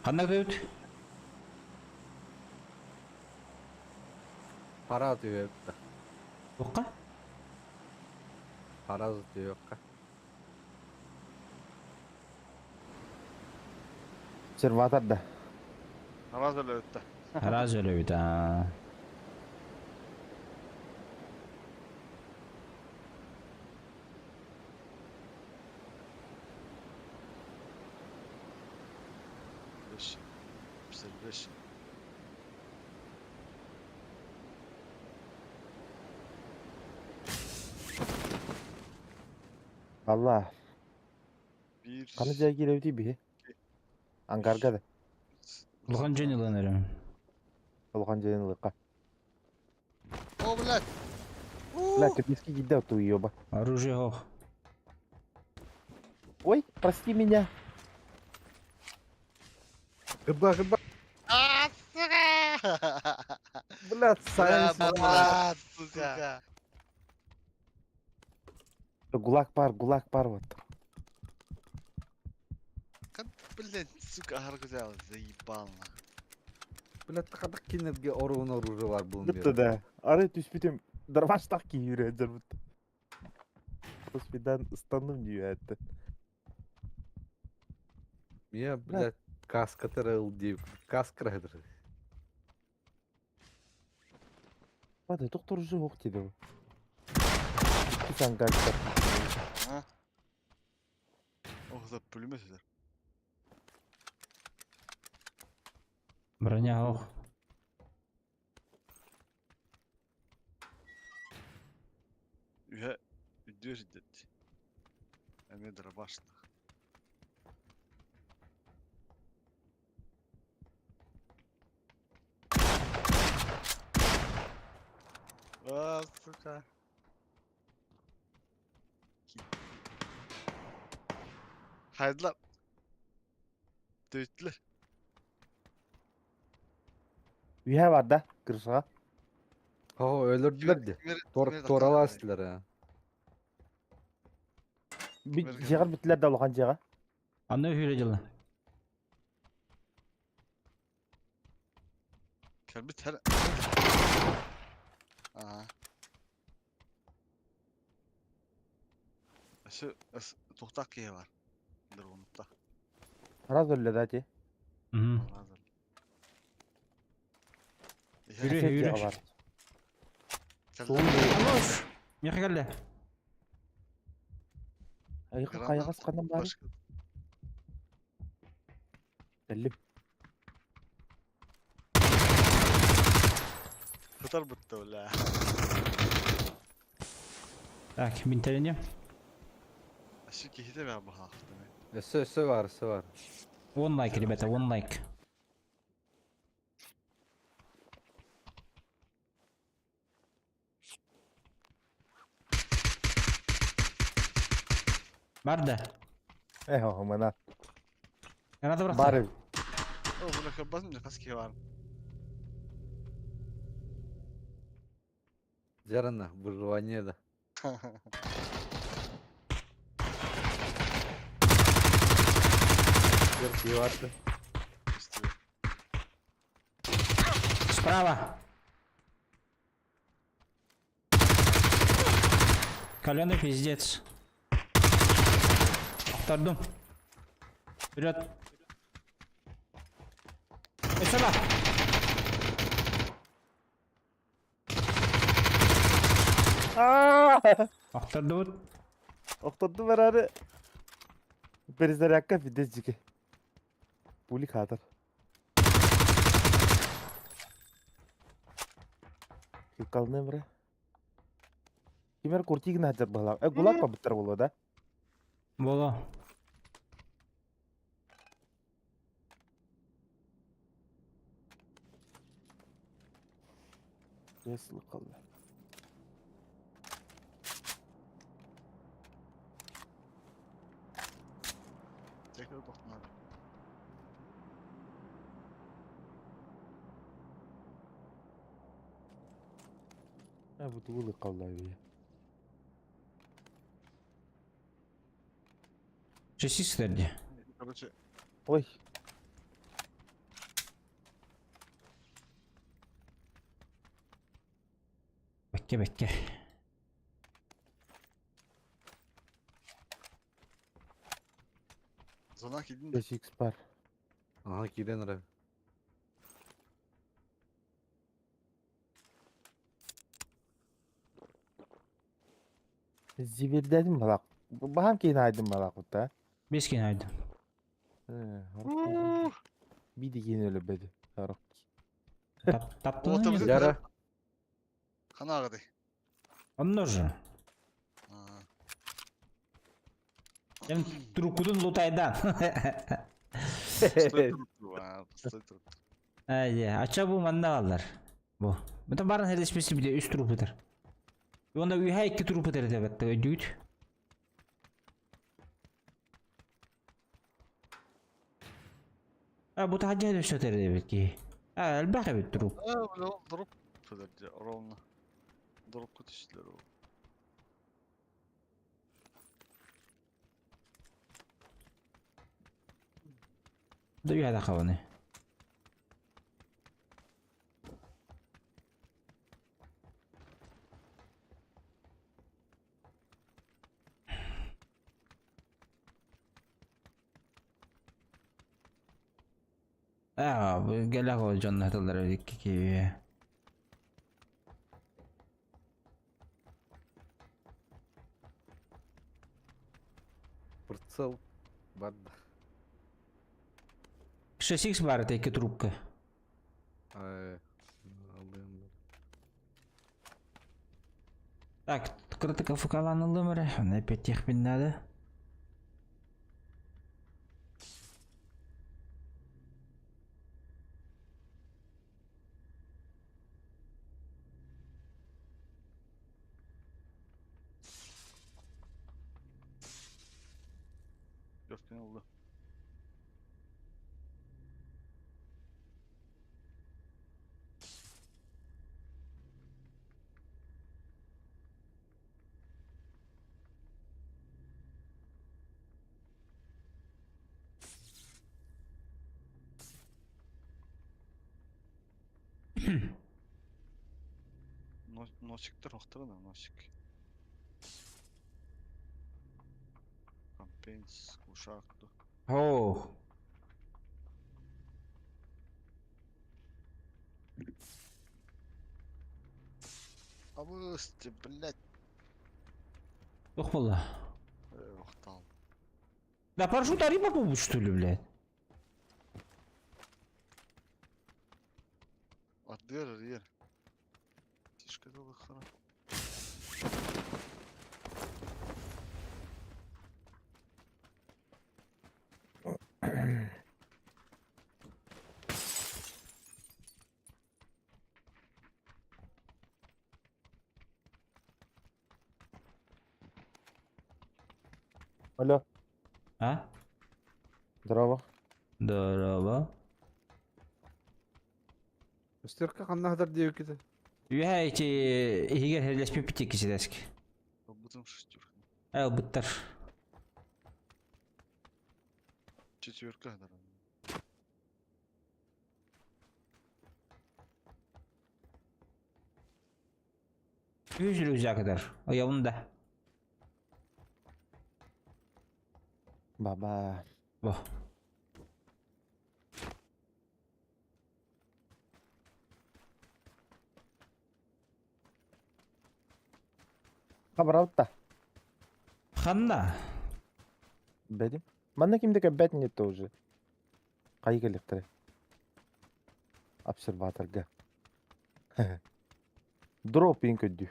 Ханна көт? Пара түһүөп. Тоққа? Пара түһүөккэ. Обсерватор да. Раз өлөттө. Раз өлөбүт, а. 55. 55. Allah. Bir. Kanı caya girevdi bir. Angarga da. Улахан дьон ылан эрэ. Улахан дьайын ылыка. О, блядь! Бля, кирпички кидал ту ёба. Оружие ох. Ой, прости меня. Гыба, гыба. А, сука! Блядь, Бля, Саня, блядь, сука! Гулаг бар, гулаг бар вот. Как, блядь, сука, аргузял, заебал нахуй. Блядь, хадак кинерге оруун оружие бар булун Бітті да. Ары түспүтүм дарваштак кийүрө жүрбүт. Господи, станым дүйәтті. Я, блядь, каска терел дип. Каска райдер. Бады, доктор уже ок деди. Кисан гальтар. А? Ох, за пулемет это. Броня ох. Үһэ, үдүөр дет. Эме дробаш нах. А, сука. Хайдла. Төйтлер. Үйә бар да, кыршыға. О, өлөрдүлөр де. Тор тораластылар а. Жеғар бітлер да улахан жеға. Аны үһүрэ дьыла. Кэлбит хэр. Аа. Өсө өс тухтак киһи бар. Дыргунутта. Раз өлле да те. Мгм. Yürü, yürü. Бар. Меха кэллэ. Айғы қайғас қандан бар. Әліп. Хытар бутта бля. Так, бинтелени. Өсө киһите бär бахахты. Өсө өсө бар, өсө бар. One лайк, ребята, one лайк. Бар да. Эх, мына. Граната бырахта. Бар. О, бля, кабазым да кас киһи бар. Жарана, выживание да. Верхи варты. Справа. Коленный пиздец. Втордум. Вперед. Эй, сюда. Охтордубут. Охторду барары. Перезарядка пиздец жеке. Пули хатыр. Калны бра. Кимер куртигин хатыр бала. Э, гулак па биттер боло да? Боло. Ясылы қалды. Tekrar baktım abi. Ha bu tuğulu kaldı abi. Часистер Короче, Ой. Бекке бекке. зона кидин де. 5x бар. Ага, кирен ра. Зибердедим балак. Бахам кейін айдым балак бұта. Бес кейін айдым. Биди киһини өлөрбөтү. Сорох. Тапталын Яра. Ханаагыды. Онно же. Эм трукудун лутайдан. Пустой трубку, а, пустой трубку. Ай, ача бу манна алар. Бу. Бутан барын хелеспеси биле үс трупытыр. Онда үйһә икки трупытыр дебетте өйдүүт. А бу таһа дьэ өссө дебит ки. А элбэх эбит труп. А, бля, ол дроп подожди, ровно. Дропка түстүлэр ол. Да үйһә да хабаны. А, бу гелах ол дьонно тыллар икки киви. Прицел. Бадда. 6x бар это икки трубка. Ай, алыам. Так, кыртык ФК-ланылым эрэ. Оны опять техпин надо. Dörtgen oldu. Носиктер охтырына, носик. Компенс, кушакту. Оу. Абысты, блядь. Ох, болла. Охтал. Да парашют ари попробуй, что ли, блядь? Ардыр, ер. Тишка далы хара. Алло, А? здорово. Здорово. Үстерка ханна хатар диэбиккит. Үйэ эти иһигэр хелеспи пити кисидеск. Бутым шестерка. Эл буттар. Четверка, да. Үз рюкзак Оявында. Баба. Во. Хабараутта. Ханна. Бәдим. Манна кимде кәбәт нет уже. Кай келектер. Обсерваторга. Дроп ин көдү.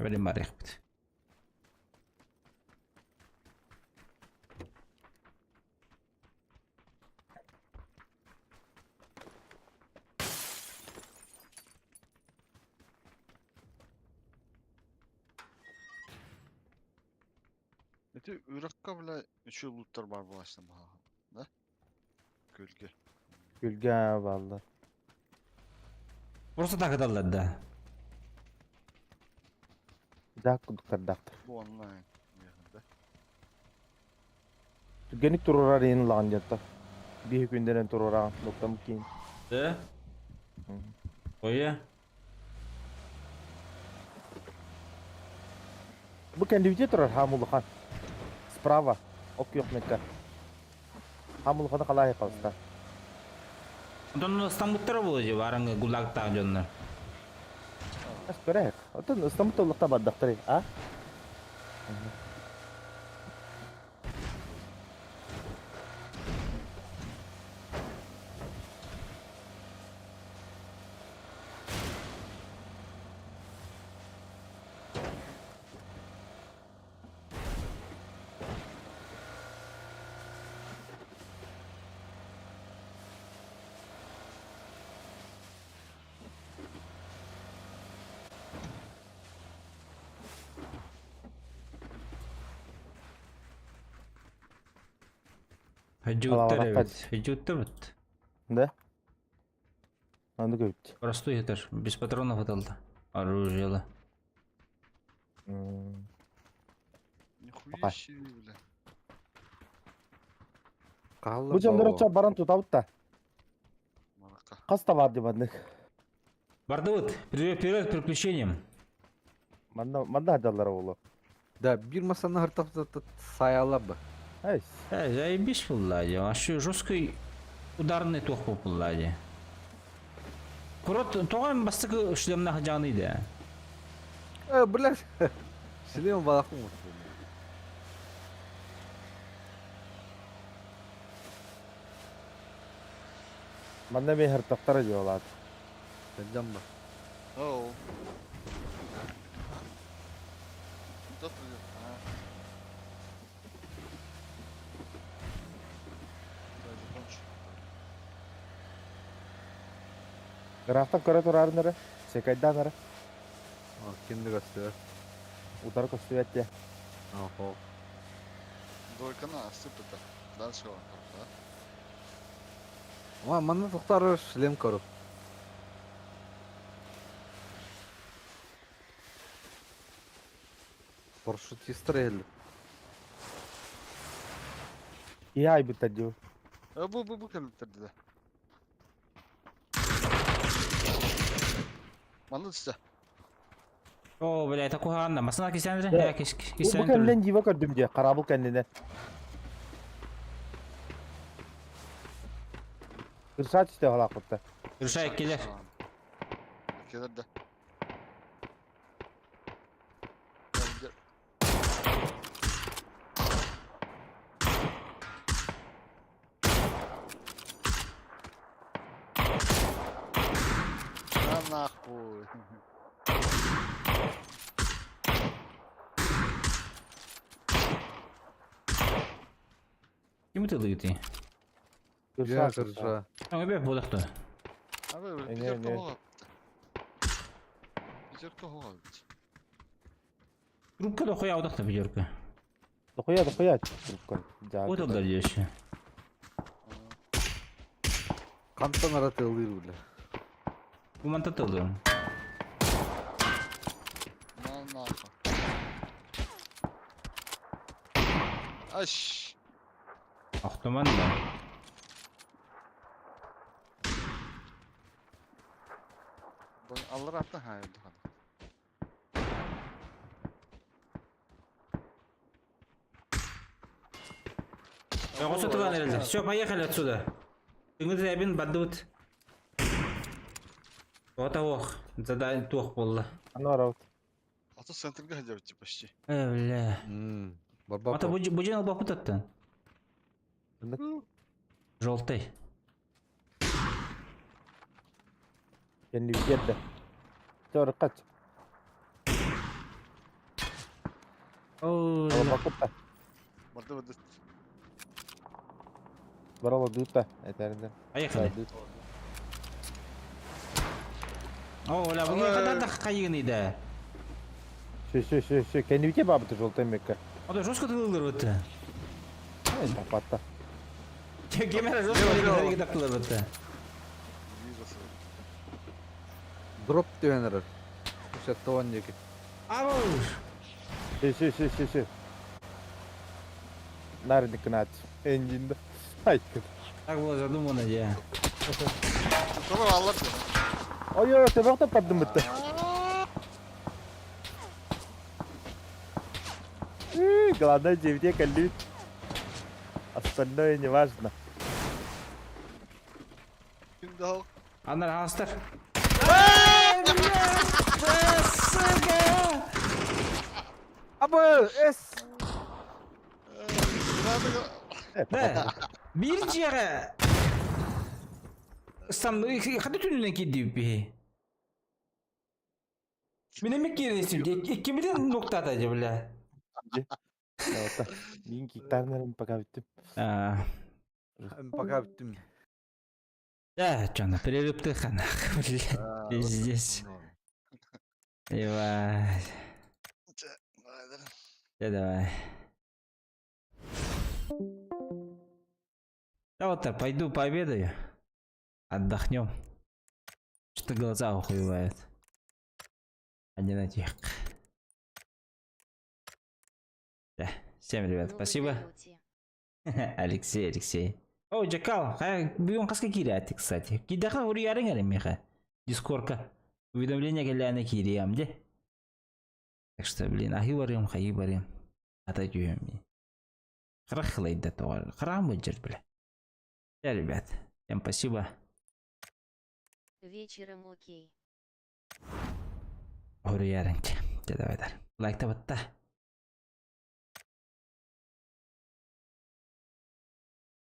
Бәлем бар яқпыт. Эти үрәккә бля еще луттар бар булашны да? Көлгә. Күлгә баллар. Просто так адаллар да. Дак кудуктар Бу онлайн. Да. Түгеник турурар ен лаган жатта. Бии күндерен турурар доктам кийин. Да? Оя. Бу кендибите турар хамулухан. Справа. Ок yok мекка. Хамулуханы калай калста. Онтон стамбуттар болу же барыңы гулагтагы жоннор. Ас көрәк. Отон Стамбулда бардактыр, а? Хадьууттар эбит. Хадьууттар бит. Да? Аны көбүт. Простой этаж. Без патронов аталды. Оружие. Нихуя себе, бля. Бу дьоннор баран тутабыт да. Хас товар дебаднык. Бардыбыт. Вперед приключением. Манна манна hadallar oğlu. Да, бир масаны хыртап саяла бы. Эй. Э, заебись булла А что жесткий ударный тух булла Курот тоҕо бастакы шлемна жаны да. Э, блядь. Шлем балаху. Манна мен хыртактара диолат. Сәджан ба. Оу. Кто придет? А. Да, закончу. Графтан көрө турарынары. Секайданары. Кимди көстөр? Утар көстүбәтте. Охо. Двойка на, сыпыта. Дальше вам, да? Ма, манна тоқтары шлем көріп. Парашютисттер элли. И ай битта дио. Э, бу, бу, бу, кэлбиттэр да. Манна түсті. О, бля, это куханна. Масына кисәндре? Да. Я кис Бу кисәндре. кәннен дива көрдүм ди. Карабыл кәннене. Кырса түсте халак бутта. Рушай келер. Келер да. На нахуй. Ким ты? Я кырша. А, бе, бодакты. А вы, Не, пятерка не. хоға. Пятерка хоға. Трубка дохуя аудакты пятерка. Дохуя, дохуя. Трубка. Вот он дальше. Қантан ара тылыр, бля. Бу манта тылды. На нахуй. Аш. Ахтаман да. Аллар аттан ха öldü hadi. Все, поехали отсюда. Түңгі зәбин бадыбыт. Ота ох, задай туох болды. Аны араут. А то центрге хотя почти. Э, бля. Барба. Ата бу жен албапыт аттан. Желтый. Кәнни битте. Тор кач. О, Албапытта. Барды барды. Барала дута. Әтәрендә. Поехали. О, бля, бу кадар да кайыгын иде. Шө шө шө шө. Кәнни бите бабыты жолтай мекке. Ата жестко тылдыр бітті. Ай, тапатта. Кемера жестко таптылар бітті. Дроп түйенер. Үшет тоған деки. Абуш. Шө шө шө шө шө. Нарыны кынат. Энджинде. Ай. Так было задумано, я. Sonra аллар Ой, ой, тебек тапаттым битте. Главное, девять калют. Остальное не важно. Анар астар. Абы, эс. Да. Бир жere. Сам хады түнүнен кидди би. Мен эме киресим. Кимден ноктада же бля. Мин киктарнарым пока биттим. А. Пока биттим. Да, чё, перерыв ты ханах, блядь, пиздец. Ебать. Да, давай. Я вот так пойду пообедаю. Отдохнем. Что-то глаза охуевают. Один этих. Да. Всем, ребят, Ну вы спасибо. даёте. Алексей, Алексей. О, Джакал, бүгүн хаска киирээти, кстати. Киирдэххэ уруйарыҥ эрэ миэхэ. Дискорка. Уведомление кэллэҕинэ киириэм дии. Так что, блин, аһыы барыам, хайыы барыам. Ата түһүөм. Харах хылайда тоҕо. Хараҕым быдьар, бля. Да, ребят, всем спасибо. Вечером окей. Уруйарыҥ. Дьэ, давай, Лайкта батта.